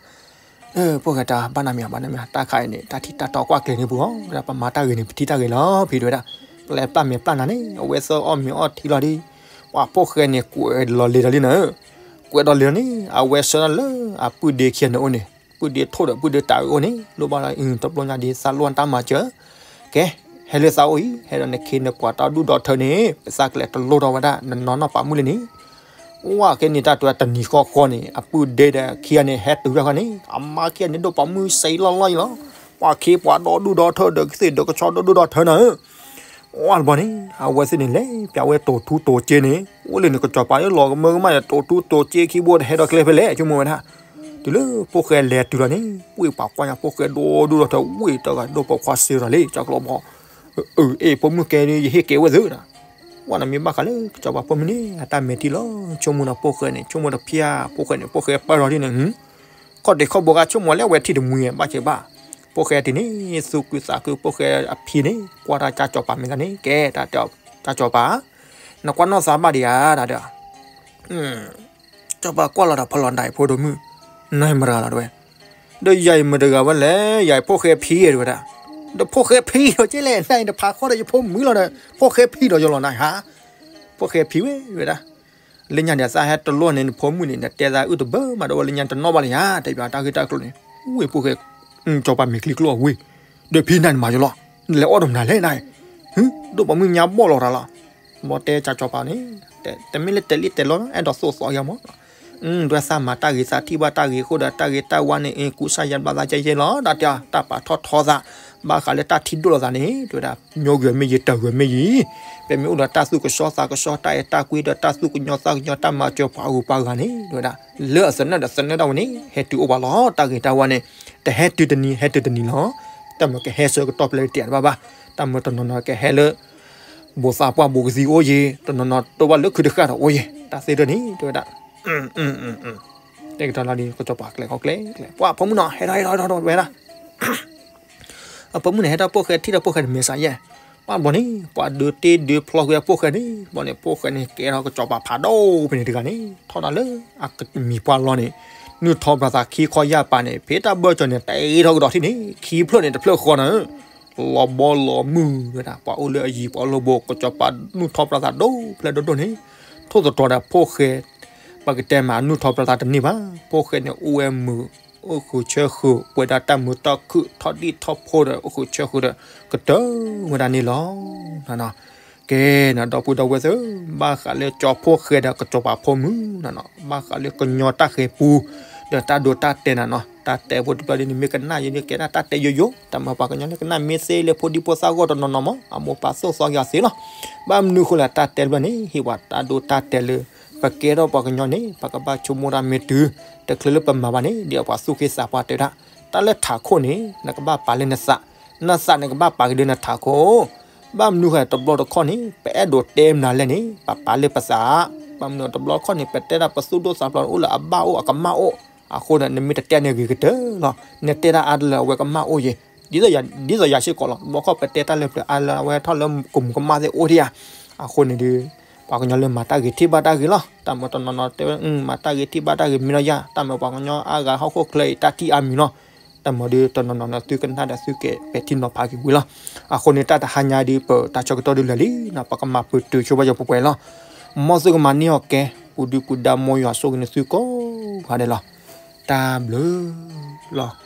ဖိၣ်ဃဲတၢ်ဘၣ်နမံၤဘၣ်နမံၤ တၢ်ခါအံၤန့ၣ် တၢ်ထံၣ်တၢ်တီကွၢ်ကျဲၤန့ၣ်ပူၤလီၤ, ပမၤတၢ်ဂ့ၤန့ၣ် ပထံၣ်တၢ်ဂ့ၤလီၤ ဖံတဲဝဲဒၣ်, ကလဲၤပျၢ်မ့ၤပျၢ်နၤန့ၣ် အဝဲသ့ၣ်အီၣ်မ့ၤအီထံလီၤဒီး, ပှၤဖိၣ်ဃဲန့ၣ် ကွဲးလီၤလ့ၤဒီးလံနၤ, ကွဲးဒီးလ့ၤဒီးန့ၣ် အဝဲဆၢထၢၣ်လၢအပုၢ်ဒ့ခံဂၤန့ၣ်အိၣ်န့ၣ်, ပုၢ်ဒ့ထိၣ်ဒီးပုၢ်ဒ့တၢ်အံၤအိၣ်န့ၣ် လိၣ်ဘၣ်လီၤ, တဘျီညါဒ်သးလိၣ်တၢ်မၤစၢၤ ကဲ, ဟဲလၢသးအိၣ်အံၤ ဟဲဒီးနခ့နပှၤတၢ်ဒူၣ်ဒီထၢန့ၣ် ပသးကလဲၤတလိၣ်ထီၣ်ဝဲဒၣ် နနီၢ်နီၢ်ပာ်မုၣ်လံန့ၣ်, ဝဲကဲန့ၣ် တၢ်တဲတနံၤဃီဃီန့ၣ် အပုၢ်ဒ့ဒီးခံဂၤန့ၣ် ဟဲတုၤဝဲဃီန့ၣ် အမါခံဂၤန့ၣ် ဒိၣ်ပာ်မုၣ်စဲးလီၢ်လီၢ်အံၤလီၤ, ပှၤခ့ပှၤဒီဒူၣ်ဒီထၢဒီးကသ့ၣ်ဒီးကဆီဒီဒူၣ်ဒီထၢနၤဧၢ ဝဲတဘျီန့ၣ် အဝဲသ့ၣ်န့ၣ် လဲၤပျးဝဲတိၤထူတိၤစ့န့ၣ် အိၣ်လၢန့ၣ် ကစီၤပၤလၢလီၤကမၢကမၣ်ဒီး တိၤထူတိၤစ့ခံဘိဒီး ဟဲဒီးကျဲဖဲလဲၣ် ဆိကမိၣ်ဝဲဒၣ်, တုၤလၢဖိၣ်ဃဲလဲၤတုၤလီၤန့ၣ် ဝ့ၢ်ပှၤကွၢ်ညါဖိၣ်ဃဲဒီဒူၣ်ဒီထၢ ဝ့ၢ်တဂၤဒိၣ်ပိာ်ခွါစ့ဒီးလံ ကၠီကျိဘီ, အ့ၣ် ဖိမုၣ်ကဲဒီး ယဟ့ၣ်က့ၤဝဲသုနၤ, ဝဲန့ၣ်မ့ၢ်ဘၣ်ဃးလၢကစီၤပၤဖိမုၣ်န့ၣ် အတၢ်မဲာ်ထံလီၤ ဆိကမိၣ်ဒီးဖိၣ်ဃဲန့ၣ် ဆိကမိၣ်ဒီးဖၠါ ဖိၣ်ဃဲန့ၣ် ဖိၣ်ဃဲပၢၢ်ထီၣ်ဒ်န့ၣ် ခီၣ်ဒ့ခီၣ်ဘိဂၤဆိကမိၣ်လၢအဝဲထံၣ်တမှံဘၣ်က့ၤဘၣ်, ဖိၣ်ဃဲတုၤန့ၣ် သူၣ်ခုသးခု ဖိၣ်ဃဲအဖံန့ၣ် ကွၢ်တၢ်ကၠၢ်ကၠီၤပၤမ့ၢ်သးန့ၣ် ကဲ တၢ်တဲအီၤ ကၠၢ်ကၠီၤပၤ, နကွၢ်နီၢ်သးဘၣ်ဒံးဧါ တၢ်တဲအီၤ ကၠီၤပၤကွၢ်လီၤဒီးဖီလီၤဒၣ်အံၤဖိဒိၣ်မုၣ်, နမတၤလီၤတဝဲ, ဒီးယၤအံၤမတဂၤဝဲလဲၣ် ယၤအံၤဖိၣ်ဃဲဖံတဝဲဒၣ်, ဒီးဖိၣ်ဃဲဖံဒီးကဲလဲၣ် နအံၤတဖးဃီဒီးယဖိမုၣ်လီၤဒီး ဖိၣ်ဃဲဖံဒီးယလီၤနၤဧါ, ဖိၣ်ဃဲဖံဝဲဝဲဒၣ်, လၢညါန့ၣ် သးဟဲတလိၣ်န့ၣ် နဖိမုၣ်န့ၣ် နတဲသးအုၣ်တဘၢမးဒီးဝဲလၢညါတနီၣ်ဘၣ်လၢယၤ တဲပၠးတၢ်ဂ့ၢ်တၢ်ကျိၤန့ၣ်, ဝ့ၢ်ဖိၣ်ဃဲ, ကၠီၤပၤမ့ၢ်ချံကျိအဝ့ၢ်, ဒီးဖံနၤန့ၣ်မၤယလီၤ, နလဲၤအီၣ်ဒီးမနုၤလဲၣ်နၤ, ဒိၣ်ပာ်မုၣ်ညါဘီၣ်လီၤတၢ်လီၤ, ဘီတဲကၠၢ်ကၠီၤပၤန့ၣ်, တမ့ၢ်လၢတဲလံတဲလီၤ အဲၣ်ဒိးသိၣ်သီယၤမး ဒ်သးမၤတၢ်ဂ့ၤ သးထံၣ်ဘၣ်တၢ်ဂ့ၤအဃိဒီးတၢ်ဂ့ၤတၢ်ဝါန့ၣ် ကူစါယၤဘျါသးကဲယဲလီၤ တၢ်တဲ တၢ်ပာ်ထီၣ်ထီသး, ဘၣ်ဃးလၢတၢ်ထံၣ်ဒိၣ်လီၤသးန့ၣ် တဲဝဲဒၣ် ညီဂ့ၤမ့ၢ်ယံၤ တၢ်ဂ့ၤမ့ၢ်ယံၤ, ပမ့ၢ်အိၣ်ဒီးတၢ်သူၣ်ကဆှီသးကဆှီ တၢ်အဲၣ်တၢ်ကွံဒီးတၢ်သူၣ်ကညီၤသးကညီၤ တၢ်မၤစၢၤပှၤဂုၤပှၤဂၤန့ၣ် တဲဝဲဒၣ် လၢအသနၢၣ်ဒီးသနၢၣ်ဒၣ်ဝဲန့ၣ် ဟဲတုၤအိၣ်ဘၣ်လီၤ တၢ်ဂ့ၤတၢ်ဝါန့ၣ်, တဟဲတုၤတနံၤ ဟဲတုၤတနံၤလီၤ, တၢ်မ့ၢ်ကဟဲဆၢကတီၢ်ဖဲလဲၣ်တတဲဘၣ်ဘၣ်, တၢ်မ့ၢ်တနီၤနီၤကဟဲလၢ ဘိးသးပှၢ်ဘိးကသံအိၣ်ယံၤ တနီၤနီၤတိၢ်ဘၣ်လၢခုတဃၣ်ဒီးအိၣ်ယံၤ တၢ်သ့ၣ်တဖၣ်န့ၣ် တဲဝဲဒၣ် တဲကတီၢ်လီၤဒီး ကစီၤပၤကျဲၤခီကျဲၤကျဲၤ ပှၤဖိမုၣ်နီၤ ဟဲထီၣ်ဟဲထီၣ်ဟဲထီၣ်ဝဲဒၣ်, အဖိမုၣ်န့ၣ် ဟဲထီၣ်ဖိၣ်ဃဲထံၣ်ဒီးဖိၣ်ဃဲန့ၣ်မ့ၢ်စးယဲၢ်, ပှၤဘီန့ၣ် ပှၤဒုးတ့ဒုးဖျီကွံာ်အဖိၣ်ဃဲန့ၣ် ဘီန့ၣ် ဖိၣ်ဃဲန့ၣ် ကဲထီၣ်ကစီၤပၤဖးဒိၣ်ဖဲန့ၣ်တဂၤန့ၣ် ထီၣ်ဒၣ်လၢအကမံၤပှၢ်လီၤန့ၣ်, နုၢ်ထီၣ်ပှၤသးခံခီယၢ်ပၤန့ၣ် ဖဲတၢ်ဘၢၣ်စၢၤန့ၣ် တ့ထီၣ်ကဒီးထံၣ်န့ၣ် ခံဖျၢၣ်န့ၣ်တဖျၢၣ်ဃီနၤ လီၤဘီလီၤမုၢ်ဝဲဒၣ် ပှၤအိၣ်လၢအယံၤ ပှၤအိၣ်လၢဘိ ကစီၤပၤနုၢ်ထီၣ်ပှၤသးဒိၣ်ဖျဲၣ်ဒိၣ်ဒိၣ်န့ၣ်, ထိၣ်သတြီၤဒီးဖိၣ်ဃဲ, ပကတဲမး နုၢ်ထီၣ်ပှၤသးတန့ၢ်ဘၣ်, ဖိၣ်ဃဲန့ၣ် အိၣ်ဝဲမုာ်, အိၣ်ဃုာ်ဆၢဃုာ် ပှဲၤဒီးတၢ်မုာ်တၢ်ခုၣ် ထီၣ်ဒံၣ်ထီၣ်ဖိဒီး အိၣ်ဃုာ်ဆၢဃုာ်ဒီး ကတၢၢ်ဝဲဒၣ်န့ၣ်လီၤ. ကဲ နဒီပုၢ်ဒီဝဲၢ်သ့ၣ်, ဘၣ်ဃးလၢကၠီၤဖိၣ်ဃဲဒီးကစီၤပၤဖိမုၣ်နနီၤ, ဘၣ်ဃးလၢကညီတၢ်ဃဲၤပူ ဒီးတၢ်ဒိတၢ်တဲာ်နနီၤ, တၢ်တဲဖိတဖျၢၣ်ဒ်န့ၣ် မ့ၢ်ကနၣ်ယဲန့ၣ် ကဲဒၣ်တၢ်တဲယိယိ, တၢ်မၤပှၤကညီလၢကနၣ်မ့ၢ်သ့လၢဖိဒံဖိသၣ်ဂီၢ်တနီၤနီၤမး အမိၢ်ပၢ်သိၣ်သီက့ၤအီၤသ့လီၤ. ဘၣ်မနုၤဃိလဲၣ် တၢ်တဲတဖျၢၣ်န့ၣ် ဟ့ၣ်ပှၤတၢ်ဒိတၢ်တဲာ်လၢ ပကဲထီၣ်ပှၤကညီန့ၣ် ပကဘၣ်ဆိကမိၣ်တၢ်မ့ၢ်တုၤ တချုးလၢပမၤဘၣ်န့ၣ် ဒ်ပှၤသူၣ်က့သးပှၢ်တဲဝဲဒၣ်, တၢ်လၢထးခိၣ်န့ၣ် နကဘၣ်ပာ်လၢနသး, နသးန့ၣ်ကဘၣ်ပာ်က့ၤလၢနထးခိၣ် ဘၣ်မနုၤဃိတဘျီတခီၣ်န့ၣ် ပအဲၣ်ဒိးတဲမနုၤလဲၣ်န့ၣ် ပပာ်လၢပသး, ဘၣ်မနုၤတဘျီတခီၣ်န့ၣ် ပတဲဒၣ်ပသူၣ်ဒိၣ်သးဖျိးအိၣ်လၢအဘၣ်အိၣ်အကမၣ်အိၣ်, အဃိန့ၣ် နမ့ၢ်တတဲန့ၣ်ဂ့ၤကတၢၢ်လီၤ, နတဲဒၣ်အါတလၢအဝဲကမၣ်အိၣ်ယဲ, ဒ်သိးယၤစ့ၢ်ကီးလီၤ, တဘျီခီၣ်ပတဲတၢ်လၢပျၢၤအါလၢအဝဲထီၣ်လၢကမူးကမၣ်သ့ၣ်အိၣ်ဒံးဧါ, အဃိန့ၣ်ဒီး ပှၤကညီလၢမၤတၢ်ဂ့ၤထံၣ်ဘၣ်တၢ်ဂ့ၤလီၤ, တၢ်မၤတနီၤနီၤတဲဝဲ မၤတၢ်ဂ့ၤထံၣ်ဘၣ်တၢ်ဂ့ၤမ့ၢ်ဒီးယၤ, တၢ်မၤပှၤကညီအါဂၤဟီၣ်ခိၣ်ချၢအံၤ တၢ်ထံၣ်အါမံၤလီၤ. တၢ်မၤဒီးတနီၤနီၤန့ၣ် သုကနၣ်ဒီးသုကပဲာ်ထံနီၤဖးက့ၤဝံၤလီၤ. အဃိန့ၣ် တၢ်တဟါညါဒီး ပတၢ်ဆၢကတီၢ်ဒုးလၢာ်လံနီၤ, ပကမၤပတုာ်ဆိပှၤယီၤပှဲၤပှဲၤလီၤ. မ်သုကမၤန့ၢ်အီၤကဲ ပူၤဒုပူၤဒါ မ်ယွၤဆိၣ်ဂ့ၤန့ၢ်သုကိးဂၤဒဲးလီၤ. တၢ်ဘျုးလီၤ.